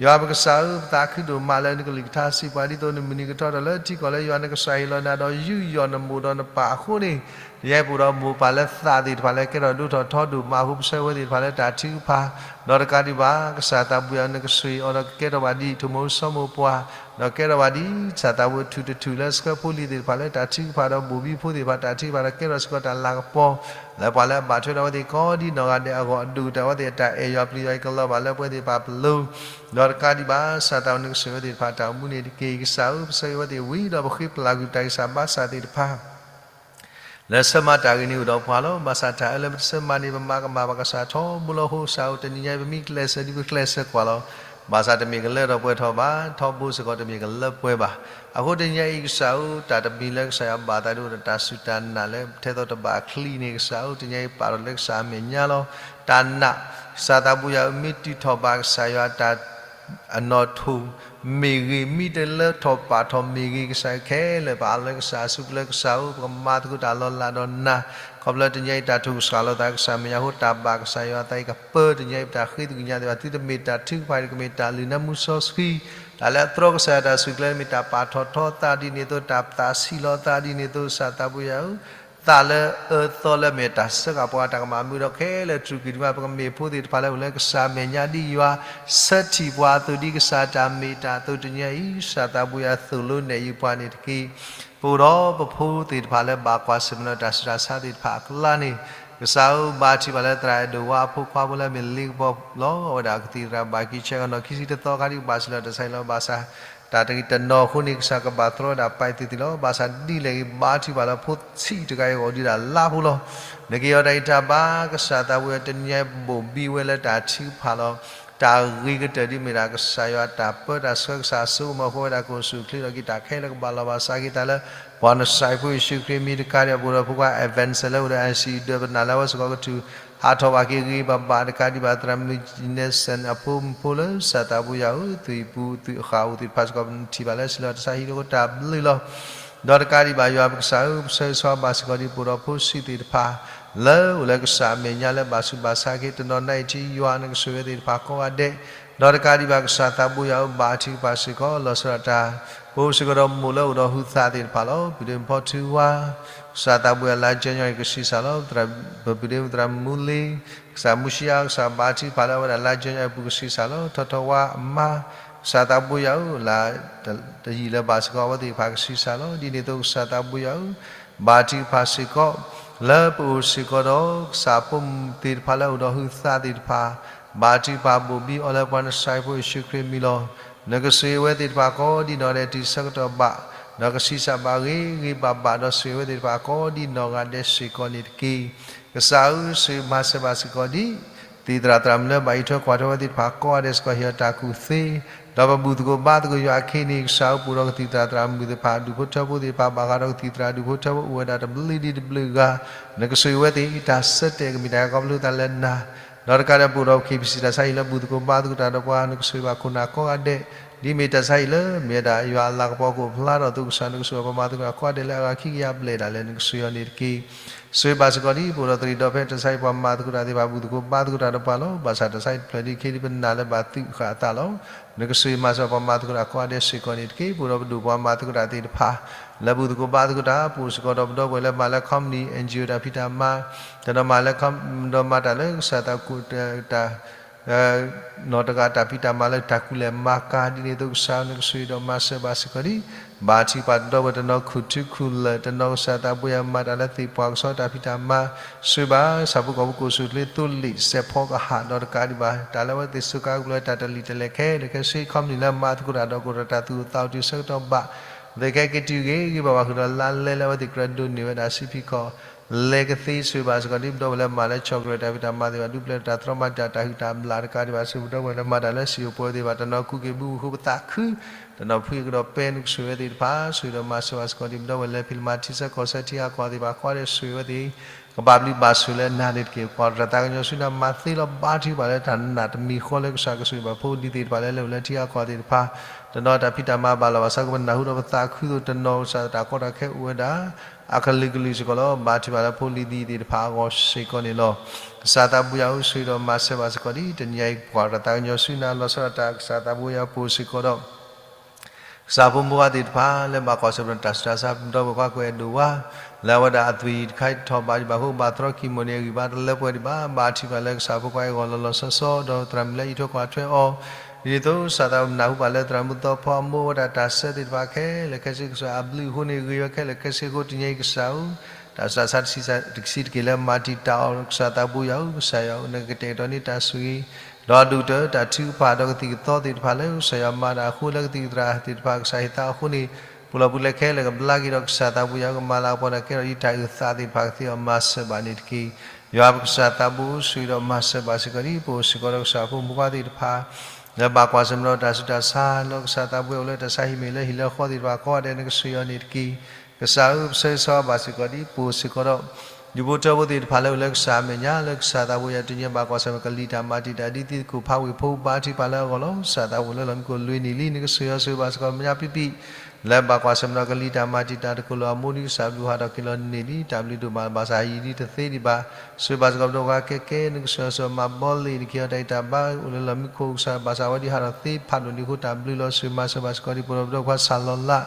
ယွၤပကစၢ်ဧၢ ပသးခုဒိၣ်မးလၢနကလုၢ်ကထါစံးပှၤ ဒ်သိးနမုၢ်နံၤကထီၣ်တၢ်လၢထံကီၢ်လၢယွၤနကစၢ်ဟ့ၣ်လီၤနၤဒီးယူးယီၣ်နမိၢ်ဒီးနပၢ်အဃိန့ၣ်, နယဲပအိၣ်ဒီးမိၢ်ပၢ်လၢသးသ့ၣ်တဖၣ်လၢကဲထီၣ်ဒိၣ်ထီၣ်ထီဒိၣ်မးအဃိ ပဆၢဂ့ၤဝဲသ့ၣ်တဖၣ်လၢတၢ်ထုကဖၣ်, ဒီးတကးဒံးဘၣ် ကစၢ်သးဘိယွၤ နကဆိၣ်ဂ့ၤအီၤဒီးကကဲထီၣ်ဘၣ်ဒ် ထိၣ်မိၢ်စီၤမိၢ်ပှၢ်, ဒီးကဲထီၣ်ဘၣ်ဒ် စၢ်သးဘိထုးတထုးလၢဆှၢဖိလံၤသ့ၣ်တဖၣ်လၢတၢ်ထုကဖၣ်ဒီးဘိၣ်ဘံဖိသ့ၣ်တဖၣ်တၢ်ထုကဖၣ်ဒီးကဲထီၣ်စ့ၢ်ကီးတၢ်လၤကပီၤ လၢပှၤလၢအဘၣ်ထွဲဒီးအဝဲသ့ၣ်ကိးဒ်နီၢ်ဂၤဒဲးအဂီၢ် အဒိၣ်ကတၢၢ်အဝဲသ့ၣ်အတၢ်အဲၣ်ယွၤပျံၤယွၤအံၤကလီၤဘၣ်လၢပဝဲသ့ၣ်တဖၣ်အပလိၤ, ဒီးတကးဒံးဘၣ် စၢ်သးဘိယွၤ နကဆိၣ်ဂ့ၤဝဲသ့ၣ်တဖၣ်တၢ်အိၣ်မူန့ၣ်တက့ၢ်. ကစၢ်ဧၢ ပဆၢဂ့ၤဝဲသ့ၣ်ဝံၤဒီးပဃ့ပလၢ်ကွံာ်တၢ်ဂံၢ်စၢ်ဘါစၢ်သ့ၣ်တဖၣ် လၢဆၢမၤတၢ်ဂ့ၤန့ၣ်အိၣ်ဒီးပှၤလီၤ. ဘၣ်ဆၣ်တၢ်အၢလၢပတဆၢမၤန့ၣ် ပမၤကမၣ်ဘၣ်ကစၢ်ထီဘိလီၤ. အဃိကစၢ်ဧၢ တနံၤညါအံၤ ပမ့ၢ်ကျဲးစၢးဒ်ပကျဲးစၢးကွၢ်လီၤ. ဘၣ်ဆၣ်တမ့ၢ်ကလၢထီၣ်ပှဲၤထီၣ်ဘၣ်, ထီဘိစ့ၢ်ကီးတမ့ၢ်ကလၢပှဲၤဘၣ်. အဃိတနံၤညါအံၤ ကစၢ်ဧၢ တၢ်တမံၤလၢကစၢ်ယွၤဘၣ်သးဒ်အိၣ်ဒီးတၢ်စူၢ်တၢ်နာ်လၢထဲသိးတဘၣ်ချံန့ၣ် ကစၢ်ဧၢ တနံၤညါအံၤပာ်ထီၣ်လၢကစၢ်အမဲာ်ညါလီၤ. တၢ်နာ် ကစၢ်သးဘိယွၤဧၢ မ့ၢ်တုၤထီၣ်ဘးကစၢ်ယွၤတၢ် အနီၣ်ထိၣ်မ့ၢ်ဂ့ၤ, မ့ၢ်တလၢထီၣ်ပာ်ထီၣ်မ့ၢ်ဂ့ၤ, ကစၢ်ခဲလၢာ် ပအးလီၤလၢကစၢ်အစုပူၤလၢကစၢ်ဧၢ ပကမၤသကိးတၢ်လီၤလးဒီးနၤ, ခီဖျိတနံၤညါအံၤ တၢ်ထုကဖၣ်လိာ်သးကစၢ်မဲာ်ညါအဃိ တၢ်ဘၣ်ကစၢ်ယွၤအသးအံၤကပၢတနံၤညါအံၤ ပတၢ်ဃ့သကွံာ်ညါသ့ၣ်တဖၣ် သုတမ့ၢ်တၢ်ထုကဖၣ် တမ့ၢ်တၢ်လုၢ်နၢမူစီဆှံ, တၢ်လၢအတြီကစၢ်ယွၤတၢ်စူၢ်ကျဲၤ မ့ၢ်တၢ်ပာ်ထီၣ်ထီသးဒ်န့ၣ်အသိး တၢ်သးဆံးလီၤသးဒ်န့ၣ်အသိး ကစၢ်သးဘိယွၤဧၢ သးလၢအၢသီလၢမဲာ်တၢ်စၢဃာ်ပှၤတၢ်ကမၣ်မုာ်ဒီးခဲလၢာ်တြူာ်ကွံာ်ဒံးမး ပကမ့ၢ်ဖိသ့ၣ်တဖၣ်လၢအိၣ်လၢကစၢ်မဲာ်ညါဒ်ယွၤ ဆၢထံၣ်ပှၤအသိးဒ်ကစၢ်တၢ်မ့ၢ်တၢ်တီတနံၤညါအံၤ ကစၢ်သးဘိယွၤသိၣ်လိနဲၣ်ယုာ်ပှၤန့ၣ်တက့ၢ်. ပအိၣ်ဒီးပဖိသ့ၣ်တဖၣ်လၢဘၣ်ကွၢ်ဆၢၣ်မဲာ်ဒီးတၢ်ဆူးတၢ်ဆါသ့ၣ်တဖၣ်အကျါန့ၣ် ကစၢ်ဧၢ ဘါထုကဖၣ်လၢသရၣ်အဲၣ်ဒိးဝါအဖိခွါဖိလၢအမ့ၢ်လ့ကပီၤလီၤ. အဝဲဒၣ်ကသံၣ်သရၣ်ဘၣ်ကံဆဲးကနီၤခံဆံတသီခါဒ်ကဘၣ်စံးလီၤတၢ်ဆါအံၤလီၤ. ဘၣ်ဆၣ် တၢ်တဂ့ၤတနီၤအဃိန့ၣ် ကစၢ်ကဘၣ်သြီဝဲဒၣ်ပာ်သ့ၣ်သ့ၣ်လီၤ. ဘၣ်ဆၣ်ဒ်လဲၣ်ဂ့ၤ ဘါထုကဖၣ်လၢဖိဆံးတဂၤအံၤအဂီၢ်ဒုးဒၣ်လါဖိလီၤ. နက့ၤအီၤတၢ်အံးတၢ်ဘါ ကစၢ်သးဘိယွၤ တနံၤညါအံၤဘိၣ်ဘံဝဲလၢတၢ်ထုကဖၣ်လီၤ. တၢ်ဂ့ၤကတၢၢ်ဒ်မ့ၢ်ဒၣ် ကစၢ်ယွၤတၢ်ပၢတၢ်ဆှၢ ကစၢ်အစိကမီၤအဃိ ဝဲဒၣ်ကအိၣ်ဆူၣ်အိၣ်ချ့လီၤက့ၤ တၢ်ခဲလၢာ်ကဘၣ်လီၤဘၣ်စးက့ၤတၢ်လၢ ပှၤနစၤရ့းဖိယ့ၣ်ၡူးခရံာ်အမံၤတကးဒံး ပအိၣ်ဒီးဖိခွါ Evanson လၢအိၣ်ဒီး ICU ဒၢး ပနာ်လၢအဝဲစ့ၢ်ကီးကထူၣ်ဟးထီၣ်ဘၣ်က့ၤဂ့ၤဂ့ၤဘၣ်ဘၣ် တကးဒံးဘၣ် သရၣ်မုၣ် Nelson အဖိမုၣ်ဖိလၢ ကစၢ်သးဘိယွၤဧၢ သုးအံၤပူၤသုးအဃၣ်အိၣ်သ့ၣ်တဖၣ်စ့ၢ်ကီး ပထံၣ်ဘၣ်လၢစံးလီၤတၢ်ဆါဟံၣ်ဖိတၢ်ဘျုးလီၤ. ဒီးတကးဒံးဘၣ် ယွၤပကစၢ်ဧၢ ပဆၢဂ့ၤဆၢဝါဘၣ်စ့ၢ်ကီးဒ် ပအိၣ်ဒီးဖိဆံးသ့ၣ်တဖၣ် လၢအိၣ်လၢကစၢ်အမဲာ်ညါလၢဘၣ်ဆူးဘၣ်ဆါက့ၤ တနီၤနၤအံၤထံယွၤ နကဆိၣ်ဂ့ၤဝဲသ့ၣ်တဖၣ်ကိးဂၤဒဲး ဒီးတကးဒံးဘၣ် ကစၢ်သးဘိယွၤဧၢ ဘါထုကဖၣ်စ့ၢ်ကီး လီၤဆီဒၣ်တၢ် ပအိၣ်စ့ၢ်ကီးဒီးမိၢ်လၢအိၣ်ဒီးဟုသးသ့ၣ်တဖၣ်လီၤ. ပဒိၣ်ဖီထူဝါ ကစၢ်သးဘိယွၤလါကၠီညီအံၤကဆံးစၢ်လီၤ. ပဒိၣ်မုၣ်သရၣ်မူလ့ ကစၢ်မူရှံယါ ကစၢ်ဘါထုကဖၣ်လၢအဝဲဒၣ်လါကၠီညီအံၤအပူၤကဆံးစၢ်လီၤ. ထီထီဝါအမါ ကစၢ်သးဘိယွၤဧၢ လၢတယံာ်လၢၤဘၣ်စ့ၢ်ကီး အဝဲသ့ၣ်တဖၣ်ကဆံးစၢ်လီၤ. ဒ်န့ၣ်အသိး ကစၢ်သးဘိယွၤဧၢ ဘါထုကဖၣ်စ့ၢ်ကီး လၢပအိၣ်စ့ၢ်ကီးဒီး ကစၢ်ဖိမုၣ်သ့ၣ်တဖၣ်လၢအိၣ်ဒီးဟုသးသ့ၣ်တဖၣ် ဘါထုကဖၣ်ဘိၣ်ဘံအီၤလၢပှၤနစၤရ့းဖိယ့ၣ်ၡူးခရံာ်အမံၤလီၤ. နကဆိၣ်ဂ့ၤဝဲသ့ၣ်တဖၣ်ကိးဒ်နီၢ်ဂၤဒဲးတုၤဆၢကတီၢ်ဘၣ် ဒီးကဆံးစၢ်ဘၣ်ဂ့ၤဂ့ၤဘၣ်ဘၣ် ဒီးဆိၣ်ဂ့ၤဝဲသ့ၣ်တဖၣ်ကိးဒ်နီၢ်ဂၤဒဲးစ့ၢ်ကီးန့ၣ်တက့ၢ်. ကစၢ်ဧၢ ဆိၣ်ဂ့ၤမၤစၢၤဘၣ်စ့ၢ်ကီးဒ် သံၣ်သရၣ်သရၣ်မုၣ်လၢဘၣ်အံးထွဲကွၢ်ထွဲဝဲသ့ၣ်တဖၣ်ကိးဂၤဒဲးစ့ၢ်ကီး ဟ့ၣ်အီၤတၢ်ကူၣ်သ့ ဒီးပဘူၣ်သကိးဘါသကိးယွၤအခ့န့ၣ် ကစၢ်ဧၢ ပအိၣ်ဒီးကသံၣ်သရၣ်သရၣ်မုၣ်သ့ၣ်တဖၣ် ဒူၣ်ဖိထၢဖိသ့ၣ်တဖၣ် ဘၣ်ဃးဒီးကသံၣ်သရၣ်ဒူၣ်ဖိထၢဖိ အိၣ်ဝဲဒၣ်တဘျုးဒံးတဘျုးဂၤ နကဆိၣ်ဂ့ၤဝဲသ့ၣ် တၢ်ဆၢတဲာ်ကမ့ၢ်တၢ်ခီဖျိသးလၢနၤ ဒီးတကးဒံး ပအိၣ်ဒီး KBC တၢ်ဆါဟံၣ်လၢဘူၣ်သကိးဘါသကိးတၢ်ဒီးပှၤ နကဆိၣ်ဂ့ၤဘၣ်ခိၣ်နၢ်ကိးဂၤဒဲး ဒ်မ့ၢ်တၢ်ဆါဟံၣ်လၢ မ့ၢ်ဝဲဒၣ်ယွၤအလၤကပီၤကအိၣ်ဖျါထီၣ်အသိး ကစၢ် နကဆိၣ်ဂ့ၤပှၤမၤသကိးတၢ်ကိးဂၤဒဲးလၢအဂၤခံကယၤဘျဲၣ်ဒၣ်လဲာ် နကဆိၣ်ဂ့ၤအီၤန့ၣ်တက့ၢ်. ဆိၣ်ဂ့ၤဘၣ်စ့ၢ်ကီးဒ် ပအိၣ်ဒီးသရံးဒီးဖဲတၢ်ဆါဟံၣ်ပှၤမၤသကိးတၢ်သ့ၣ်တဖၣ် ဘူၣ်သကိးဘါသကိးတၢ်ဒီးပှၤလီၤ. ဘၣ်ဆၣ်တၢ်ဆါဟံၣ်တဖျၢၣ်ဒ်ခဲဒ်ပနာ်လၢ ဘၣ်သုးဃာ်အသးလီၤ. နကဆိၣ်ဂ့ၤမၤစၢၤပှၤမၤသကိးတၢ်ကိးဂၤဒဲးစ့ၢ်ကီးန့ၣ်တက့ၢ်. ပအိၣ်ဒီးပဒိၣ်ပှၤမၤသကိးတၢ်သ့ၣ်တဖၣ် လၢဘူၣ်သကိးဘါသကိးတၢ် ပအိၣ်စ့ၢ်ကီးဒီးပဒီပုၢ်ဝဲၢ်လၢမၤလၢ company NGO တၢ်ဖံးတၢ်မၤ တနီၤမၤလၢ ဒီးမၤတၢ်လၢကစၢ်သးကိးတၢ် နီၢ်တဂၤတၢ်ဖံးတၢ်မၤလၢတၢ်ကူၣ်လဲၤမၤကၤ ဒ်န့ၣ်အသိး ကစၢ် နကဆိၣ်ဂ့ၤဒီးမၤစၢၤဘၣ်စ့ၢ်ကီးဒ် ဘါထုကဖၣ်ဒီပုၢ်ဝဲၢ်တနီၤခူၣ်ထူခူၣ်လၢာ် တနီၤကစၢ်သးဘိယွၤမၤတၢ်လၢသ့ၣ်ပှၢ်ကစီၣ်တၢ်ဖံးတၢ်မၤ ဆိၣ်ဂ့ၤဘၣ် ဆၣ်ဖိကီၢ်ဖိကအိၣ်ဆူၣ်အိၣ်ချ့သိလ့ၣ်စဲးဖီကဟၣ်ဒီးတကးဒံးဘၣ် တၢ်လၢအဝဲသ့ၣ်စူးကါကပျၢၤတၢ်တလံာ်တလဲၢ်ခဲလၢာ်ခဲဆ့ ခီပနံၣ်လၢမၤသကိးတၢ်ဒီးကအိၣ်ဒီးတၢ်သူၣ်အိၣ်သးအိၣ်တုၤဆၢကတီၢ်ဘၣ် သ့ၣ်ခဲက့ၤတုၤဂ့ၤဂ့ၤဘၣ်ဘၣ်ဃုာ်ဒီးလါလဲလၢအဝဲသ့ၣ်ကြၢးဒိးန့ၢ်ဝဲဒၣ်စံးဖံးခီၣ် လဲၤကသ့ဆိၣ်ဂ့ၤဘၣ်စ့ၢ်ကီးဒ်ပဒီပုၢ်ဝဲၢ်လၢမၤလၢဆီၣ်ကရၢၢ်တၢ်ဖံးတၢ်မၤသ့ၣ်တဖၣ် ဒုးပျဲတၢ်သြီမၤတၢ်တၢ်ဟုၣ်တၢ်ဘျၣ်တကးဒံးဘၣ် ဆိၣ်ဂ့ၤပဒီပုၢ်ဝဲၢ်လၢမၤတၢ်လၢစံၣ်အိၣ်ပှဲၤသ့ၣ်တဖၣ် တနီၤခူက့ၤဘုဃိပသးခု တနီၤဖှံကဒီးပဲနကဆိၣ်ဂ့ၤဝဲသ့ၣ်တဖၣ် ဆိၣ်ဂ့ၤဒီးမၤစၢၤဘၣ်စ့ၢ်ကီးဒ်ပဒီပုၢ်ဝဲၢ်လဲၤဖံးလၢမၤထံဆၢကီၢ်ဆၢထံဂၤကီၢ်သ့ၣ်တဖၣ် ဃီဒီးဆိၣ်ဂ့ၤဝဲသ့ၣ် ကဘၣ်ဘျုးဘၣ်ဆိၣ်လၢနၤန့ၣ်တက့ၢ် ပှၤတၢ်သးကညီၤဆူနၤမၤသ့လီၤ ဘါထုကဖၣ်လၢတၢ်နာ်တမံၤဃီလၢကစၢ်ကဆိၣ်ဂ့ၤဘၣ်ဖိလံၤသ့ၣ်တဖၣ်လၢလဲၤအိၣ်လၢထံဂၤကီၢ်သ့ၣ်တဖၣ် တနီၤတၢ်ဖံးတၢ်မၤဘၣ်လီၤဘၣ်ဆၣ်ကပနၢ်ဟူဒီးပသးခုသိး တနီၤကစၢ်တၢ်ကီတၢ်ခဲအိၣ်ဝဲဒၣ် အကလုာ်ကလုာ်စ့ၢ်ကီးလီၤ ဘါထုကဖၣ်လၢဖိလံၤသ့ၣ်တဖၣ်အဂီၢ်စ့ၢ်ကီးန့ၣ်လီၤ. ကစၢ်သးဘိယွၤအိၣ်ဆိၣ်ဂ့ၤဒီးမၤစၢၤဘၣ်စ့ၢ်ကီးဒ်တနံၤအံၤ ပှၤတၢ်သးကညီၤဆူနၤလီၤဆီဒၣ်တၢ် ကစၢ်သးဘိယွၤပအိၣ်စ့ၢ်ကီးဒီး ကစၢ်ဖိမုၢ်ဂၤသ့ၣ်တဖၣ် လၢဘၣ်ကွၢ်ဆၢၣ်မဲာ်တၢ်ဆူးတၢ်ဆါ ပဒီပုၢ်ဝဲၢ်ခွါကွဲးဒိၣ်ဝါ လၢအဝဲဒၣ်အသွံၣ်တခါအံၤထီၣ်ဘးဒံးဘၣ်အဃိ ဘၣ်သရီခံမုၢ်နံၤအဂံၢ်ဘါတလၢပှဲၤဒံးဘၣ် ဘါထုကဖၣ်လၢကစၢ်ဖိခွါအဂီၢ်လီၤလီၤဆီဆီ ဒီးသရၣ်မုၣ်လၢအံးထွဲကွၢ်ထွဲအီၤ ဒ်သိးကစၢ်သးပနၢ်ဟူဘၣ်လၢသရၣ်မုၣ်သီဖီအမိၢ်ဝဲဒၣ်တၢ်ဆၢသ့ၣ်တဖၣ်ခဲလၢာ်ခဲဆ့ ကစၢ်အဘျုးအဃိန့ၣ် ဂ့ၤဝဲခဲလၢာ်ခဲဆ့အဃိ တနံၤအံၤကစၢ်ဧၢ တၢ်ဆူးတၢ်ဆါတဆံးတက့ၢ်လၢမၤတံာ်တာ်အီၤ ကစၢ်သးဘိယွၤဧၢ ကစၢ်ယွၤဧၢ နကကတဲာ်ကတီၤန့ၢ်တၢ်ဆိၣ်ဂ့ၤ ဒီးဒိၣ်ကတၢၢ်တၢ်ထုကဖၣ်ဒီးကသံၣ်ကသီသ့ၣ်တဖၣ်လၢကစၢ်ယွၤမၤတၢ်အဃိ လၢကသံၣ်ကသီသ့ၣ်တဖၣ်ကစၢ်ဟ့ၣ်သါအဃိန့ၣ် ပူၤလီၤပူၤလဲခဲလၢာ်ကဘျါက့ၤဒီးကစၢ်သးဘိယွၤဧၢ ကမၤလၤကပီၤတၢ်ကဲထီၣ်ဒ်တၢ်အုၣ်သးသ့ၣ်တဖၣ်ကသ့အီၤမၤစၢၤဘၣ်န့ၣ်တက့ၢ်. ယွၤပကစၢ်သးဘိဆိၣ်ဂ့ၤဒီးမၤစၢၤဘၣ်စ့ၢ်ကီးဒ် ပအိၣ်စ့ၢ်ကီးဒီးကစၢ်ဖိမုၢ်ဂၤသ့ၣ်တဖၣ် လၢဘၣ်ကွၢ်ဆၢၣ်မဲာ်ဒီးတၢ်ဆူးတၢ်ဆါ လၢကစၢ်သးဘိယွၤအိၣ်လၢတၢ်ဆါဟံၣ်မ့ၢ်လၢဟံၣ်လၢဃီသ့ၣ်တဖၣ် ကိးဂၤဒဲးနကဆိၣ်ဂ့ၤအီၤန့ၣ်တက့ၢ်. ကစၢ်ဧၢ ပဆၢဂ့ၤဆၢဝါဘၣ်စ့ၢ်ကီးဒ် ပအိၣ်စ့ၢ်ကီးဒီး ဒူၣ်ဖိထၢဖိသ့ၣ်တဖၣ်လၢအိၣ်လၢကစၢ်အမဲာ်ညါ လၢကစၢ်သးဘိယွၤတနံၤအံၤဘၣ်ကွၢ်ဆၢၣ်မဲာ်ကလံၤတၢ်မၤတံာ်တာ်ဒ်သ့ၣ်ကိၣ်ဖးဝ့ၢ်ဖိ ဘါထုကဖၣ်လၢအဂီၢ်လီၤ. ကစၢ်သးဘိလၢလီၤမံခိၣ်လွံၢ်နံၣ်လံ နကဆိၣ်ဂ့ၤအီၤဆိၣ်ဂ့ၤဘၣ်စ့ၢ်ကီးမဲာ်ညါပံပံ လၢဘၣ်ကွၢ်ဆၢၣ်မဲာ်ဒီးကလံၤတၢ်မၤတံာ်တာ်တကိၢ်လၢအမိၢ်ဒ်ကစၢ်ဘျုးဟးထီၣ်က့ၤလီၤန့ၣ်လံ တၢ်ဘျုးဒိၣ်မးလီၤ ဘၣ်ဆၣ်ဟံၣ်ဒ်တသ့ဒံးဘၣ် ဆိၣ်ဂ့ၤဘၣ်စ့ၢ်ကီးပဒီပုၢ်ဝဲၢ်ခွါကဲကဲ နကဆိၣ်ဂ့ၤအီၤဆိၣ်ဂ့ၤမၤဘီလ့ၣ် နကဟံးအီၤတၢ်အံးတၢ်ဘါအိၣ်လၢလီၤမံခိၣ် ကစၢ်ဘၣ်ဆၣ်ဝဲဒ်ဟးထီၣ်သ့ဖးဒိၣ်န့ၣ်အဃိ တၢ်ဘျုးလီၤ ဆိၣ်ဂ့ၤမၤစၢၤဘၣ်စ့ၢ်ကီးဒ် ပဒီပုၢ်ဝဲၢ်ခွါစၢ်လီၤလး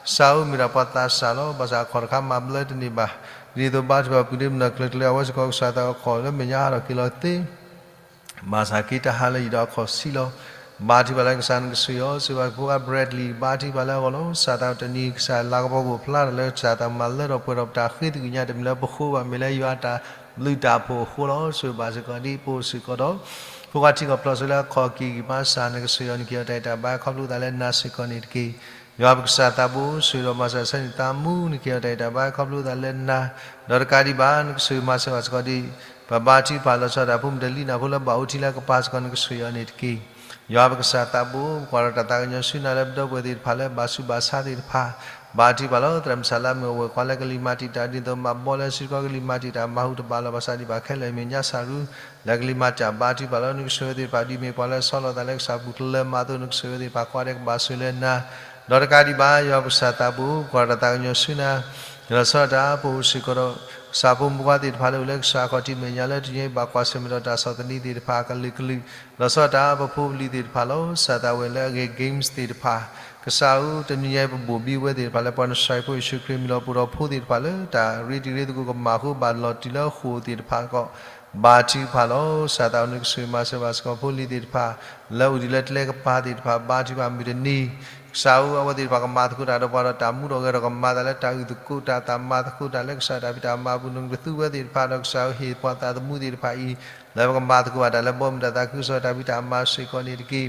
ကစၢ်ဧၢ မ့ၢ်ဒၣ်ပှၤသးစၢ်လီၤ ဘၣ်ဆၣ်အခီၣ်တခါမၤဘျၢတန့ၢ်ဘၣ် ဒ်သိးဘါထုကဖၣ်ပူၤန့ၣ် မနုၤကျၢၤကျၢၤအဝဲစ့ၢ်ကီး ကစၢ်သးအခီၣ်လၢမဲာ်ညါဟးထီၣ်က့ၤလီၤသ့ ဘၣ်ဆၣ်က့ၤတၢ်ဟးလၢယံၤဒီးအခီၣ်ဆံးလီၤ. ဘါထုကဖၣ်လၢကစၢ်နကဆိၣ်ဂ့ၤအီၤ ဆိၣ်ဂ့ၤဘၣ်ဖိခွါ Bradley ဘါထုကဖၣ်လၢအဂီၢ်လီၤ. ကစၢ်သးတနံၤ ကစၢ်လၤကပီၤကအိၣ်ဖျါထီၣ်လၢကစၢ်သးမၤလၢထီၣ်ပှဲၤထီၣ်ပတၢ်ဃ့သကွံာ်ညါ တမ့ၢ်လၢပဃိဘၣ် မ့ၢ်လၢယွၤအတၢ်ဘျုးတၢ်ဖှိၣ်အဃိလီၤ. ဆိၣ်ဂ့ၤဘၣ်စ့ၢ်ကီးဒ် ပအိၣ်စ့ၢ်ကီးဒီး ဖိခွါထံကီၢ်ဖျိးစိလၢအခီၣ်က့ၤဂံၢ်ဘါစၢ် နကဆိၣ်ဂ့ၤအီၤ နကဟ့ၣ်အီၤတၢ်အံးတၢ်ဘါ ခီဖျိသးလၢနၤစ့ၢ်ကီးန့ၣ်တက့ၢ်. ယွၤပကစၢ်သးဘိ ဆိၣ်ဂ့ၤဒီးမၤစၢၤဆၢန့ၣ်သးမူ နကဟ့ၣ်အီၤတၢ်အံးတၢ်ဘါ ခီဖျိသးလၢနၤ ဒီးတကးဒံးဘၣ် နကဆိၣ်ဂ့ၤမၤစၢၤဘၣ်စ့ၢ်ကီးဒ် ပဘါထုကဖၣ်လီၤဆီဒၣ်တၢ်ဖိမုၣ်တလံၤနၢ်ဖိလၢဘၣ်အိၣ်ထံလၢကပၤစ့ၢ်ကီး နကဆိၣ်ဂ့ၤအီၤန့ၣ်တက့ၢ်. ယွၤပကစၢ်သးဘိ ပကွၢ်ဒီးတၢ်သးကညီၤဆူနၤလၢပဒီပုၢ်ဝဲၢ်သ့ၣ်တဖၣ်လၢဘၣ်ဆူးဘၣ်ဆါသ့ၣ်တဖၣ် ဘါထုကဖၣ်လီၤ. သရၣ်မုၣ်စၢ်လၢအမ့ၢ်အိၣ်ဝဲၢ်ခွါလၢကလံၤမၤတံာ်တာ်ဒ်သိးမၤဘီလၢစုတခီကလံၤမၤတံာ်တာ် မၤဟူးတဘၣ်လီၤဘၣ်ဆၣ်ဒံးဘၣ်ခဲလၢာ်အမဲာ်ညါစၢ်ရူ လၢကလံၤမၤတံာ်တာ် ဘါထုကဖၣ်လီၤ. နကဆိၣ်ဂ့ၤဝဲသ့ၣ်တဖၣ်ဒ်မ့ၢ်ပှၤလၢအဆီလီၤသးလၢကစၢ်ပူၤတလၢမးအသိး နကဆိၣ်ဂ့ၤဝဲသ့ၣ်တဖၣ်ကိးဂၤဒဲးကဘၣ်ဆိၣ်လၢနၤ ဒီးတကးဒံးဘၣ် ယွၤပကစၢ်သးဘိ ပကွၢ်ဒီးတၢ်သးကညီၤဆူနၤ လီၤဆီဒၣ်တၢ် ပအိၣ်စ့ၢ်ကီးဒီး ကစၢ်ဖိမုၢ်ခွါသ့ၣ်တဖၣ်လၢအိၣ်လၢကစၢ်အခီၣ်ထံးမဲာ်ညါလၢတနံၤအံၤဘၣ်ကွၢ်ဆၢၣ်မဲာ်ဒီးတၢ်ဆီၣ်သနံးသ့ၣ်တဖၣ်အကလုာ်ကလုာ် လီၤဆီဒၣ်တၢ် ပဖိပလံၤသ့ၣ်တဖၣ်လီၤ. ကစၢ်သးဝဲလၢအဂ့ၢ် games သ့ၣ်တဖၣ် ကစၢ်ဧၢ တနံၤအံၤပဘိၣ်ဘံဝဲသ့ၣ်တဖၣ်လၢပှၤနစၢၤဖိယ့ၣ်ၡူးခရံာ်မံၤလီၤ ပအိၣ်ဒီးဖိသ့ၣ်တဖၣ်လၢတၢ်ရ့တံၤရ့သကိးကမၣ်အဃိ ဘၣ်လီၤတုၤလၢဃိာ်သ့ၣ်တဖၣ်အဂီၢ် ဘါထုကဖၣ်လီၤ. ကစၢ်သးဝဲ နကဆိၣ်ဂ့ၤမၤစၢၤဘၣ်စ့ၢ်ကီးဖိလံၤသ့ၣ်တဖၣ် လၢအိၣ်ဒံးလၢကျဲကပၤသ့ၣ်တဖၣ် ဘါထုကဖၣ်မုၢ်တနံၤ ကစၢ်ဧၢ အဝဲသ့ၣ်တဖၣ်ကမၤသကိးတၢ်ဒီးပှၤဒီးတၢ်မူထီၣ်ဂဲၤထီၣ် ကမၤသးလၢတၢ်အုၣ်သကိးတၢ် တၢ်မၤသကိးတၢ်လၢကစၢ်တၢ်ဖံးတၢ်မၤအပူၤ နကဒုးသူဝဲသ့ၣ်တဖၣ်ဒီး ကစၢ်ဧၢ ဟ့ၣ်ပှၤသးသမူသ့ၣ်တဖၣ်အံၤ လၢပကမၤသကိးဘၣ်တၢ်လၢဘီမုၢ်တၢ်သးခုကစီၣ်တၢ်ဖံးတၢ်မၤစ့ၢ်ကီးန့ၣ်တက့ၢ်.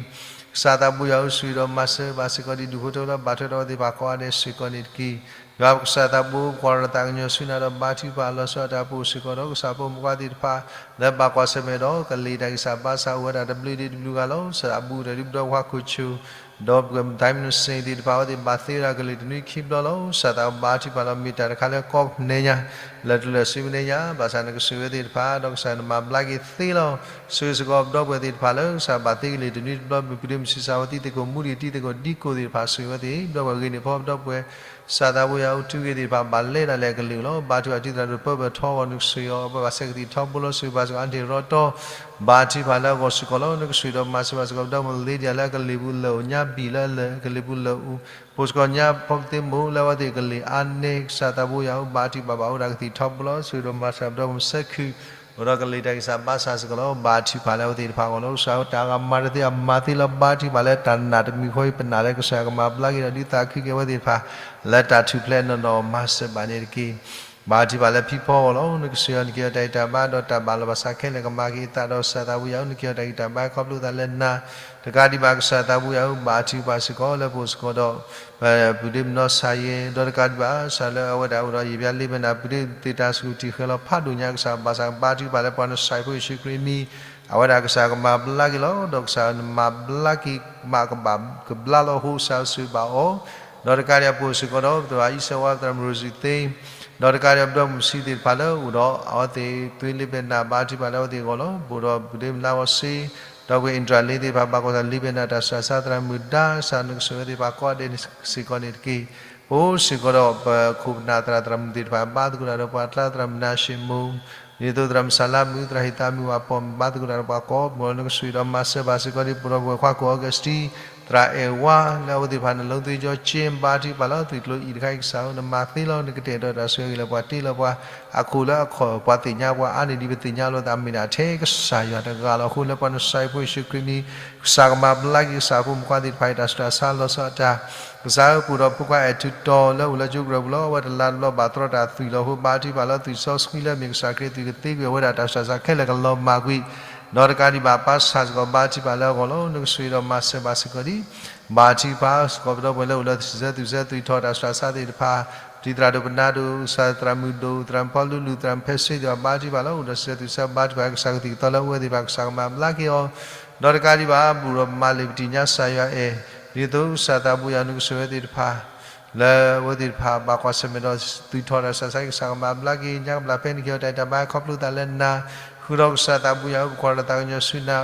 ကစၢ်သးဘိယွၤဧၢ ဆိၣ်ဂ့ၤဒီးမၤစၢၤဘၣ်စ့ၢ်ကီးဒ် ဒူၣ်ဖိထၢဖိလၢဘၣ်ထွဲဒီးအဝဲသ့ၣ်တဖၣ်ကိးဂၤဒဲးစ့ၢ်ကီးန့ၣ်တက့ၢ်. ယွၤပကစၢ်သးဘိ ပကွၢ်ဒီးတၢ်သးကညီၤဆူနၤဒီးဘါထုကဖၣ်လီၤဆီဒၣ်တၢ် ပအိၣ်စ့ၢ်ကီးဒီးကစၢ်ဖိမုၢ်ခွါသ့ၣ်တဖၣ် လၢဘၣ်ကွၢ်ဆၢၣ်မဲာ်ဒီး ကလံၤတၢ်ဂံၢ်စၢ်ဘါစၢ်အိၣ်ဝဲဒၣ်တဘျုးဒ့တဘျုးဂၤလီၤ. ကစၢ်အဘူးဒီးဒုးပဒီပှၤခိၣ်ဆူၣ် ဒီးပကဒိမ့ၣ်စ့ၣ်သ့ၣ်တဖၣ် အဝဲသ့ၣ်ဘၣ်သ့ဝဲဒၣ်ကလံၤတနွံခံဘျီလီၤ. ကစၢ်သးဘိ ဘါထုကဖၣ်လီၤ မ့ၢ်တၢ်တခါလၢကီၢ်ပနံၣ်ညါ လၢတလၢာ်စုပနံၣ်ညါ ဘၣ်ဆၣ်နကဆိၣ်ဂ့ၤဝဲသ့ၣ်တဖၣ် ဒီးကစၢ်နမၤဘျါက့ၤသ့လီၤ. ဆိၣ်ဂ့ၤစ့ၢ်ကီးပဒီပုၢ်ဝဲၢ်သ့ၣ်တဖၣ်လၢ ကစၢ်ဘၣ်သ့ကလံၤတနွံတဘျီ မ့ၢ်ပတုၤမုၢ်ဆံးစၢ်ဝဲ တံၤသကိးမူဒံး တံၤသကိးဒံကိးသ့ၣ်တဖၣ် ဆိၣ်ဂ့ၤဝဲသ့ၣ် ပဒီပုၢ်ဝဲၢ်ဂ့ၤန့ၢ်ဖီ ပဒီပုၢ်ဝဲၢ် ကစၢ်သးဘိယွၤအိၣ်ထူဂ့ၤသ့ၣ်တဖၣ် ဘၣ်လဲၤဒၣ်လဲာ်ကလုာ်လီၤ. ဘါထုကဖၣ်တုၤသရၣ်ဒိၣ်ပၢပၢၢ်ထီအဂီၢ် နကဆိၣ်ဂ့ၤအီၤ ပဘၣ်ဆဲးကသံၣ်ထီဘိလီၤ. ဆိၣ်ဂ့ၤဘၣ်စ့ၢ်ကီးအါတ့ၢ်ရီတီ ဘါထုကဖၣ်လၢအဂီၢ်စ့ၢ်ကီးလီၤ. နကဆိၣ်ဂ့ၤဒီးမၤစၢၤဘၣ်စ့ၢ်ကီး ပဒီပုၢ်ဝဲၢ်လ့ဒံၣ်ယၤလၢအကလံၤပူၤလၢာ်အိၣ်ညါ ဘံၣ်လၢအကလံၤပူၤလၢာ်အိၣ် ပအိၣ်စ့ၢ်ကီးညါ ဖီကသ့မိၢ်လၢအဝဲသ့ၣ်အကလံၤအါန့ၢ် ကစၢ်သးဘိယွၤဧၢ ဘါထုကဖၣ်ဘၣ်အိၣ်ဒၣ်ကသံၣ်ထီဘိလီၤ. ဆိၣ်ဂ့ၤဒီးမၤစၢၤပဒီပုၢ်ဝဲၢ်စဲခုၣ် အိၣ်ဒီးကလံၤတၢ်ဂံၢ်စၢ်ဘါစၢ်စ့ၢ်ကီးလီၤ. ဘါထုကဖၣ်လၢအဝဲသ့ၣ်တဖၣ်အဂီၢ်လီၤ. ကစၢ်ဧၢ တၢ်ဂၤမၤတသ့အမၤသ့လၢ ဘါထုကဖၣ်လၢတၢ်နာ်တမံၤဃီအံၤ ပနာ်လၢကစၢ်ကမၤဘျါက့ၤဒီးဒုးသးခုက့ၤအဝဲသ့ၣ်တဖၣ် လၢတၢ်ထူၣ်ဖျဲးနီၢ်နီၢ်မၤစၢၤဘၣ်န့ၣ်တက့ၢ်. ဘါထုကဖၣ်လၢဖံဖီအဂီၢ်လီၤ. နကစၢ်ယွၤနက့ၤအီၤတၢ်ဂံၢ်တၢ်ဘါ ဒီးတၢ်ဘၣ်လိာ်ဘၣ်စးခဲလၢာ်ကမၤက့ၤအသးဒီး ကစၢ်သးပူၤယၤဧၢ နက့ၤအီၤတၢ်ဂံၢ်တၢ်ဘါခီဖျိသးလၢနၤ တကးဒံးဘၣ်ကစၢ်သးပူၤယၤဧၢ ဘါထုကဖၣ်စ့ၢ်ကီးလၢပအိၣ်စ့ၢ်ကီးဒီး ပုၢ်ဒ့မုၣ်နီၢ်ဆၣ်ယဲၢ် ဒီးတကးဒံးဘၣ် ကစၢ်လၢအဝဲဒၣ်အိၣ်ဒီးယံာ်ဘျါလ့ပနၢ် ပုၢ်ဒ့သ့ၣ်တၢ်ဆူၣ်ထံၣ်ဃဲၤလီၤဖးဒိၣ်ညါ ကစၢ်ဘၣ်ဆၣ်ဘါထုကဖၣ်လၢပှၤနစၢ်ဖိယ့ၣ်ၡူးခရံာ်မံၤ အဝဲဒၣ်ကစၢ်ကမၤဘျါက့ၤလီၤ. ဒီးကစၢ်နမၤဘျါက့ၤ မၤကဘၣ်ကဘျါလီၤအဃိ ကစၢ်အိၣ်ဆိးဘၣ်အီၤ ဒီးတကးဒံးအပအိၣ်စ့ၢ်ကီးဒီး သရၣ်အံၣ်စၢဝါ သရၣ်မုၣ်ရိၣ်စံသ့ ဒီးတကးဒံးအပဒီမုၣ်ဆံးသ့ၣ်တဖၣ်လၢအိၣ်ဒီးအဝဲသ့ၣ်သွံလ့ပနၢ် ဘါထုကဖၣ်လၢအဝဲသ့ၣ်အဂီၢ်လီၤ. ပအိၣ်ဒီးပုၢ်ဒ့မုၣ်လါဝီၤစ့ ဒီးပှၤအ့ၣ်တြၢ်လ့သ့ၣ်တဖၣ် ဘၣ်ကွၢ်ဆၣ်လ့ပနၢ်တၢ်ဆူးတၢ်ဆါ သရၣ်မုၣ်ဒါ ကစၢ်နကစၢ်ဝဲသ့ၣ်တဖၣ်ကိးဂၤဒဲးစ့ၢ်ကီးန့ၣ်တက့ၢ်. ပအိၣ်စ့ၢ်ကီးဒီးပခိၣ်ပနၢ်သရၣ်သရၣ်မုၣ်သ့ၣ်တဖၣ် ဘါသကိးတၢ်ဒီးပှၤကျါ သရၣ်မုၣ်နါၡ့ၣ်မိၣ် ဒ်သိးသရၣ်မုၣ်စၢ်လါမုၣ် သရၣ်ဟ့ၣ်သးမုၣ် ပှၤပိာ်မုၣ် ဘါသကိးတၢ်ဒီးပှၤကိးမုၢ်လီၤ. နကစၢ်ဒီးမၤစၢၤဘၣ်စ့ၢ်ကီးဒ် ပအိၣ်ဒီးပဝဲၢ်ခွါကိၣ်အီကူးစတံ သရၣ်အဲၣ်ဝါ လၢအဝဲသ့ၣ်တဖၣ်န့ၣ် လီသုယီက့ ဘါထုကဖၣ်လီၤ သွံၣ်ကျိအံၤတခါအံၤ ကစၢ်ဧၢ နမၤသ့လီၤ နကတဲာ်ကတီၤတၢ်ဆိၣ်ဂ့ၤလၢပှၤတ့လီၤပှၤ အခိၣ်လၢအခီၣ် ပှၤသ့ၣ်ညါပှၤအါန့ၢ်ဒ်ပသ့ၣ်ညါလိာ်သးမ့ၢ်ဒၣ်ထဲကစၢ်ယွၤတဂၤလီၤ. အဃိလၢပှၤနစၢ်ဖိယ့ၣ်ၡူးခရံာ်မံၤ ကစၢ်ကမၤဘျါက့ၤကစၢ်ဖိမုၣ်ခွါသ့ၣ်တဖၣ်အံၤ တၢ်ဆူးတၢ်ဆါလီၤဆီဒၣ်တၢ် ကစၢ်ဧၢ ပအိၣ်ဒီးဖိခွါအဲၣ်ထူးတီၤလၢအိၣ်လၢကၠိကရၢၢ်ပူၤလီၤ. အဝဲတလါတဘျီဘၣ်တြီတၢ်သွံၣ်လီၤအဃိ ဘါထုကဖၣ်လီၤ သွံၣ်စီဆှံလၢမ့ၢ်ကစၢ်ခရံာ်အသွံၣ်ကသ့ကွံာ်အဝဲဒၣ် တၢ်ဆူးတၢ်ဆါခဲလၢာ်ကလီၤမၢ်ကွံာ် ဒီးတကးဒံးဘၣ် ပၢ်ဆၣ်စ့ၢ်ကီး ဘါထုကဖၣ်လၢအဂီၢ်လီၤ. နကစၢ်ဒီးမၤစၢၤဘၣ်စ့ၢ်ကီးဒ် ဘါထုကဖၣ်စ့ၢ်ကီး ပဒီပုၢ်ဝဲၢ်လၢအိၣ်လၢသံၣ်စဲ သွံၣ်စဲ သွံၣ်ထီၣ်တၢ်ဆူးတၢ်ဆါသ့ၣ်တဖၣ် တံၤသရၣ်ဒိၣ်ပနၢ်ဒိၣ် ကစၢ်သရၣ်မုၣ်ဒိၣ် သရၣ်မုၣ်ဖီလူလူ သရၣ်မုၣ်ဖဲစ့သ့ၣ်တဖၣ် ဘါထုကဖၣ်လီၤ. အိၣ်ဒီးသံၣ်စဲ သွံၣ်စဲ ဘါထုကဖၣ် ကစၢ်ကသံၣ်ကသီလၢအဝဲသ့ၣ်တဖၣ် ကစၢ်ကမၤဘျါက့ၤအီၤ ဒီးတကးဒံးဘၣ် ပအိၣ်ဒီးမၤလ့ၢ်ပတံၢ်ညါစၢ်ယွၤအဲၣ် ဒ်သိးကစၢ်သးပူၤယၤ နကစၢ်ဝဲသ့ၣ်တဖၣ် လၢအဝဲသ့ၣ်တဖၣ် ဘၣ်ကွၢ်ဆၢၣ်မဲာ်ဒီး သွံၣ်ထီၣ်တၢ်ဆူးတၢ်ဆါ ကစၢ်ကမၤဘျါက့ၤ ညါကဘျၣ်ဖဲန့ၣ် က့ၤအီၤတၢ်ဂံၢ်တၢ်ဘါခီဖျိသးလၢနၤ ဃုာ်ဒီးကစၢ်သးပူၤယၤဧၢ ပကွၢ်ဒီးသးကညီၤဆူနၤ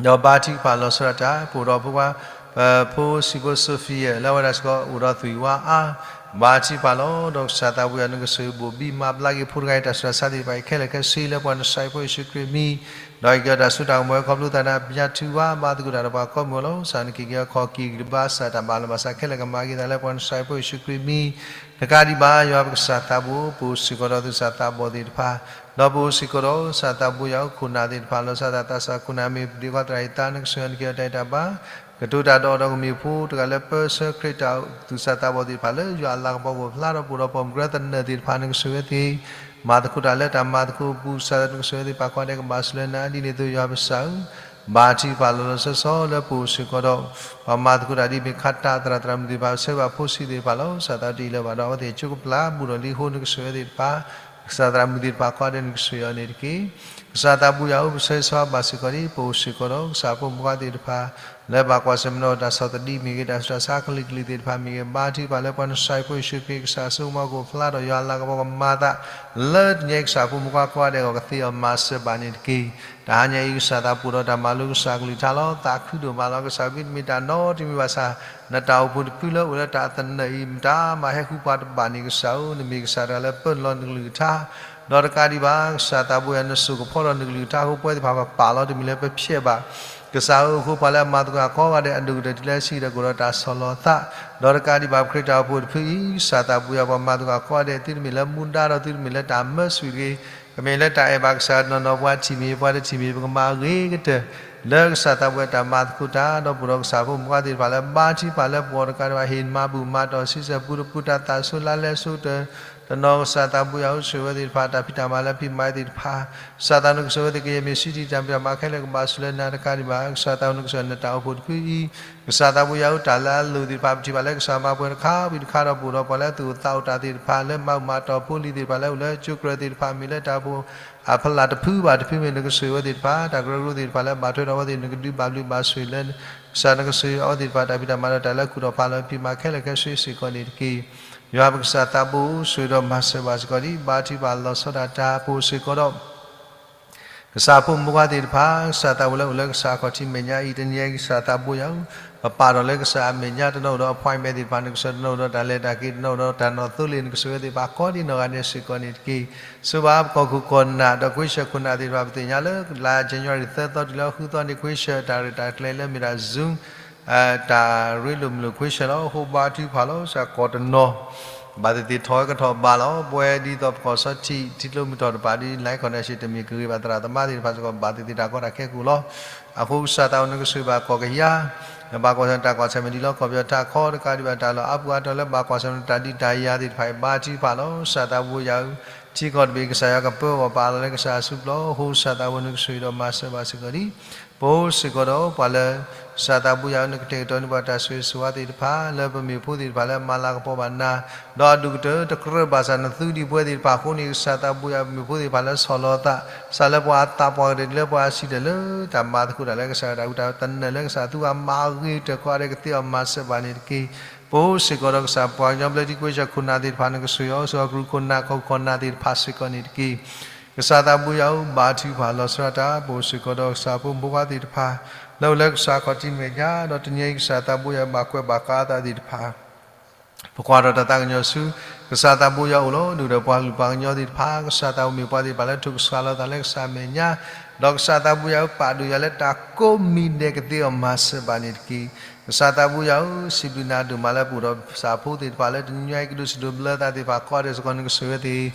ဒီးဘါထုကဖၣ်လီၤဆီဒၣ်တၢ် ပအိၣ်ဒီးဖိခွါ ပဖိစံးဖိ Sophia လၢအဝဲဒၣ်စ့ၢ်ကီး အိၣ်ဒီးသွံၣ်ဝါအါ ဘါထုကဖၣ်လီၤ. ဒီးကစၢ်သးပူၤယၤ နကစၢ်ဘိၣ်ဘံမၤဘျါက့ၤဖိတဂၤအံၤ တၢ်ဆူးတၢ်ဆါသ့ၣ်တဖၣ်အံၤခဲလၢာ်ခဲဆ့ လၢပှၤနစၢ်ဖိယ့ၣ်ၡူးခရံာ်မံၤ ဒီးက့ၤအီၤတၢ်စိတၢ်ကမီၤခီဖျိသးန့ၣ် အပညါထုဝါ ဘါသကိးတၢ်ဒီးပှၤကိးမုၢ်လီၤ. ကစၢ်နက့ၤက့ၤအခီၣ်က့ၤကဘါ ကစၢ်တၢ်ဘၣ်လိာ်ဘၣ်စးခဲလၢာ်ကမၤက့ၤသးလၢပှၤနစၢ်ဖိယ့ၣ်ၡူးခရံာ်မံၤ တကးဒံးဘၣ် ယွၤပကစၢ်သးဘိ ပအိၣ်စ့ၢ်ကီးဒီးသုးစၢ်သးဘီၣ်သ့ၣ်တဖၣ် ဒီးပအိၣ်စ့ၢ်ကီးဒီးကစၢ်သးဘိယၤဧၢ ခိၣ်နၢ်သ့ၣ်တဖၣ် လီၤဆီဒၣ်တၢ် သးစၢ်ခိၣ်နၢ်မ့ၢ်ပဒ့ခွါသရၣ်အံၤသး နကစၢ်ယွၤနက့ၤအီၤတၢ်ဂံၢ်တၢ်ဘါ ကတိၤတၢ်ဒီးအီၤဒီးကမ့ၢ်ဖိတဂၤလၢပၢဆှၢခရံာ်တၢ် သုးစၢ်သးဘီၣ်သ့ၣ်တဖၣ် လၢယွၤအလၤကပီၤကအိၣ်ဖျါဒီး ပအိၣ်ဒီးပိာ်မုၣ်ကရၢသနၢၣ်သ့ၣ်တဖၣ် နကစၢ်ဝဲသ့ၣ် မၤသကိးတၢ်လၢတၢ်မၤသကိးအပူၤ ကစၢ်နကစၢ်ဝဲသ့ၣ် ပာ်ခီဒဲးကဘၣ်ဆိလၢနၤ ဒ်န့ၣ်အသိး ယွၤပကစၢ်ဧၢ ဘါထုကဖၣ်လီၤလီၤဆီဆီလၢပအိၣ်စ့ၢ်ကီးဒီး ပှၤမၤသကိးတၢ်ဒ်မ့ၢ်ခါတၢ်သရၣ်သရၣ်မုၣ်သ့ၣ်တဖၣ် ဆၢဘၣ်ဖိဆံးသ့ၣ်တဖၣ်လီၤ. ကစၢ်သးတအံးလၢၤဘၣ်ဒီး အဝဲသ့ၣ်ကၠိကပျၢ် ဘူးဒီးလံအဃိ နကစၢ်ဝဲသ့ၣ်တဖၣ် ကစၢ်သရၣ်မုၣ်သ့ၣ်တဖၣ် ကိးဂၤဒဲး နကစၢ်ယွၤန့ၣ်တက့ၢ်. ကစၢ်သးဘိယၤဧၢ ပဆၢဂ့ၤဆၢဝါဘၣ်စ့ၢ်ကီးဒ် ပအိၣ်စ့ၢ်ကီးဒီး ကစၢ်ဖိမုၣ်ခွါသ့ၣ်တဖၣ် လၢဘၣ်ကွၢ်ဆၢၣ်မဲာ်ဒီးတၢ်ဆီၣ်သနံးမ့ၢ်ဂ့ၤ တၢ်ဆူးတၢ်ဆါကလုာ်ကလုာ်သ့ၣ်တဖၣ်မ့ၢ်ဂ့ၤ ဘါထုကဖၣ်လၢ ပှၤနစၢ်ဖိယ့ၣ်ၡူးခရံာ် ကစၢ်အစိကမီၤကအိၣ်ဖျါဒီး ယွၤအလၤကပီၤကမၤသး လၢညါကစၢ်ဖိမုၣ်ခွါကိးဂၤဒဲးအဂီၢ် ကသ့အီၤမၤစၢၤဘၣ်န့ၣ်တက့ၢ်. တဟါညါအံၤ ကစၢ်သးပူၤဒီးတၢ်မၤလိကစၢ်ကလုၢ်ကထါလီၤ. သးခုဒိၣ်မးလီၤ. ကစၢ်ဧၢ မ့တမ့ၢ်တၢ်နီတမံၤဘၣ်ဆၣ် နတၢ်အိၣ်ဖှိၣ်တဖုလၢအိၣ်လၢတၢ်သနၢၣ်အံၤ မတၤမၤဟဲဃုပှၤတဘၣ်န့ၣ် ကစၢ်ဧၢ နမ့ၢ်ကစၢ်တဂၤလၢပၢနုာ်လီၤနကလုၢ်ကထါ ဒီးတကးဒံးဘၣ် ကစၢ်သးဘိယၤ နစိာ်ကဖီဒီးနကလုၢ်ကထါအဃိ ပဝဲသ့ၣ်တဖၣ်ပပာ်လီၤတမံၤလၢပဖျဲးဘၣ် ကစၢ်ဧၢ အဃိပှၤလၢအမၤသကိးတၢ်ကိးဂၤဒဲး အဒိၣ်ကတၢၢ်တုၤလၢဆံးဒီးကအိၣ်ဒီးတၢ်ဆီၣ်လီၤသး ဒီးတကးဒံးဘၣ် ပခရံာ်တၢ်အိၣ်ဖှိၣ်တဖုအံၤ ကစၢ်သးဘိယၤ ပှၤမၤသကိးတၢ်ကိးဂၤဒဲး သုတမ့ၢ်လၢမူဒါဒီးသုတမ့ၢ်လၢတၢ်မၢဆူၣ်တဂ့ၤ ကမ့ၢ်လၢတၢ်အဲၣ်ဘၣ်ကစၢ်တနီၤနီၤ ပှၤထံၣ်မ့ၢ်ပှၤတထံၣ်မ့ၢ် ပကမၤအဂ့ၤကတၢၢ် လၢကစၢ်သးဘိယၤတၢ်မၤသကိးတၢ် ဒီးပအိၣ်ဒီးကစၢ်ဖိမုၣ်ခွါသ့ၣ်တဖၣ်လၢ ဘါထုကဖၣ်လၢပဂီၢ်တကးဒံးဘၣ် ဟ့ၣ်မၤဘူၣ်မၤတီၢ် ဆံးစၢ်ပူတပူ တၢ်သးဆိလါလဲဆိကတၢၢ် တနီၤ ကစၢ်သးဘိယၤ အိၣ်ဆိၣ်ဝဲသ့ၣ်တဖၣ် တၢ်ဖံးတၢ်မၤလၢဖံးမၤသ့ၣ်တဖၣ် ကစၢ်သးနကစၢ်ဝဲသ့ၣ် ကယဲၢ်မ့ၢ်ဆံးတံၢ်တၢ်ဖံးတၢ်မၤခဲလၢာ်ကဘၣ်ဆိလၢနၤတကးဒံးဘၣ် ကစၢ်သးနကစၢ်နတၢ်အိၣ်ဖှိၣ်တဖုအံၤ ကစၢ်သးဘိယၤ တၢ်လၢအလိၣ်သ့ၣ်တဖၣ် ပထံၣ်ဘၣ်လၢကစၢ်မၤပှဲၤတခါဝံၤတခါဒီး ပအိၣ်ဒီးပှၤလၢသူၣ်အိၣ်သးအိၣ်တၢ်သ့ၣ်တဖၣ် လၢမၤဘူၣ်မၤတီၢ်ဖိလံၤသ့ၣ်တဖၣ် လၢအိၣ်လၢကၠိကရၢသ့ၣ်တဖၣ် မ့ၢ်လၢတၢ်အိၣ်ဖှိၣ်အဖီလာ်တဖုဘၣ်တဖုမ့ၢ် နကစၢ်ဝဲသ့ၣ်တဖၣ် တၢ်ကရၢကရိသ့ၣ်တဖၣ်လၢဘၣ်ထွဲဒီးအဝဲသ့ၣ် နကဒုးဘၣ်ဘျုးဘၣ်ဆိၣ်လၢ ကစၢ်နကစၢ်အဝဲသ့ၣ်တဖၣ် တၢ်ဖံးတၢ်မၤဒီးတၢ်လၢခူၣ်ထီၣ်ဖးလီၤဖံးမၤခဲလၢာ်ခဲဆ့စ့ၢ်ကီးန့ၣ်တက့ၢ်. ယွၤပကစၢ်သးဘိ ဆိၣ်ဂ့ၤဒီးမၤစၢၤဘၣ်စ့ၢ်ကီးဒ် ဘါထုကဖၣ်လီၤဆီဒၣ်တၢ် ပအိၣ်စ့ၢ်ကီးဒီး ကစၢ်ဖိမုၣ်ဖိခွါသ့ၣ်တဖၣ် ကစၢ်သးဘိလၢအိၣ်လၢကစၢ်အခီၣ်ထံးမဲာ်ညါအံၤ တနံၤအံၤ ကစၢ်သးဘိယၤဧၢ, ပပာ်ဒီးလၢကစၢ်အမဲာ်ညါ တနီၤအိၣ်ဒီး appointment သ့ၣ်တဖၣ် နကစၢ် တနီၤအိၣ်ဒီးတၢ်လဲၤတၢ်က့ၤ တနီၤအိၣ်ဒီးတၢ်နီၢ်သိလ့ၣ် နကစၢ်ဝဲသ့ၣ်တဖၣ် ကိးဒံနီၢ်ဂၤဒဲးစ့ၢ်ကီးန့ၣ်တက့ၢ်. ဆိဘၣ်ပကီၢ်ခိၣ်ကီၢ်နၢ် ဒီးခွ့ဆၢၣ်ခိၣ်နၢ်သ့ၣ်တဖၣ် ပသ့ၣ်ညါလၢ လါ January သၢသီတုၤလၢဃုသီန့ၣ် ခွ့ဆၢၣ်တၢ်ရဲၣ်တၢ်ကျဲၤလၢမ့ၢ်ဒၣ် Zoom တၢ်ရ့လိာ်မုာ်လိာ်ခွ့ဆၢၣ်လီၤ. အဃိဘါထုကဖၣ်လီၤ ကစၢ်ကီၢ်တနီၤ ဘၣ်သ့ၣ်သ့ၣ်ထီၣ်ဝဲကထီၣ်ဘးလီၤ. ပဝဲဒ်သိးပကီၢ်စီထံး ထံကျိမုၢ်ထီၣ်တပၤဒ် line connection တမ့ၢ်ကဂ့ၤဘၣ်သရၣ်သမါသ့ၣ်တဖၣ်စ့ၢ်ကီး ဘၣ်သ့ၣ်သ့ၣ်တၢ်ကီတၢ်ခဲကအိၣ်လီၤ. အဃိကစၢ်သးအိၣ်နကဆိၣ်ဂ့ၤဘၣ်ကီၢ်ကယၤ လၢဘၣ်ကွၢ်ဆၢၣ်တၢ်ကွၢ်ဆၢၣ်မဲာ်ဒ်လီၤ ကီၢ်ပယီၤထးခီတကးဒံးဘၣ် တၢ်လီၢ်အါပူၤအါတီၤလၢဘၣ်ကွၢ်ဆၢၣ်တၢ်ဒုးတၢ်ယၤသ့ၣ်တဖၣ်အံၤ ဘါထုကဖၣ်လီၤ. ကစၢ်သးဘိယၤဧၢ, ထံကီၢ်တဘ့ၣ် ကစၢ်ယွၤကပၢအဂီၢ် ပာ်လီၤလၢကစၢ်အစုပူၤလီၤ. အဃိကစၢ်သးဘိနကဆိၣ်ဂ့ၤဒီးမၤစၢၤဘၣ်စ့ၢ်ကီးလံ ပအိၣ်စ့ၢ်ကီးဒီးပှၤလၢ ကစၢ်သးဘိယၤဧၢ နကတဲာ်ကတီၤန့ၢ်ပှၤတၢ်ဆိၣ်ဂ့ၤဆိၣ်ဝါသ့ၣ်တဖၣ် လၢပမ့ၢ်ဖိသ့ၣ်တဖၣ်လၢအမၤလၤကပီၤဘၣ်နၤ, ဒီးအဒိၣ်ကတၢၢ်တကြၢးဘၣ်ဆၣ်နသူဒံးပဝဲသ့ၣ်တဖၣ်အဃိန့ၣ် ကစၢ်သးဘိယၤဧၢ ပမ့ၢ်ဖိသ့ၣ်တဖၣ်လၢဆီၣ်လီၤသး ကစၢ်လၢပှၤအသးပှၢ်ကတၢၢ်ဒ်လၢပှၤအဆံးတၢၢ်လၢတၢ်မၤသကိးတၢ်လၢကစၢ်ယွၤတၢ်ဃူတၢ်ဖိး တၢ်နၢၤလၢကစၢ်သူအမၤအဂ့ၤကတၢၢ်ကိးဂၤဒဲးကသ့အီၤမၤစၢၤဘၣ်န့ၣ်တက့ၢ်. ပအိၣ်စ့ၢ်ကီးဒီးကစၢ်ပှၤကညီဘျၢထံကွ့ကၠီၣ်ခိၣ်နၢ်သ့ၣ်တဖၣ် နကဆိၣ်ဂ့ၤအီၤ စ့ၢ်ကီးကရူၢ်ခိၣ်နၢ် ကီၢ်ခိၣ်နၢ်သ့ၣ်တဖၣ်စ့ၢ်ကီးန့ၣ်တက့ၢ်. ကစၢ်သးဘိယၤဧၢ ဘါထုကဖၣ်လီၤဆီဒၣ်တၢ် ပအိၣ်စ့ၢ်ကီးဒီးကစၢ်ဖိမုၣ်ဖိခွါသ့ၣ်တဖၣ် လၢအိၣ်လၢကစၢ်ခီၣ်ထံးမဲာ်ညါ ဒီးတနံၤအံၤကစၢ်သးဘိယၤဧၢ ဘၣ်ကွဲးဘၣ်ဃးအသးသ့ၣ်တဖၣ် ပကွၢ်ထီၣ်တၢ်သးကညီၤဆူ ကစၢ်သးဘိယၤအိၣ်လီၤ. ဒုၣ်ဒီးပှၤကလုာ်ပှၤကညီသ့ၣ်တဖၣ် ကစၢ်သးဘိမ့ၢ်ပှၤသ့ၣ်တဖၣ်လၢထိၣ်ကဆှၣ်လီၤသးလၢကစၢ်မဲာ်ညါ, ဒီးကစၢ်သးဘိယၤဧၢ ပာ်ဒိၣ်ယၤလၢတၢ်ကိးမံၤဒဲးကသ့အီၤမၤစၢၤဘၣ်န့ၣ်တက့ၢ်. ကစၢ်သးဘိယၤဧၢ စံးဘျုးနၤဒိၣ်မးလၢပအိၣ်ဒီးကစၢ်ဖိသ့ၣ်တဖၣ်လၢတနံၤအံၤကဒိးစံးဒိးဘျၢသးသ့ၣ်တဖၣ်ကိးဂၤဒဲးစ့ၢ်ကီး နကဆိၣ်ဂ့ၤဝဲသ့ၣ်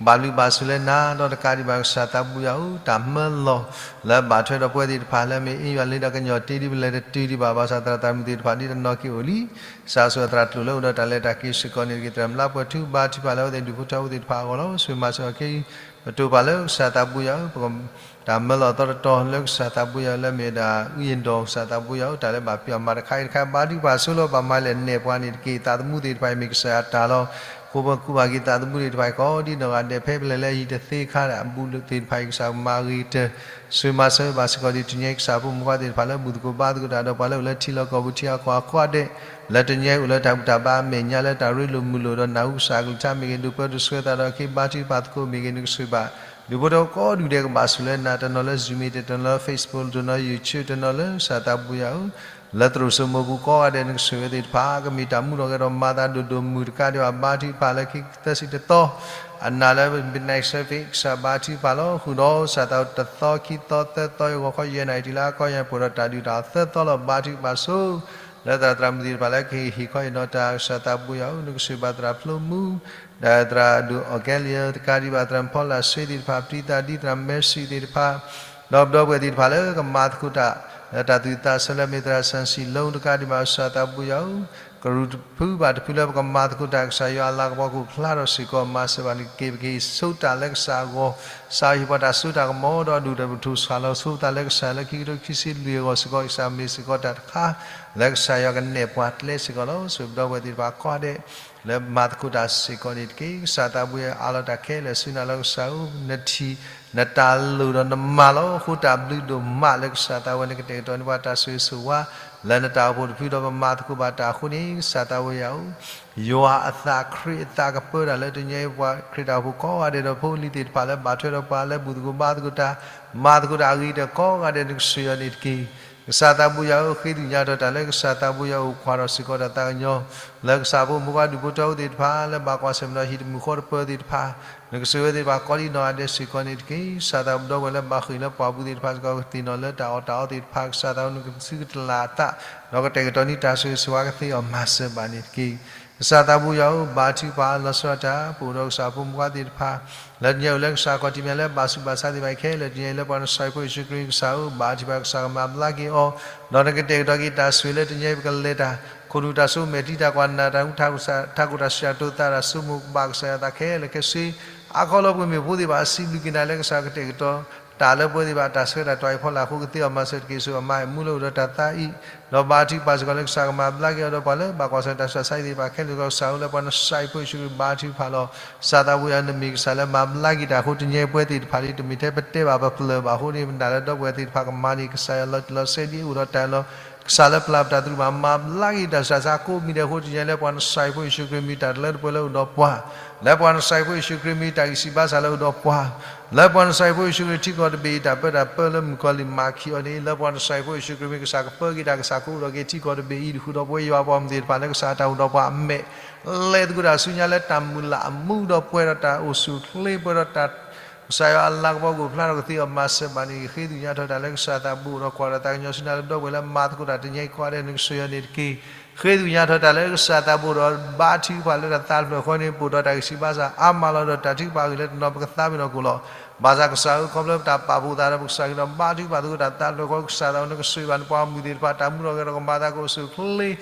ဘၣ်ဘျုးဘၣ်ဆိၣ်လၢနၤ ဒီးတကးဒံးဘၣ်ကစၢ်သးဘိယၤဧၢ တၢ်မၢလီၤ လၢဘၣ်ထွဲဒီးပဝဲသ့ၣ်တဖၣ်လၢမ့ၢ်အ့ၣ်ယွၤလံဒီးကညီၤတ့ဒ်ပလဲၤတတုၤဒံးဘၣ် ဘၣ်ဆၣ်သရၣ်သရၣ်မုၣ်သ့ၣ်တဖၣ်ဒ်တနီၤက့ၤအိၣ်လံ ကစၢ်ဆိၣ်ဂ့ၤသရၣ်ကျိာ်လၢအိၣ်ဒီးတၢ်လဲၤတၢ်က့ၤစ့ၢ်ကီးန့ၣ်တက့ၢ်. သရၣ်မုၣ်လါပှဲၤထူ ဘါထုကဖၣ်လၢအဝဲသ့ၣ်ဒူၣ်ဖိထၢဖိသ့ၣ်တဖၣ်အဂီၢ်လီၤ. ဆိၣ်ဂ့ၤမၤစၢၤအီၤက့ၤ ပတိၢ်ပာ်လၢကစၢ်သးဘိယၤဧၢ ပ တၢ်မၢလီၤသီတတီၤလၢကစၢ်သးဘိယၤဧၢ လၢမ့ၢ်ဝဲဒၣ် အုၣ်ယံၤဒီးကစၢ်သးဘိယၤဧၢ တၢ်လၢဘၣ်ပျၢ်မၤတခါအံၤတခါ ဘါထုကဖၣ်ဆိလၢပှၤမၤလဲၣ်နဲၣ်ပှၤန့ၣ်တက့ၢ်. သးသမူသ့ၣ်တဖၣ်အံၤမ့ၢ်ကစၢ်ယွၤတၢ်လီၤ. ဃိပကူးဘၣ်က့ၤသးသမူသ့ၣ်တဖၣ်အံၤ ကိးဒ်နီၢ်ဂၤဒဲး ဖဲပလဲၤလၢအဟံၣ်တသ့အခါဒီး အဘူးသ့ၣ်တဖၣ်အံၤ ကစၢ်ကမၤဂ့ၤကတၢၢ် ဆိၣ်ဂ့ၤမၤစၢၤဘၣ်စ့ၢ်ကီးဒ်တနံၤအံၤ ကစၢ်ဖိမုၣ်ဖိခွါသ့ၣ်တဖၣ်လၢဘူၣ်သကိးဘါသကိးတၢ်ဒီးပှၤလၢအိၣ်လၢထံလီၢ်ကီၢ်ပူၤထံအကီၢ်အကိးဂၤဒဲး လၢတနံၤအံၤအိၣ်လၢတၢ်ဘူၣ်တၢ်ဘါအမဲာ်ညါလၢတၢ်ရ့လိာ်မုာ်လိာ် ဒီးနၢ်ဟူကစၢ်အကလုၢ်ကထါမ့ၢ်ဂ့ၤ ဒိးပၢဒိးဆှၢသးဒီးအခ့အဘါထုကဖၣ်သကိးမ့ၢ်ဂ့ၤ နကဆိၣ်ဂ့ၤဘၣ် ဒူၣ်ဖိထၢဖိကိးဒူၣ်ဒဲးကဘၣ်ဆိၣ်လၢနၤ တနီၤလၢ Zoom တနီၤလၢ Facebook တနီၤ YouTube တနီၤလၢကစၢ်သးဘိယၤဧၢ လၢသရိာ်စိမိၤပူၤကိးဂၤဒဲး နကဆိၣ်ဂ့ၤဝဲသ့ၣ်တဖၣ် ကမ့ၢ်တၢ်မူထီၣ်ဂဲၤထီၣ်မၤသးဒိၣ်ဒိၣ်မုၢ်တကးဒံးဘၣ် ဘါထုကဖၣ်လၢခံကသၢဆံတသီ အနၢ်လၢ midnight service ကစၢ်ဘါထုကဖၣ်လီၤ. ဃုာ်ဒီးကစၢ်သးအိၣ်တသီခံသီသၢသီအဂီၤခီ ယဲၢ်နၣ်ရံၣ်တုၤလၢအခီ ယဲၢ်နၣ်ရံၣ်ပှဲၤဒီးတၢ်ဒုၣ်တၢ်အီၣ်သၢသီလီၤ. ဘါထုကဖၣ်ဆိ လၢသရၣ်သရၣ်မုၣ်သ့ၣ်တဖၣ်လၢကဟ့ၣ်ခီဟ့ၣ်နီၤတၢ် ကစၢ်သးဘိယၤဧၢ နကဆိၣ်ဂ့ၤဘၣ်သရၣ်ဖျိမူ ဒီးသရၣ်ဒိၣ်အီၣ်ကဲလံဧၢ တကးဒံးဘၣ် သရၣ်ဖီလာ်ဆှ့သ့ၣ်တဖၣ် ပျံၤသးဒ်သရၣ်မဲရံသ့ၣ်တဖၣ် ဒီးပဒီပုၢ်ဝဲၢ်သ့ၣ်တဖၣ်လၢကမၤသကိးတၢ် လၢတၢ်သူၣ်ဝံၣ်သးဆၢလၢမ့ၢ်သရၣ်ဆၣ်စံၣ်လိ တကးဒံးဘၣ် ကစၢ်သးဘိယၤဧၢ ကရူၢ်တဖုဘၣ်တဖုလၢပကမၤသကိးတၢ် ကစၢ်ယွၤအလၤကပီၤကအိၣ်ဖျါထီၣ်စ့ၢ်ကီး မၤစၢၤဘၣ်န့ၣ်တက့ၢ်. ပကဟ့ၣ်ဆိတၢ်လၢကစၢ်အဂီၢ် ကစၢ်ဟ့ၣ်ပှၤတၢ်စိတၢ်ကမီၤ ဒီးဒိၣ်ဒီးပကထိၣ်ဆှၣ်လီၤဆိပသးလၢကစၢ်လၢခံကထိခံဆံလွံၢ်အဂီၢ်စ့ၢ်ကီး ကစၢ်မ့ၢ်စ့ၢ်ကီးတၢ်တခါ လၢကစၢ်ယွၤကနဲၣ်ပှၤကျဲစ့ၢ်ကီးလီၤ. ဆိၣ်ပဒီပုၢ်ဝဲၢ်သ့ၣ်တဖၣ်ကိးဂၤဒဲး လၢမၤသကိးတၢ်စ့ၢ်ကီးန့ၣ်တက့ၢ်. ကစၢ်သးဘိယၤအးလီၤတၢ်ခဲလၢာ်ဆူနၤလီၤ ကစၢ်ဧၢ နထံၣ် နတၢ်လိၣ်ဒီးနမၤလီၤ. အဃိတၢ်ဘျုးဒိၣ်မးလၢကစၢ်သးဝဲ နကတဲာ်ကတီၤန့ၢ်ပှၤတၢ်ဆိၣ်ဂ့ၤဆိၣ်ဝါ လၢနတၢ်အိၣ်ဖှိၣ်တဖုဒီးပမၤသကိးဘၣ်တၢ်အဃိန့ၣ် ကစၢ်သးဘိယၤဧၢ ယွၤအသးခရံာ်အသးကပၢတၢ်လၢတနံၤအံၤ ပှၤခရံာ်တၢ်အိၣ်ဖှိၣ်ကိးဂၤဒဲးဒီးဖိလံၤသ့ၣ်တဖၣ်လၢဘၣ်ထွဲဒီးပှၤလၢ ဘူၣ်သကိးဘါသကိးတၢ် မၤသကိးတၢ်အဂ့ၤကတၢၢ်ကိးဂၤဒဲး နကဆိၣ်ဂ့ၤအီၤန့ၣ်တက့ၢ်. ကစၢ်သးဘိယၤဧၢ ဃ့ကညးထီၣ်တၢ်လၢကစၢ်သးဘိယၤအိၣ် ကွၢ်ထီၣ်စ့ၢ်ကီးတၢ်သးကညီၤ လၢကစၢ်ဖိမုၣ်ဖိခွါဒူၣ်ဖိထၢဖိသ့ၣ်တဖၣ် လၢဘၣ်ကွၢ်ဆၢၣ်မဲာ်ဒီးဟံၣ်တမုာ်ဃီတပၢၤသ့ၣ်တဖၣ် နကဆိၣ်ဂ့ၤဝဲသ့ၣ်တဖၣ်ကိးဒ်နီၢ်ဂၤဒဲးစ့ၢ်ကီးန့ၣ်တက့ၢ်. ကစၢ်သးဘိဒီပုၢ်ဝဲၢ်လၢဘၣ်ဃ့ၢ်လၢပှၢ်ပူၤသ့ၣ်တဖၣ်စ့ၢ်ကီး ကသ့ၣ်နီၣ်လၢတၢ်အီၣ်တၢ်အီသ့ၣ်တဖၣ် ကစၢ်သးဘိ နကသုကတလးအသး ဒီးကတဲာ်ကတီၤန့ၢ်တၢ်ဆိၣ်ဂ့ၤဆိၣ်ဝါကသ့အီၤမၤစၢၤဘၣ်န့ၣ်တက့ၢ်. ကစၢ်သးဘိယၤဧၢ ဘါထုကဖၣ်လီၤဆီဒၣ်တၢ် ပအိၣ်ဒီးကစၢ်ဖိမုၣ်ဖိခွါသ့ၣ်တဖၣ် လၢတနံၤအံၤအိၣ်လၢကစၢ်ခီၣ်ထံးမဲာ်ညါလၢဘၣ်ဆူးဘၣ်ဆါသ့ၣ်တဖၣ်ခဲလၢာ် တနံၤအံၤလၢပှၤနစၢ်ဖိယ့ၣ်ၡူးခရံာ်ကစၢ်ဧၢ ဘါထုကဖၣ် ကစၢ်ကမၤဘျါက့ၤအီၤ ဒီးနကတဲာ်ကတီၤက့ၤတၢ်ဆိၣ်ဂ့ၤလၢတနံၤအံၤ ပကလဲၤတၢ် ခိၣ်နူာ်တၢ်စိကမီၤ တၢ်ကွၢ်နၢ်တၢ် ထးခိၣ်တၢ်စံးတၢ်တိာ်သးတၢ်ဆိကမိၣ် ကဘၣ်ကစၢ်ယွၤသးခဲလၢာ်ခဲဆ့ အါခီလၢပကမ့ၢ်ဖိသ့ၣ်တဖၣ် စံးဘျုးက့ၤနၤလၢကစၢ်ကတဲာ်ကတီၤ တၢ်လၢပဝဲသ့ၣ်တဖၣ် တၢ်ဆှၢတၢ်တွၤအံၤဖီလာ်အဃိ ကသ့အီၤမၤစၢၤတက့ၢ် ဆိၣ်ဂ့ၤအမါအံၤ မူလၢအိၣ်ဒီးတၢ်သးအံၤ ဒီးဘါထုကဖၣ်စ့ၢ်ကီးလၢကစၢ်ကမၤဘျါက့ၤအီၤဒီးပှၤလၢဘၣ်ကွၢ်ဆၢၣ်မဲာ်တၢ်ဆူးတၢ်ဆါသ့ၣ်တဖၣ်ခဲလၢာ်စ့ၢ်ကီး ကစၢ်ဧၢ လၢပှၤနစၢ်ဖိယ့ၣ်ၡူးခရံာ်ဘါထုကဖၣ်လီၤ. ကစၢ်သးဘိယၤဧၢ နမ့ၢ်ကစၢ်လၢမၤဘျါက့ၤတၢ်အဃိ တနံၤအံၤပဝဲသ့ၣ်တဖၣ်လံ တမ့ၢ်ထဲပတဲဘၣ်ပပျၢၢ်ဘၣ်အဃိန့ၣ် ပနာ်လၢဒီပုၢ်ဝဲၢ်သ့ၣ်တဖၣ်ကမၤန့ၢ် ကစၢ်ယွၤလီၤတံၢ်လီၤဆဲးဒ်အအိၣ်ဒီးတၢ်လီၤ ကစၢ်လၢပျၢ်ပတၢ်သရူးဘၣ် မၤဘျါက့ၤတၢ်ဆူးတၢ်ဆါကိးမံၤဒဲးအဃိ တနံၤအံၤလၢပှၤနစၢ်ဖိယ့ၣ်ၡူးခရံာ် မ့ၢ်တၢ်တလၢတပှဲၤလၢအိၣ်ဒီးပှၤ လၢပှၤနစၢ်ဖိယ့ၣ်ၡူးခရံာ် မ့ၢ်တၢ်ဂံၢ်စၢ်ဘါစၢ်လၢအိၣ်ဒီးပှၤ လၢပှၤနစၢ်ဖိယ့ၣ်ၡူးခရံာ် ထံကီၢ်တဘ့ၣ်အံၤ တၢ်ပၢတၢ်ပၢလၢမုၣ်ကီၤလံၢ်မၤခံးအီၤန့ၣ် လၢပှၤနစၢ်ဖိယ့ၣ်ၡူးခရံာ် မ့ၢ်ကစၢ်ကပၢက့ၤတၢ်ကစၢ်ကအိၣ်ဒီးက့ၤထံကီၢ်တဘ့ၣ်အံၤ ဃုာ်ဒီးပဝဲယွၤပှၤမုၣ်သ့ၣ်တဖၣ်လၢကစၢ်အတၢ်အိၣ်ဒီးပှၤအမဲာ် လဲၤသကိးတၢ်ဆူညါလၢတၢ်မုၢ်လၢ်အမူဒီးပှဲၤဒီးတၢ်အိၣ်ဆူၣ်အိၣ်ချ့ ပှဲၤဒီးတၢ် ကစၢ်ယွၤအလၤကပီၤကအိၣ်ဖျါထီၣ်ကသ့အီၤမၤစၢၤဘၣ်န့ၣ် ဃ့ကညးထီၣ်တၢ်လၢကစၢ်သးဘိဒီးကွၢ်ဒီးသးကညီၤဆူညါလၢဒီပုၢ်ဝဲၢ်လၢမၤသကိးတၢ်တနံၤအံၤကိးဂၤဒဲး နကစၢ်ယွၤန့ၣ်တက့ၢ်. ဃ့သ့ၣ်ညါထီၣ်တၢ်လၢကစၢ်သးဘိဒီး ဘါထုကဖၣ်လၢတၢ်သးတဖျၢၣ်ဃီန့ၣ် ပိာ်ထီၣ်တၢ်ဂံၢ်ဆူၣ်ဘါစၢ်အါမးလီၤ. ဒီးတၢ်ထုကဖၣ်အဂ့ၢ်လၢတနီၤ ပကသးပ့ၤနီၣ်ကိၣ်လီၤ. ဘၣ်ဆၣ်ကစၢ်ဧၢ, ခီဖျိပတၢ်ပာ်ဖှိၣ်သးဒီးပကစၢ်က့ၤဒီး ဘါထုကဖၣ်သကိးတၢ်သးတဖျၢၣ်ဃီ ကစၢ်သးဘိ နကဆိၣ်ဂ့ၤဘၣ်နပှၤဂီၢ်မုၢ်သ့ၣ်တဖၣ် တၢ်မူထီၣ်ဂဲၤထီၣ်ကမၤသးကအိၣ်ဆူၣ်အိၣ်ချ့ ဒီး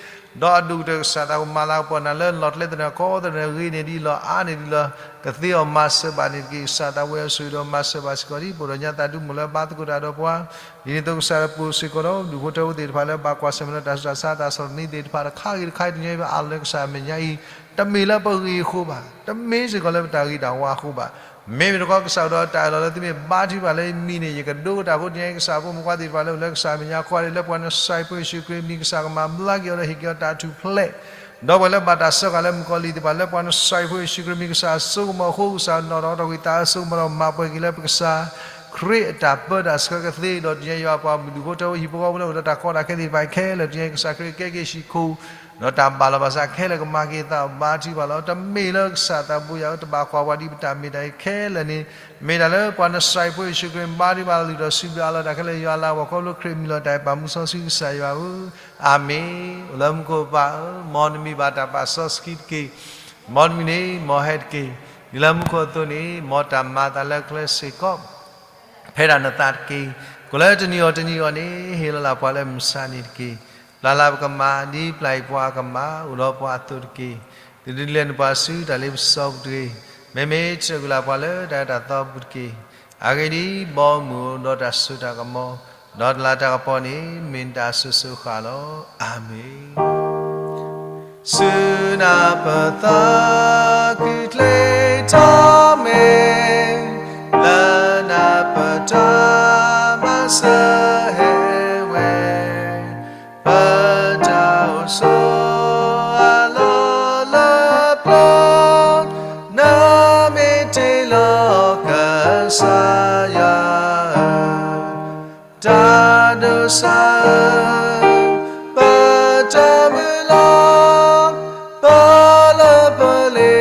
အဒိၣ်ကတၢၢ်ကစၢ်သးဘိ မၤလၤကပီၤနၤလၢလီၢ်ကျဲသနၢၣ်ခီသနၢၣ် ဂ့ၤန့ၢ်ဒံးလီၤ အါန့ၢ်ဒံးလီၤ ကသ့အီၤမၤစၢၤဘၣ်န့ၣ်တက့ၢ်. ကစၢ်သးဘိ ယွၤဆိၣ်ဂ့ၤဒီးမၤစၢၤဘၣ်စ့ၢ်ကီးဒံး ပိာ်ထီၣ်ညါသးဒူမုၢ်လၢဘါသကိးတၢ်ဒီးပှၤ ဒ်န့ၣ်အသိးကစၢ်ဒီးပိာ်စ့ၢ်ကီးဒီး ဒူၣ်ဖိထၢဖိသ့ၣ်တဖၣ်လၢဘၣ်ကွၢ်ဆၢၣ်မဲာ်ဒီးတၢ်ဆူးတၢ်ဆါ တၢ်ဆီၣ်သနံးသ့ၣ်တဖၣ် တခါဂ့ၤတခါအံၤ တနံၤအံၤ ပအးလီၤလၢကစၢ်အမဲာ်ညါအံၤ တမ့ၢ်လၢပဂ့ၢ်အဃိဘၣ်, တမ့ၢ်စ့ၢ်ကီးလၢပတၢ်ဂ့ၤတၢ်ဝါအဃိဘၣ်. မ့မ့ၢ်တခီ ကစၢ်အိၣ်ဒီးတၢ်အၢၣ်လီၤလၢသုမ့ၢ်ဘါထုကဖၣ်လၢယမံၤန့ၣ် ယကဒိကတၢ်အဃိ တနံၤအံၤ ကစၢ်ဖိမုၣ်ဖိခွါသ့ၣ်တဖၣ်လၢအိၣ်လၢကစၢ်အမဲာ်ညါ ကိးဂၤဒဲးလၢပှၤနစၢ်ဖိယ့ၣ်ၡူးခရံာ်မံၤ ကစၢ်ကမၤဘျါက့ၤအီၤဒီးဟ့ၣ်က့ၤအီၤတၢ်ထူၣ်ဖျဲး ဒီးပှၤလၢဘၣ်တၢ်စၢဃာ်လၢမုၣ်ကီၤလံၢ်သ့ၣ်တဖၣ် လၢပှၤနစၢ်ဖိယ့ၣ်ၡူးခရံာ်မံၤ ကစၢ်ဆိကမိၣ်အဃိ ကစၢ်နီၣ်ထီၣ်ထီၣ်ကွံာ်သးအစိကမီၤဒီး မၤပှဲၤက့ၤလၢပကစၢ်ခရံာ်အတၢ်ပၢတၢ်ဆှၢကသ့ ဒီးတနံၤအံၤ ယွၤပှၤမုၢ်ဒူၣ်ဖိထၢဖိဟံၣ်ဖိဃီဖိလၢအိၣ်ဒီးတၢ်ကီတၢ်ခဲသ့ၣ်တဖၣ်ခဲလၢာ် တနံၤအံၤ ကစၢ်ခရံာ်ကဲက့ၤဟံၣ်ခိၣ် ဒီးတၢ်ဘၣ်လီၤဘၣ်စးခဲလၢာ်ကမၤက့ၤသး ဘါထုကဖၣ်လီၤ. တမ့ၢ်လၢကစၢ်သးဘိယွၤဧၢ တဘၣ်ကွၢ်ပှၤဒ်ပတၢ်မ့ၢ်တၢ်အံၤခဲလၢာ်န့ၣ် မ့ၢ်တၢ်လၢပှၤနစၢ်ဖိယ့ၣ်ၡူးခရံာ်ဘါထုကဖၣ် လုၢ်ထီၣ်စံးဘျုးအးလီၤတၢ်ခဲလၢာ် ယွၤလၤကပီၤခီဖျိခရံာ်မံၤလီၤတၢ်အံၤ ပာ်မူစီဆှံကစၢ်ယွၤဧၢ အၤမ့ၣ်. အိၣ်လၢမူခိၣ်ပၢ်ဧၢ, မ်နမံၤဘၣ်တၢ်ပာ်စီဆှံတက့ၢ်. မ်နမံၤန့ၣ် မ်ဟဲတက့ၢ်. ဒ်လၢမူခိၣ်အသိးန့ၣ် မ်တၢ်မၤအသးလၢကျဲစ့ၢ်ကီး ဖဲဒၣ်နသးတက့ၢ်. ကိၣ်လၢတနံၤအီၤတနံၤအီၤန့ၣ် ဟ့ၣ်လီၤလၢပှၤလၢမုၢ်ဆါနံၤတက့ၢ်. ပျၢ်လၢပကမၤ ဒ်ပျၢ်ယပှၤအကမၤ အိၣ်ဒီးပှၤအသိးတက့ၢ်. သုတဒုးလဲၤနုာ်ပှၤဆူတၢ်လ့ပစီပူၤတဂ့ၤ. မ့မ့ၢ်တၢ်အုၣ်လၢပှၤလၢတၢ်အၢတၢ်သီပူၤတက့ၢ်. အဂ့ၢ်ဒ်အံၤ, ဘီမုၢ်အိၣ်ဒီးတၢ်စိတၢ်ကမီၤ, ဒီးတလးတၢ်ကပီၤန့ၣ် မ့ၢ်နတၢ်အစိၤစိၤအဃၣ်လီၤ. အၤမ့ၣ်. ဆူနၢ်ပၢၢ်သးခုချ့ထီၣ်မ့ၢ်, လၢနၢ်ပၢၢ်တၢ်မၤစၢၤဟဲဝဲ, ပတၢ်အိၣ်ဆိးအလီၢ်လၢပျၢၤ, နမ့ၢ်တ့လီၤကစၢ်ယွၤဧၢ တၢ်ဒိးစၢ်ဧၢ, ပတၢ်မုၢ်လၢ်, ပလၢပလ့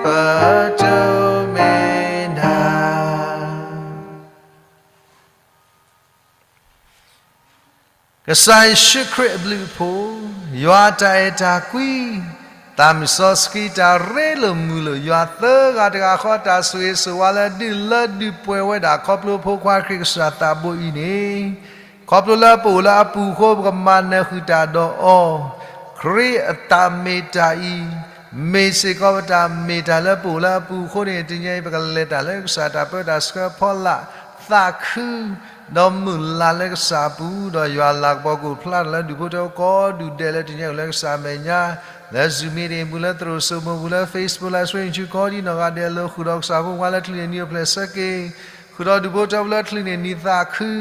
ပတၢ်မ့ၢ်နၤ ကစၢ်ယ့ၣ်ၡူးခရံာ်အဘျုးအဖှိၣ်, ယွၤတၢ်အဲၣ်တၢ်ကွံ, သးမုၢ်စီဆှံတၢ်ရ့လိာ်မုာ်လိာ်, ယွၤသၢဂၤတဂၤဃီ တၢ်ဆိၣ်ဂ့ၤဆိၣ်ဝါလၢဒုးလၢဒုးပှဲၤဝဲဒၣ်ခီဖျိဖိခွါခရံာ်ကစၢ်သးဘိအံၤန့ၣ်, ခီဖျိလၢပအိၣ်လၢအပူၤအဃိ ပကမၤနၢၤဃုာ်တၢ်ဒီးအီၤ, ခရံာ်အတၢ်မ့ၢ်တၢ်အံၤ, မ့ၢ်စ့ၢ်ကီးပတၢ်မ့ၢ်တၢ်လၢပအိၣ်လၢအပူၤအဃိန့ၣ် တနံၤအံၤ ပကလဲၤတၢ်လၢကစၢ်တၢ်ပၢတၢ်ဆှၢဖီလာ်သးခု ဒီးမုၢ်လၢ်လၢကစၢ်အပူၤ, ဒီးယွၤလၤကပီၤကအိၣ်ဖျါထီၣ်လၢဒူၣ်ဖိထၢဖိကိးဒူၣ်ဒဲးလၢတနံၤအံၤလၢကစၢ်မဲာ်ညါ, လၢ Zoom meeting ပူၤ လၢသရိာ်စိမိၤပူၤ လၢ Facebook Live Stream ဆူကိးဒံနီၢ်ဂၤဒဲးအလိၤ, ဃုာ်ဒီးကစၢ်ဖိခွါလၢချုးန့ၢ်နံၤအိၣ်ဖျဲၣ်ဆၢက့ၤ, ဃုာ်ဒီးဒူၣ်ဖိထၢဖိလၢချုးန့ၢ်နံၤသးခု, ဒီး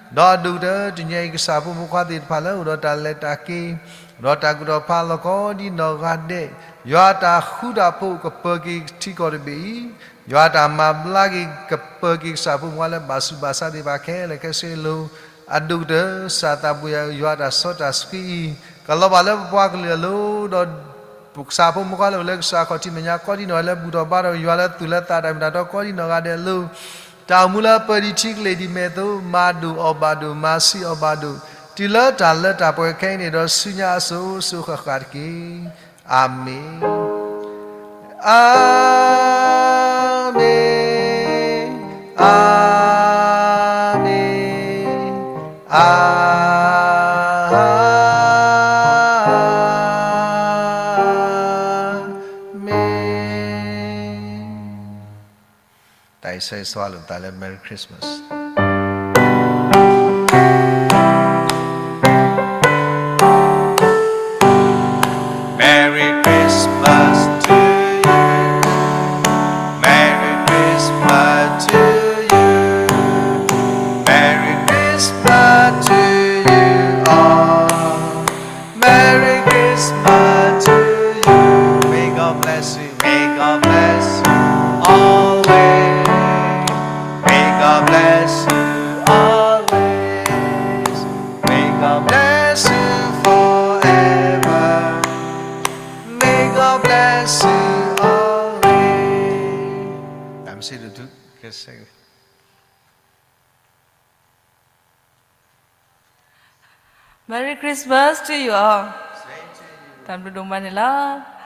အဒိၣ်ကတၢၢ်တနံၤအံၤ ကစၢ်ဖိမုၣ်ဖိခွါသ့ၣ်တဖၣ်လၢအိၣ်ဒီးတၢ်လဲၤတၢ်က့ၤ, ဒီးတၢ်ကူၣ်ထီၣ်ဖးလီၤကိးဒံနီၢ်ဂၤဒဲး, ယွၤတၢ်ဃူတၢ်ဖိးကပၢၤက့ၤထံကီၢ်တဘ့ၣ်အံၤ, ယွၤတၢ်မၤဘျါက့ၤကပၢၤက့ၤကစၢ်ဖိမုၣ်ဖိခွါလၢဘၣ်ဆူးဘၣ်ဆါသ့ၣ်တဖၣ်ခဲလၢာ်ခဲဆ့အလိၤ, အဒိၣ်ကတၢၢ် ကစၢ်သးဘိယွၤ ယွၤတၢ်စီတၢ်ဆှံအံၤ, ကလီၤဘၣ်လၢပပှၤကလုာ်အလိၤ, ဒီးကစၢ်ဖိမုၣ်ဖိခွါလၢအိၣ်လၢကစၢ်ခီၣ်ထံးမဲာ်ညါကိးဒံနီၢ်ဂၤဒဲးလၢဘူၣ်ထီၣ်ဘါထီၣ်ယွၤလၢသူၣ်လၢသးတၢ်မ့ၢ်တၢ်တီကိးဒံနီၢ်ဂၤဒဲးအလိၤ, တၢ်အိၣ်မူလၢပၢၤဒံးထံကလ့ၢ်ဒံးမဲာ်အသိး မၤဒိၣ်အီၣ်ဘၣ်ဒိၣ် မၤဆံးအီၣ်ဘၣ်ဒိၣ်, တုၤလၢတၢ်လၢတၢ်ပှဲၤခဲအံၤန့ၣ်ဒီး ဆူညါအစိၤစိၤဃၣ်ဃၣ်တက့ၢ်. အၤမ့ၣ်, အၤမ့ၣ်, အၤမ့ၣ်, အၤမ့ၣ်. တၢ်အံၤဆၢဂ့ၤဆၢဝါလိာ်ပသးလၢ Merry Christmas. Merry Christmas to you. Merry Christmas to you. Merry Christmas to you all. Merry Christmas to you. May God bless you. May God bless you always. May God bless you always. May God bless you forever. May God bless you always. တၢ်မ့ၢ်စ့ဒိၣ်တုၤ ကဲစဲး Merry Christmas to you all. Same to you. တၢ်ဘျုးဒိၣ်မးန့ၣ်လီၤ.